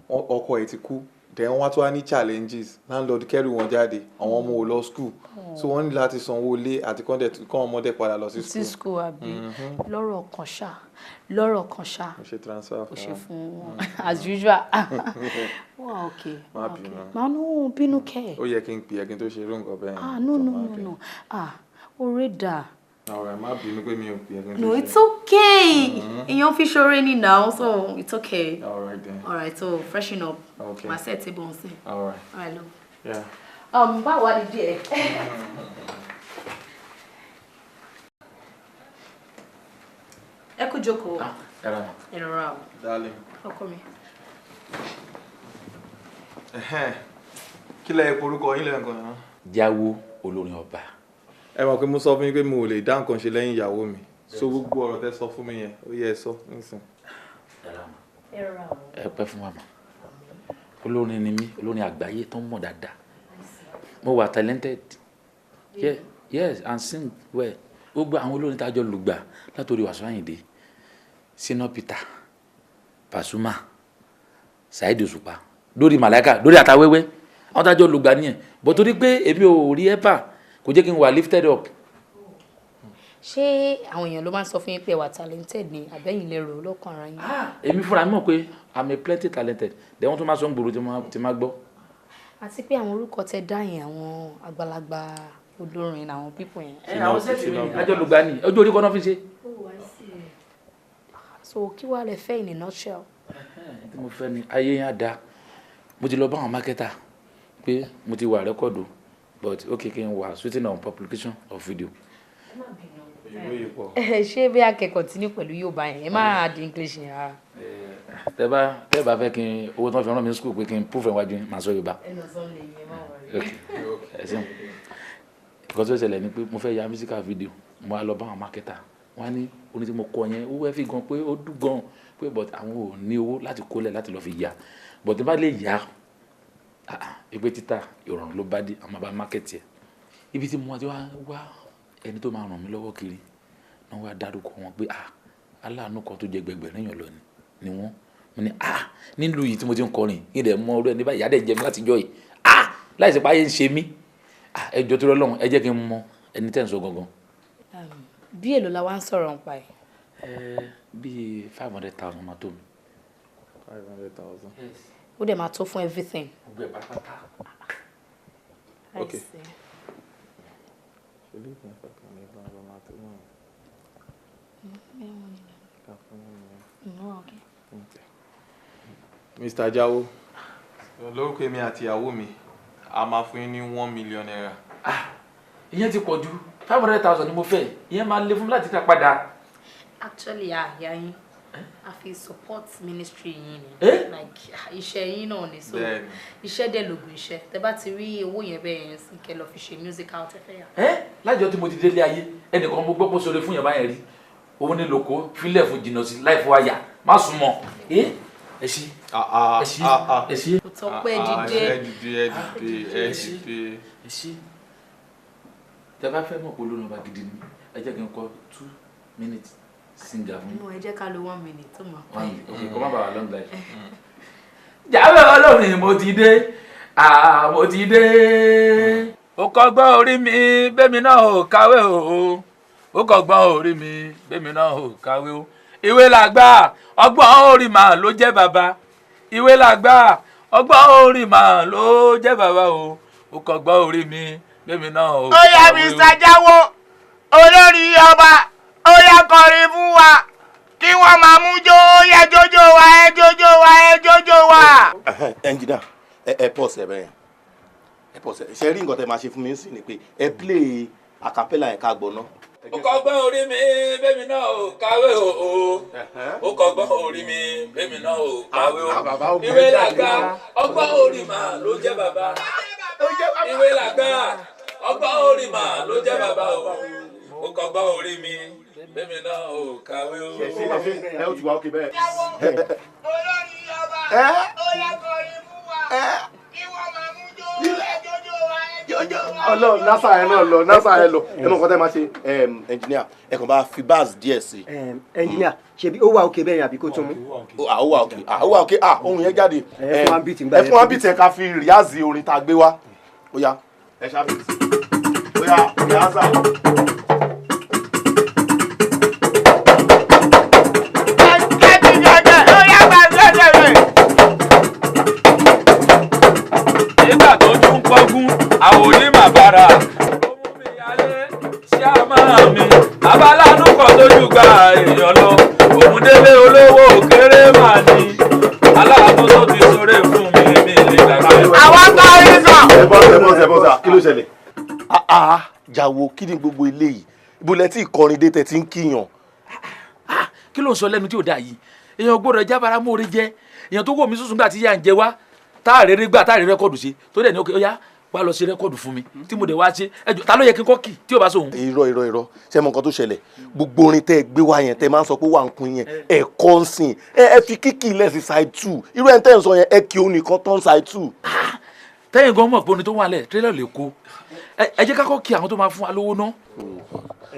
ọkọ ẹ̀ ti kú. Then wọ́n tún wá ní challenges, landlord kẹ́rù wọn jáde, àwọn ọmọ ò lọ school. So wọ́n ní láti sanwó ilé àti kọ́ ọmọdé padà lọ sí school. Sí school àbí lọ́rọ̀ kan ṣá, lọ́rọ̀ kan ṣá. Mo ṣe transfer O fún ṣe wọn. fún wọn as usual. Wà okay. Má bínú. Má nú bínú kẹ́. Ó yẹ kí n pè ẹ́ kí n tó ṣe irú nǹkan bẹ́ẹ̀. Ah no no no no. Ah oore dà. Alright, má bínú pé mi ò pè ẹ́ kí n tó No, ṣe. it's okay. Èèyàn fi ṣoore ni now, so it's okay. Alright then. Alright, so freshen up. Okay. Màá set table nsìn. Alright. Alright, love. Yeah. Báwo wá ni díẹ̀? Ẹ kú jókòó. Ẹ ra mọ̀. Ẹ rọra o. Darling. Ọkọ mi. Kí lẹ porúkọ yín lẹ́ẹ̀kan náà? Jáwó olórin ọba. Ẹ mọ̀ pé mo sọ fún yín pé mo ò lè dá nǹkan ṣe lẹ́yìn ìyàwó mi. So gbogbo ọ̀rọ̀ tẹ́ sọ fún mi yẹn, ó yẹ ẹ sọ nísìn. Ẹ rọra o. Ẹ pẹ́ fún wa mọ̀. Olórin ni mí, olórin àgbáyé tó ń mọ̀ dáadáa. Mo wà talented. Yeah, yes, and sing well. Gbogbo àwọn olórin tá a jọ lùgbà látòrí Wasiu Ayinde, Shina Peter, Pasuma, Saheed Òṣùpá, lórí Màláíkà, lórí Àtàwẹ́wẹ́. Àwọn tá a jọ lùgbà nìyẹn. Bọ̀ torí pé èmi ò rí ẹ́pà, kò jẹ́ kí n wà lifted up. Ṣé àwọn èèyàn ló máa ń sọ fún yín pé ẹ wà talented ni àbẹ́yìn lè rò lọ́kàn ara yín? Èmi fúnra mi mọ̀ pé I'm a plenty talented. Then wọ́n tún máa sọ ń gbòòrò tí máa gbọ́. Àti pé àwọn orúkọ tẹ dá yẹn àwọn àgbàlagbà olórin àwọn pípọ̀ yẹn. Ẹ àwọn sẹ́ẹ̀tì mi ni àjọ lùgbà ni ọjọ́ orí kan náà fi ṣe. Oh, I see. So kí wàá lè fẹ́ in a nutshell? Tí mo fẹ́ ni ayé yẹn á da. Mo ti lọ bá àwọn mákẹ́tà pé mo ti wà rẹ́kọ̀dù but okay kí n wà shooting on publication of video. Òyìnbó yìí pọ̀. Ṣé bí akẹ́kọ̀ọ́ continue pẹ̀lú Yorùbá yẹn ẹ má di English yẹn rárá. Tẹ bá fẹ́ kí n owó tí wọ́n fi rán mi ní school pé kí n proof ẹ̀ wájú yín, màá sọ Yorùbá. Ẹnu ọ̀sán lè yẹn má wọrí. Ok, ẹ ṣeun. Nǹkan tó ṣẹlẹ̀ ni pé mo fẹ́ ya musical video, mo wá lọ bá àwọn mákẹ́tà. Wọ́n á ní orin tí mo kọ yẹn ó wẹ́ fi gan pé ó dùn gan pé but àwọn ò ní owó láti kólẹ̀ láti lọ fi ya. But tí n bá lè yá, ìpè títà ìrọ̀rùn ló bá dé, àwọn máa bá mákẹ́tì ẹ̀. Ibi tí mo ti wá wá ẹni tó máa ràn mí lọ́wọ́ kiri, náà wá dárúkọ wọn pé aláàánú kan tó jẹ gbẹgbẹ̀rún èèyàn lọ ni wọ́n. Mo ní nílùú yìí tí mo ti ń kọrin, kí n dẹ̀ mọ orú ẹni báyìí, ìyá dẹ̀ jẹ mí látijọ́ yìí. Láìsí pé ayé ń ṣe mí. Ẹ jọ̀ọ́ torí Ọlọ́run, ẹ jẹ́ kí n mọ ẹni tẹ́ ń sọ gangan. Bí èlò la wá ń sọ̀rọ̀ nípa ẹ̀? Bí 500,000 máa tó mi. 500,000. Ó dẹ̀ máa tó fún everything. Gbogbo ẹ̀ pátápátá. I Okay. see. No, okay. Mr. Jawo, lórúkọ èmi àti ìyàwó mi, a máa fún yín ní ₦1 million. Ìyẹn ti pọ̀ ju. 500,000 ni mo fẹ́. Ìyẹn máa le fún mi láti dá padà. Actually, àyà yín a fi support ministry yín ni. Eh? Like iṣẹ́ yín náà ni, so Bẹ́ẹ̀ni. iṣẹ́ dẹ̀ lògùn iṣẹ́. Tẹ́ bá ti rí owó yẹn bẹ́ẹ̀ yẹn sí, kẹ́ lọ fi ṣe music out ẹ fẹ́ yà. Ẹ lájọ tí mo ti délé ayé, ẹnìkan mo gbọ́ pé sọ̀rọ̀ fún yàn báyẹn rí, òun ní lóko fílẹ̀ fún jìnnà sí láì fún àyà má sùn mọ́. Ẹ ẹ ṣí, ẹ ṣí, ẹ ṣí. Kò tọ́pẹ́, dìde. Ẹ dìde, ẹ dìde, ẹ dìde. Ẹ ṣí. Tẹ bá fẹ́ mọ̀ pé olórin ọba gidi ni, ẹ jẹ́ kí n kọ 2 minutes singer fún Inú ẹ jẹ́ ká lo 1 minute tó máa one minute. Ok, kọ́ má bàa long life. Jáwé olórin, mo ti dé, ah, mo ti dé. Ó kọ́gbọ́n orí mi bẹ́mi náà ò kàwé o. Ó kọ́gbọ́n orí mi bẹ́mi náà ò kàwé o. Ìwé làgbà, ọgbọ́n orí mà ló jẹ́ bàbá. Ìwé làgbà, ọgbọ́n orí mà ló jẹ́ bàbá o. Ó kọ́gbọ́n orí mi bẹ́mi náà ò Ó yá, kàwé o. Mr. Jáwó, olórí ọba, ó yá, kọrin fún wa kí wọ́n máa mú jó. Ó yá, jójó wa, ẹ jójó wa, ẹ jójó wa. Ẹnjìnà, ẹ pọ̀ sẹ̀ bẹ́ẹ̀, ẹ pọ̀ sẹ̀. Ṣe rí nǹkan tẹ máa ṣe fún mi sí ni pé ẹ play acapella ẹ̀ ká gbọ́ ná. Ó kọ́gbọ́n orí mi bẹ́mi náà ò kàwé o. Ó kọ́gbọ́n orí mi bẹ́mi náà ò kàwé o. Ìwé làgbà, ọgbọ́n orí mà ló jẹ́ bàbá. Ìwé làgbà, ọgbọ́n orí mà ló jẹ́ bàbá o. Ó kọ́gbọ́n orí mi bẹ́mi náà ò kàwé o. Ẹ ó ti wá ókè bẹ́ẹ̀. Olórí ọba, ó yá, kọrin fún wa kí wọ́n máa mú jó. Ẹ jójó wa, ẹ jójó wa. Ọlọ́run, nasa ẹ náà lọ, nasa ẹ lọ. Ẹ mọ nǹkan tẹ máa ṣe, ẹnjìníà, ẹ kàn bá fi bass díẹ̀ sí i. Ẹnjìníà, ṣebí ó wà òkè bẹ́ẹ̀ yẹn àbí kó tún mú? Ó wà òkè, ó wà òkè. Ah, ohun yẹn jáde. Ẹ fún wa beat ńgbà Ẹ fún wa beat ẹ, ká fi rehearse orin tá a gbé wá. Ó yá, ẹ ṣá beat. Ó yá, rehearsal. Ó yá, gbàgbé. Nígbà tó tún kọ́gún àwòrí màbára, ó mú mi yálé ṣáàmà mi abalánú kan tójú gba èèyàn lọ. Òun délé olówó kéré mà ní aláàánú tó ti sọ̀rọ̀ fún mi, mi lè gbàgbé. Àwọn kọrin sàn. Ẹ bọ́ ẹ bọ́ ẹ bọ́ sà, kí ló ṣẹlẹ̀? Ah ah, Jàwó, kí ni gbogbo eléyìí? Ibo lẹ tí ìkọrin dé tẹ ti ń kíyàn? Kí ló ń sọ lẹ́nu tí ò dáa yìí? Èèyàn gbọ́dọ̀ jábára mọ́ọ́rẹ́ jẹ́ èèyàn tó wò mí sùsùn gbà tí yà ń jẹ wá, tá a rere gbà, tá a rere record ṣe, tó dẹ̀ ní ó yá, wá lọ ṣe record fún mi, tí mo dẹ̀ wá ṣe. Ẹjọ́, ta ló yẹ kí n kọ́ kì tí ò bá sóhun? Irọ́, irọ́, irọ́. Ṣé mo nǹkan tó ṣẹlẹ̀? Gbogbo orin tẹ́ ẹ gbé wá yẹn, tẹ́ máa ń sọ pé wà ń kun yẹn, ẹ kọ́ ń sìn ẹ fi kíkì ilẹ̀ sí side two. Irú ẹ̀ ń tẹ́ ń sọ yẹn, ẹ kí òun nìkan tán side two. Tẹ́yìn gan mọ̀ pé orin tó wà lẹ̀ tírélà lè kó. Ẹ jẹ́ ká kọ́ kí àwọn tó máa fún wa lówó ná.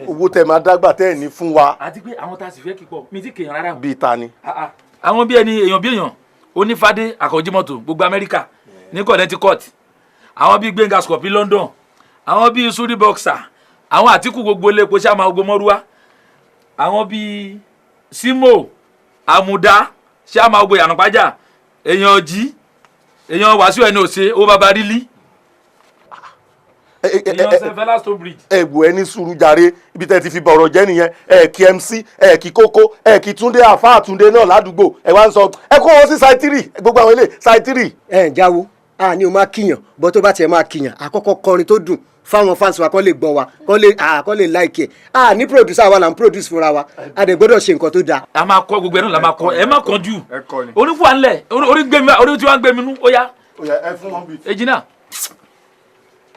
Owó tẹ́ máa dágbà tẹ́ ẹ̀ ní fún wa. Àti pé àwọn tá a sì fẹ́ kíkọ mi ti kéèyàn rárá. Bíi ta ni? Àwọn bí ẹni èèyàn bí èèyàn onífádé àkànjímọ́tò gbogbo Amẹ́ríkà ní Connecticut, àwọn bíi Gbẹ̀ngà Scorpi London, àwọn bíi Suri Boxer, àwọn Àtìkù gbogbo iléepo sàmà gbogbo mọ́rúwá, àwọn bíi Simo Àmùdá sàmà gbogbo yànnàpájà, èèyàn jí èèyàn Wàsíù ẹni òsè owó baba rílí, èèyàn Sẹfẹlá Stonebridge. Ẹ wò, ẹ ní sùúrù jàre. Ibi tẹ́ ti fi bọ̀rọ̀ jẹ́ nìyẹn. Ẹ kí MC, ẹ kí Kókó, ẹ kí Túndé àfáà Túndé náà ládùúgbò. Ẹ wá ń sọ ẹ kó wọn sí side three, gbogbo àwọn ilé side three. Ẹ ń jáwó a ní o máa kíyàn bọ́, tó bá tiẹ̀ máa kíyàn, àkọ́kọ́ kọrin tó dùn fáwọn fans wa kọ́ lè gbọ́ wa, kọ́ lè like ẹ̀. A ní producer wa là ń produce fúnra wa, a dẹ̀ gbọ́dọ̀ ṣe nǹkan tó dáa. A máa kọ gbogbo ẹ náà la máa kọ, ẹ má kánjú. Orí fún wa ńlẹ̀, orí gbé mi, orí tí wọ́n ń gbé mi nú, ó yá. Ẹ fún wọn bíi. Ejina,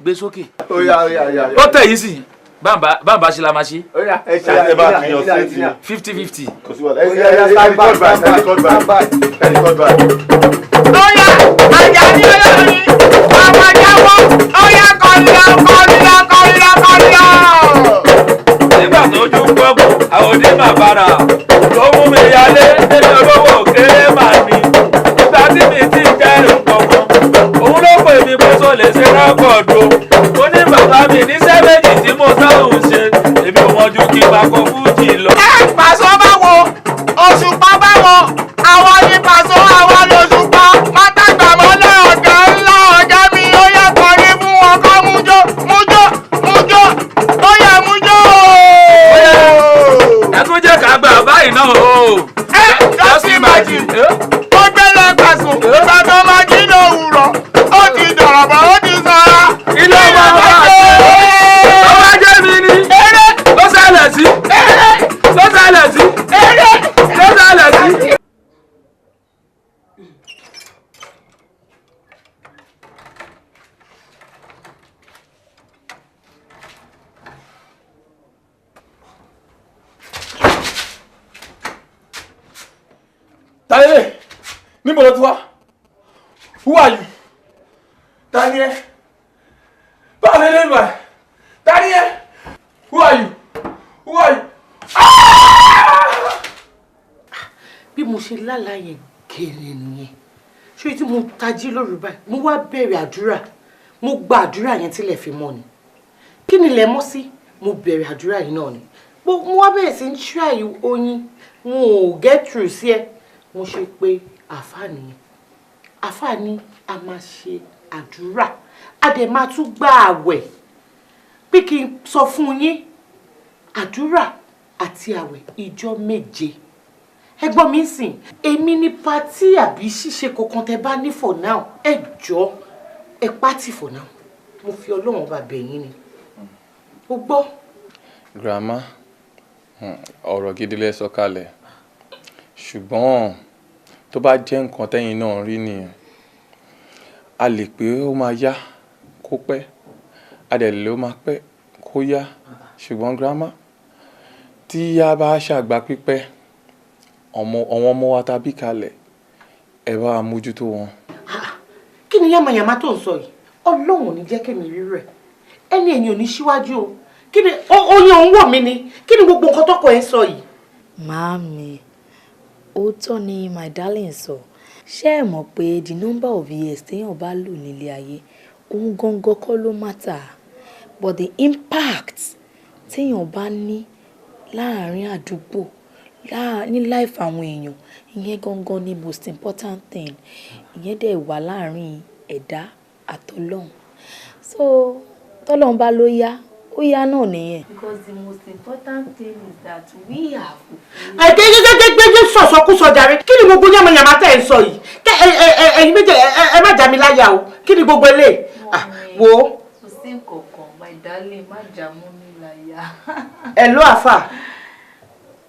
gbé sókè. Ó yá, ó yá, ó yá. Ó tẹ̀ yìí sí bàǹbà bàǹbà ṣe la máa ṣe. Ẹ ṣe ẹ bá kíyàn straight ni. 50-50. Kò sí wàhálà. Ẹ ẹ ẹ record by, ẹ record by, ẹ record by. Ó yá, Àjàní olórin ọmọ Jáwó, ó yá, kọrin lọ, kọrin lọ, kọrin lọ, kọrin lọ. Nígbà tó ju gbọ́gbọ́ àwọn onímọ̀ bàrà tó mú mi yálé délé olówó kéré mà ní. Ìgbà tí mi ti jẹ́ nǹkankan, òun ló pè mí pé sọ lè ṣe record. Ó ní bàbá mi níṣẹ́ méjì tí mo sáhùn ṣe, èmi ò mọ̀jú kí n máa kọ fújì lọ. Ẹ Pàṣọ bá wo, Òṣùpá bá wo, àwọn ní Pàṣọ àwọn. Níbo ló ti wá? Who are you? Ta ni ẹ? Báwo lè lè báyìí? Ta ni ẹ? Who are you? Who are you? Bí mo ṣe lálàá yẹn gèrè nìyẹn. Ṣé tí mo tají lóru báyìí, mo wá bẹ̀rẹ̀ àdúrà. Mo gba àdúrà yẹn tílẹ̀ fi mọ́ ni. Kí ni ilẹ̀ mọ́ sí? Mo bẹ̀rẹ̀ àdúrà yìí náà ni. Mo wá bẹ̀rẹ̀ sí ń try oyin. Mo ò get through sí ẹ. Mo ṣe pé àáfàá nìyẹn. Àáfàá ní a máa ṣe àdúrà. A dẹ̀ máa tún gba àwẹ̀. Pé kí n sọ fún yín, àdúrà àti àwẹ̀ ìjọ 7. Ẹ̀gbọ́n mi ń sìn, èmi ní patí àbí ṣíṣe kankan tẹ bá ní for now. Ẹ jọ̀ọ́, ẹ pátì for now. Mo fi Ọlọ́run ọba bẹ̀ yín ni. O gbọ́. Grandma, ọ̀rọ̀ gidi lẹ sọ kalẹ̀. Ṣùgbọ́n tó bá jẹ́ nǹkan tẹ́yin náà rí nìyẹn, a lè pé ó máa yá kó pẹ́, a dẹ̀ lè ó máa pẹ́ kó yá. Ṣùgbọ́n grandma, tí a bá ṣàgbà pípẹ́, àwọn ọmọ wa tàbí kalẹ̀, ẹ bá wa mójútó wọn. Kí ni yàmàyàmá tó ń sọ yìí? Ọlọ́run ò ní jẹ́ kémi rí rẹ̀. Ẹni ẹ̀yìn ò ní síwájú o. Kí ni oyin òun wò mí ni? Kí ni gbogbo nǹkan tọkọ ẹ sọ yìí? Màámi, òótọ́ ni my darling sọ. Ṣé ẹ mọ̀ pé the number of years téèyàn bá lò nílé ayé, òun gangan kọ́ ló matter, but the impact téèyàn bá ní láàárín àdúgbò, ní life àwọn èèyàn, ìyẹn gangan ni most important thing. Ìyẹn dẹ̀ wà láàárín ẹ̀dá àtọlọ́hun. So tọ́lọ́hun bá ló yá, ó yá náà nìyẹn. Because the most important thing is that we are fulfilled. Ẹ̀ẹ́dẹ́gbẹ́gbẹ́gbẹ́ sọ̀sọ̀kúsọ jàre. Kí ni gbogbo yàmàyàmá tẹ̀ ń sọ yìí? Ẹ̀yin méjì, ẹ má jà mí láyà o. Kí ni gbogbo eléyìí? Wo. Kò sí nǹkankan, my darling, má jà mọ́ mi láyà. Ẹ ló àfà.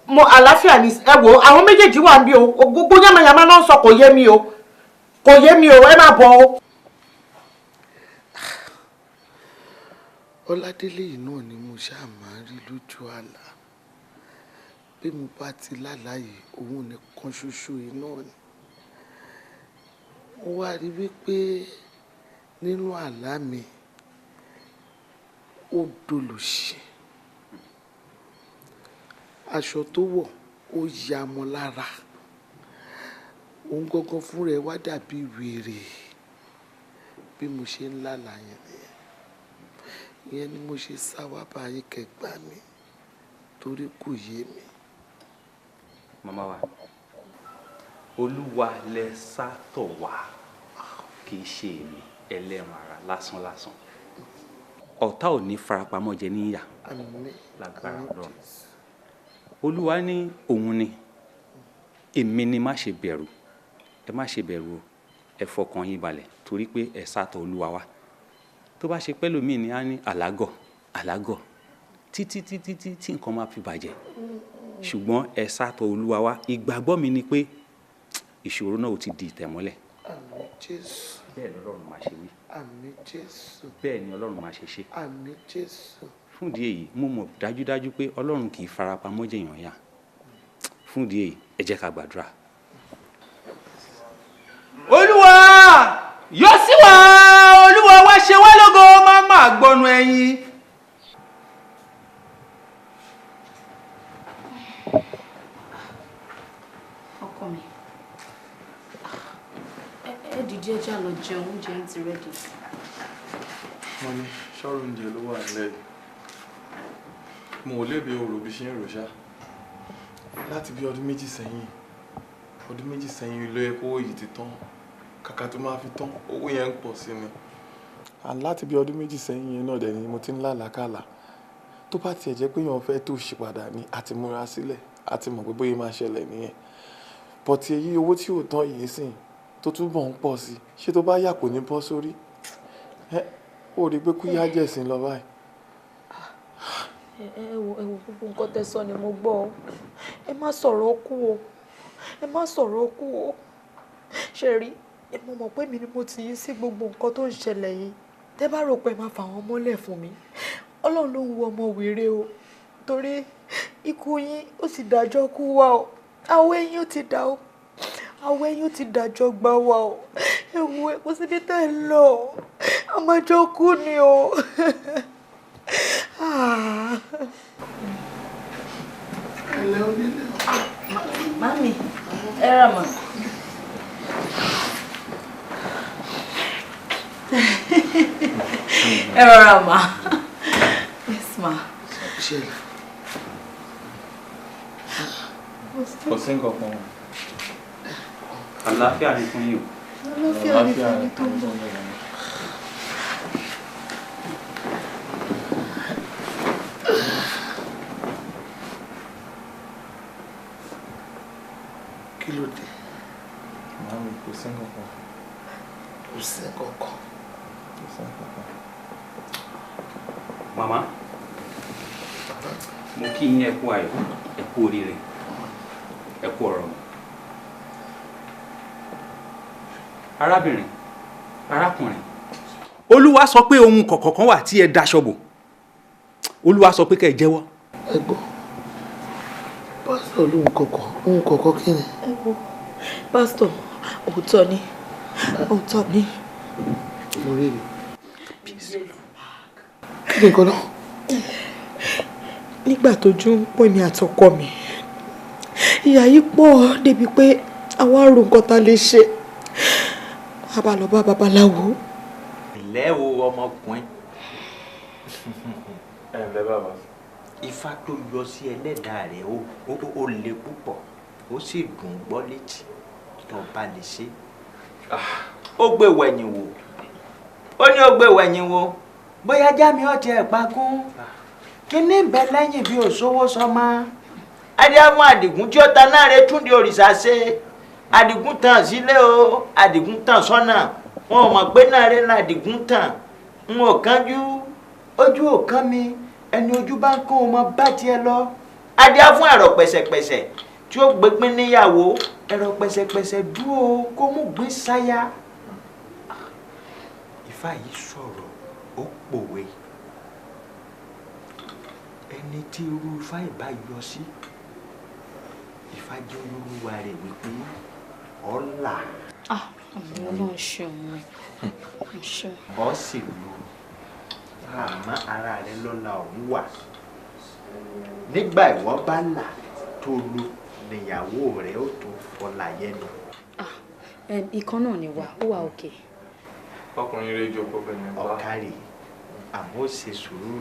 Mo àlàáfíà ni ẹ wò, àwọn méjèèjì wà níbí o. Gbogbo yàmàyàmá náà sọ kò yé mi o. Kò yé mi o, ẹ má bọ̀ o. Ọládélé yìí náà ni mo ṣáà máa ń rí lójú àlá. Bí mo bá ti lálàá yìí, òun nìkan ṣoṣo yìí náà ni. Mo wá rí wípé nínú àlá mi, ó dolòṣì. Aṣọ tó wọ̀ ó ya mọ́ lára. Òun gangan fúnra ẹ̀ wá dàbí wèrè. Bí mo ṣe ń lálàá yẹn nìyẹn. Ìyẹn ni mo ṣe sá wá bá yín kẹ́ gbà mí torí kò yé mi. Màmá wa, Olúwa lẹ sátọ̀ wá, kì í ṣe èmi ẹlẹ́ran ara lásán lásán. Ọ̀tá ò ní farapamọ́ jẹ níyà. Àmín. Lágbára Ọlọ́run. Olúwa ní òun ni, èmi ni, má ṣe bẹ̀rù, ẹ má ṣe bẹ̀rù o, ẹ fọkàn yín balẹ̀ torí pé ẹ sátọ̀ Olúwa wá. Tó bá ṣe pẹ́lòmíì ni á ní àlágọ̀, àlágọ̀, títí títí tí tí nǹkan máa fi bàjẹ́. Ṣùgbọ́n ẹ sátọ̀ Olúwa wá. Ìgbàgbọ́ mi ni pé ìṣòro náà ò ti di ìtẹ̀mọ́lẹ̀. Àmín Jésù. Bẹ́ẹ̀ lọ́lọ́run máa ṣe wí. Àmín Jésù. Bẹ́ẹ̀ ni Ọlọ́run máa ṣe ṣe. Àmín Jésù. Fún ìdí èyí, mo mọ̀ dájúdájú pé Ọlọ́run kì í farapamọ́ jẹ̀yàn yà. Fún ìdí èyí, ẹ jẹ́ ká gbàdúrà. Olúwa yọ sí wa, Olúwa wá ṣe wá lógo, má má gbọnu ẹ̀yìn. Ọkọ mi, ẹ dìde, ẹ já lọ jẹun, oúnjẹ ń ti ready. Mummy, ṣọ́rọ̀ oúnjẹ ló wà nílẹ̀ yìí. Mo ò lébi òrò bí ṣe ń rò ṣá. Láti bí ọdún 2 sẹ́yìn, ọdún 2 sẹ́yìn ló yẹ kówó yìí ti tán. Kàkà tó máa fi tán, owó yẹn ń pọ̀ sí ni. And láti bí ọdún 2 sẹ́yìn yẹn náà dẹ̀ ni mo ti ń lálàákàlà. Tó bá tiẹ̀ jẹ́ pé èèyàn fẹ́ tó ṣì padà ni, a ti múra sílẹ̀, a ti mọ̀ pé bóyá máa ṣẹlẹ̀ nìyẹn. But èyí owó tí ò tán yìí sìn, tó túbọ̀ ń pọ̀ sí, ṣé tó bá yà kò ní bọ́ sórí? Ẹ́, ó rí pé kú yá jẹ̀sìn lọ báyìí. Ẹ wo, ẹ wo, gbogbo nǹkan tẹ́ sọ ni mo gbọ́ o. Ẹ má sọ̀rọ̀ kú o. Ẹ má sọ̀rọ̀ kú o. Ṣé rí, mo mọ̀ pé èmi ni mo ti yín sí gbogbo nǹkan tó ń ṣẹlẹ̀ yìí. Tẹ́ bá rò pé ẹ máa fà wọ́n mọ́lẹ̀ fún mi, Ọlọ́run ló ń wo ọmọ wèrè o. Torí ikú yín ó sì dájọ́ kú wá o. Àwọn eyín ó ti dà o. Àwọn ẹ̀yin ti dájọ́ gbá wa o. Ẹ wo, ẹ kò síbi tẹ́ ẹ lọ. A máa jọ kú ni o. Ẹlẹ́ onílé. Mami, ẹ rà mà. Ẹ rọra mà. Yes ma. Ṣe Kò sí nǹkan kan. Àlàáfíà ni fún yín o. Àlàáfíà ni fún ẹni tó ń bọ̀. Kí ló dé? Màámi, kò sí nǹkan kan. Kò sí nǹkan kan. Kò sí nǹkan kan. Màmá, mo kí yín, ẹ kú ayọ̀, ẹ kú oríire, ẹ kú ọ̀rọ̀ mọ́. Arábìnrin, arákùnrin, Olúwa sọ pé ohun kọ̀ọ̀kan kan wà tí ẹ daṣọ bò. Olúwa sọ pé kẹ́ ẹ jẹ́wọ́. Ẹ gbọ́, pásítọ̀, lóhun kọ̀ọ̀kan, ohun kọ̀ọ̀kan kí ni? Ẹ wo, pásítọ̀, òótọ́ ni, òótọ́ ni. Mo rí rí. Kí ni nǹkan náà? Nígbà tójú ń pọ́n mi àtọkọ mi, ìyà yìí pọ̀ débi pé àwa rò nǹkan tá a lè ṣe. A bá lọ bá babaláwo. Ǹlẹ́ o, ọmọkùnrin. Ẹ ǹlẹ́, bàbá. Ifá tó yọ sí ẹlẹ́dàá rẹ̀, ó le púpọ̀, ó sì dùn ún gbọ́ létí tó bá lè ṣe. Ó gbé wẹ̀yìn wò, ó ní ó gbé wẹ̀yìn wò, bóyá jámi ọ̀tí ẹ̀ pagún kíní ń bẹ lẹ́yìn bí òṣòwò sọmọ. Adéhàmú Àdìgún tí ó ta náà rẹ túndé òrìṣà ṣe. Àdìgún tàn sílé o, Àdìgún tàn sọ́nà, wọn ò mọ̀ pé náà rẹ ní Àdìgún tàn. N ò kánjú, ojú ò kán mi, ẹni ojú bá ń kán ọmọ bá tiẹ̀ lọ. Adéhà fún ẹ̀rọ pẹ̀sẹ̀pẹ̀sẹ̀ tí ó gbégbín níyàwó, ẹ̀rọ pẹ̀sẹ̀pẹ̀sẹ̀ dúró kó mú gbín sáyà. Ifá yìí sọ̀rọ̀, ó pòwe. Ẹni tí irú ifá ìbá yọ sí, ifá jẹ́ olúwa rẹ̀ wípé ọ̀la. Ah, àmì Ọlọ́run ṣeun, o ṣeun. Ọ sì lu, àmọ́ ara rẹ lọ́la ọ̀hún wà. Nígbà ìwọ bá là tó lu, níyàwó rẹ ó tó fọlá yẹnu. Ìkan náà ni wà, ó wà òkè. Ọkùnrin rẹ jókòó bẹ́ẹ̀ ni bá. Ọ̀kárì, àmọ́ ó ṣe sùúrù,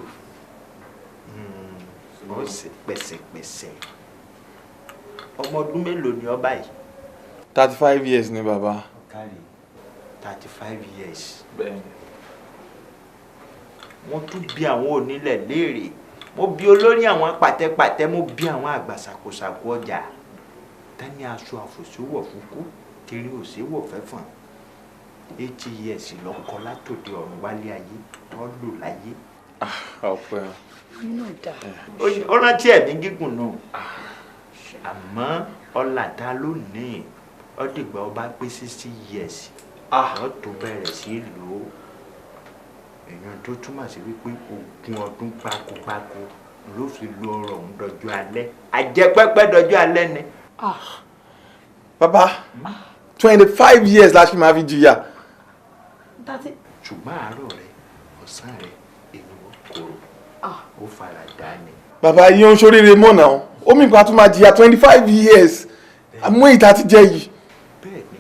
ó ṣe pẹ̀sẹ̀pẹ̀sẹ̀. Ọmọ ọdún mélòó ni ọ báyìí? 35 years ni, bàbá. Ọ̀kárì, 35 years. Bẹ́ẹ̀ni. Mo tún bi àwọn onílẹ̀ léèrè, mo bi olórí àwọn pàtẹ́pàtẹ́, mo bi àwọn àgbà ṣàkóṣàkó ọjà tani aṣọ àfòsíwọ̀ fúnkú tìrí òsíwọ̀ fẹ́fọ̀n. 80 years lọ́kọ látòdì ọ̀run wálé ayé tó lò láyé. Ọpẹ́. Inú dà. Ó rántí ẹ̀mí gígùn náà, àmọ́ ọ̀làdá lónìí, ó dìgbà ọba pé 60 years ọ̀ tó bẹ̀rẹ̀ sí í lò ó. Èèyàn tó túmọ̀ sí wípé 20 ọdún gbákogbáko ló fi lo ọrọ̀ òun dọjọ́ alẹ́, àjẹpẹ́pẹ́ dọjọ́ alẹ́ ni. Bàbá, 25 years la ṣe máa fi jìyà. Ṣùgbọ́n àárọ̀ rẹ, ọ̀sán rẹ, inú kòrò, ó fara dà ní. Bàbá yìí ó ń ṣoríire mọ́ náà, ó mì pa tún máa jìyà 25 years àmú èyí tá a ti jẹ yìí. Bẹ́ẹ̀ni.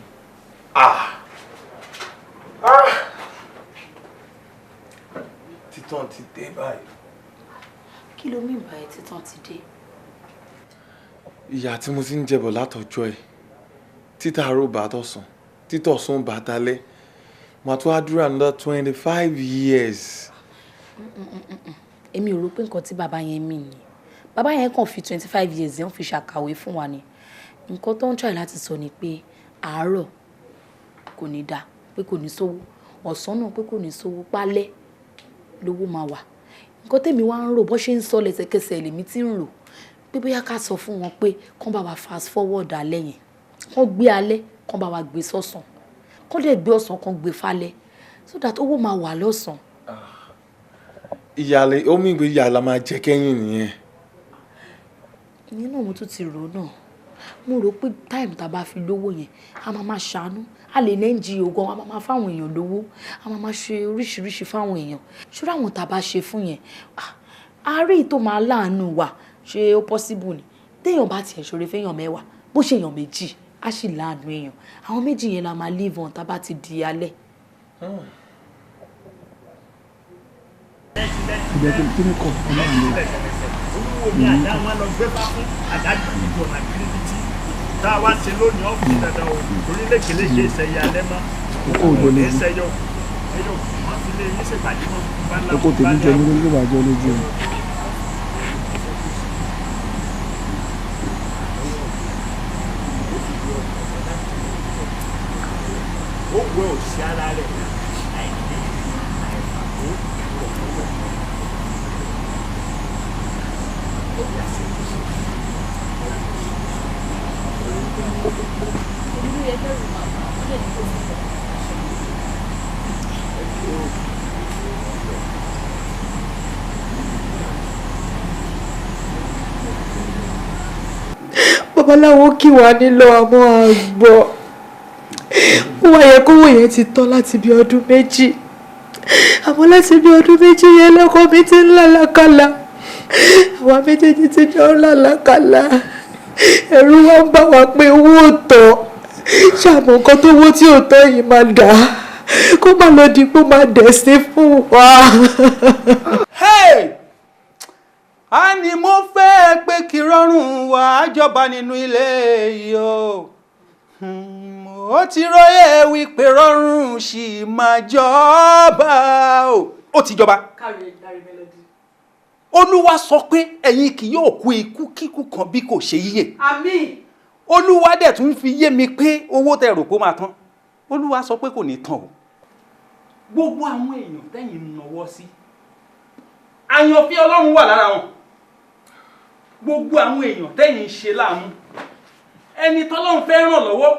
Ah! Títàn ti dé báyìí. Kí ló mìíràn báyìí, títàn ti dé? Ìyà tí mo ti ń jẹbọ̀ látọjọ́ ẹ̀, títà àárò bá tọ̀sán, títọ̀sán bá talẹ́, màá tún á dúró another 25 years. Èmi ò rò pé nǹkan tí bàbá yẹn mì ní. Bàbá yẹn kàn fi 25 years yẹn fi ṣàkàwé fún wa ni. Nǹkan tó ń try láti sọ ni pé àárọ̀ kò ní dáa, pé kò ní sówó, ọ̀sán náà pé kò ní sówó, pálẹ́ lówó máa wà. Nǹkan tèmi wá ń rò, bó ṣe ń sọ lẹ́sẹ̀kẹsẹ̀ lèmi tí ń rò pé bóyá ká sọ fún wọn pé kán bá wa fast forward alẹ́ yẹn, kán gbé alẹ́, kán bá wa gbé sọ́sàn, kán dẹ̀ gbé ọ̀sán, kán gbé falẹ́, so that owó máa wà lọ́sàn. Ìyàlẹ̀ ó mì pé ìyà la máa jẹ kẹ́yìn nìyẹn. Ìyẹn náà mo tún ti rò ó náà. Mo rò pé time tá a bá fi lówó yẹn, a máa máa ṣàánú. A lè ní NGO gan, a máa máa fáwọn èèyàn lówó, a máa máa ṣe oríṣiríṣi fáwọn èèyàn. Ṣúra àwọn tá a bá ṣe fún yẹn, àárẹ̀ tó máa láàánú wa, ṣé ó possible ni? Téèyàn bá tiẹ̀ ṣoore fẹ́yàn 10, bó ṣe èèyàn 2, á sì láàánú èèyàn. Àwọn 2 yẹn la máa live on tá a bá ti di alẹ́. Tá a wá ṣe lónìí ọ̀fìn dandan o, torí lékeléke ìṣẹ̀yẹ alẹ́ mọ́, ìṣẹ̀yẹ ẹyọ wọ́n fi lé yín ṣèpàdé mọ́. Oko tèmi jẹ ní lójú bàjẹ́ lójú ẹ. Ó wẹ òsì ara rẹ̀ àìní àìfàkó ìrọ̀lọ́wọ́. Babaláwo kì wá nílò àmọ́ àgbọ̀. Ó wá yẹ kówó yẹn ti tán láti bí ọdún 2, àmọ́ láti bí ọdún 2 yẹn lọ́kọ mi ti ń làlákàlà, àwa méjèèjì ti jọ ń làlákàlà. Ẹ̀rù wa ń bà wá pé owó ò tọ́, ṣàmù nǹkan tó wó tí ò tọ́ yìí máa dà kó má lọ di pé ó máa dẹ̀ sí fún wa. Hey! A ní mo fẹ́ pé kí rọrùn wá jọba nínú ilé yìí o. Ó ti róye wípé rọrùn ṣì máa jọba o. Ó ti jọba. Olúwa sọ pé ẹ̀yin kì yóò kú ikú kíkú kan bí kò ṣe yíyè. Àmín. Olúwa dẹ̀ tún fi yé mi pé owó tẹ́ rò kó máa tán. Olúwa sọ pé kò ní tán o. Gbogbo àwọn èèyàn tẹ́yìn ń nawọ́ sí, àyànfẹ́ Ọlọ́run wà lára wọn. Gbogbo àwọn èèyàn tẹ́yìn ń ṣe láàmú, ẹni tọ́lọ́run fẹ́ ràn lọ́wọ́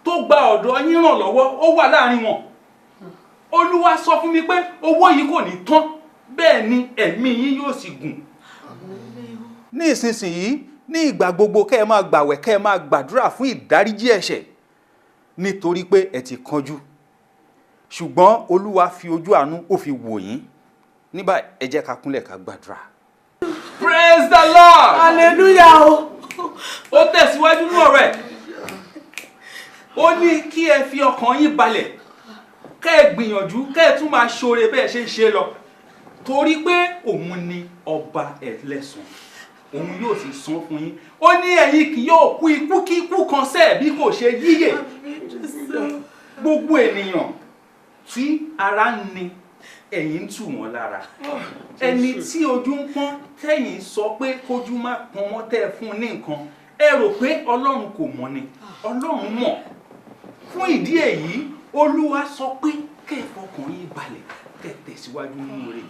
tó gba ọ̀dọ̀ yín ràn lọ́wọ́ ó wà láàrin wọn. Olúwa sọ fún mi pé owó yìí kò ní tán, bẹ́ẹ̀ ni ẹ̀mí yín yóò sì gùn. Ní ìsinsìnyí, ní ìgbà gbogbo kẹ́ ẹ máa gbàwẹ̀, kẹ́ ẹ máa gbàdúrà fún ìdáríjì ẹ̀ṣẹ̀, nítorí pé ẹ ti kánjú. Ṣùgbọ́n Olúwa fi ojú àánú ó fi wò yín. Ní báyìí, ẹ jẹ́ ká kúnlẹ̀ ká gbàdúrà. Praise the Lord! Hallelujah o. Ó tẹ̀síwájú ní ọ̀rọ̀ ẹ̀. Ó ní kí ẹ fi ọkàn yín balẹ̀, kẹ́ ẹ gbìyànjú, kẹ́ ẹ tún máa ṣoore bẹ́ẹ̀ ṣe ń ṣe lọ. Torí pé òun ni ọba ẹlẹ́san, òun yóò sì san fún yín. Ó ní ẹ̀yin kì yóò kú ikú kíkú kan sẹ́ẹ̀ bí kò ṣe yíyè. Gbogbo ènìyàn tí ara ń ni, ẹ̀yin ń tù wọ́n lára. Ẹni tí ojú ń pọ́n tẹ̀yin sọ pé kójú má pọ́n mọ́ tẹ́ ẹ fún ní nǹkan, ẹ rò pé Ọlọ́run kò mọ̀ ni. Ọlọ́run mọ̀. Fún ìdí èyí, Olúwa sọ pé kẹ́ ẹ fọkàn yín balẹ̀, kẹ́ ẹ tẹ̀síwájú nínú rẹ̀.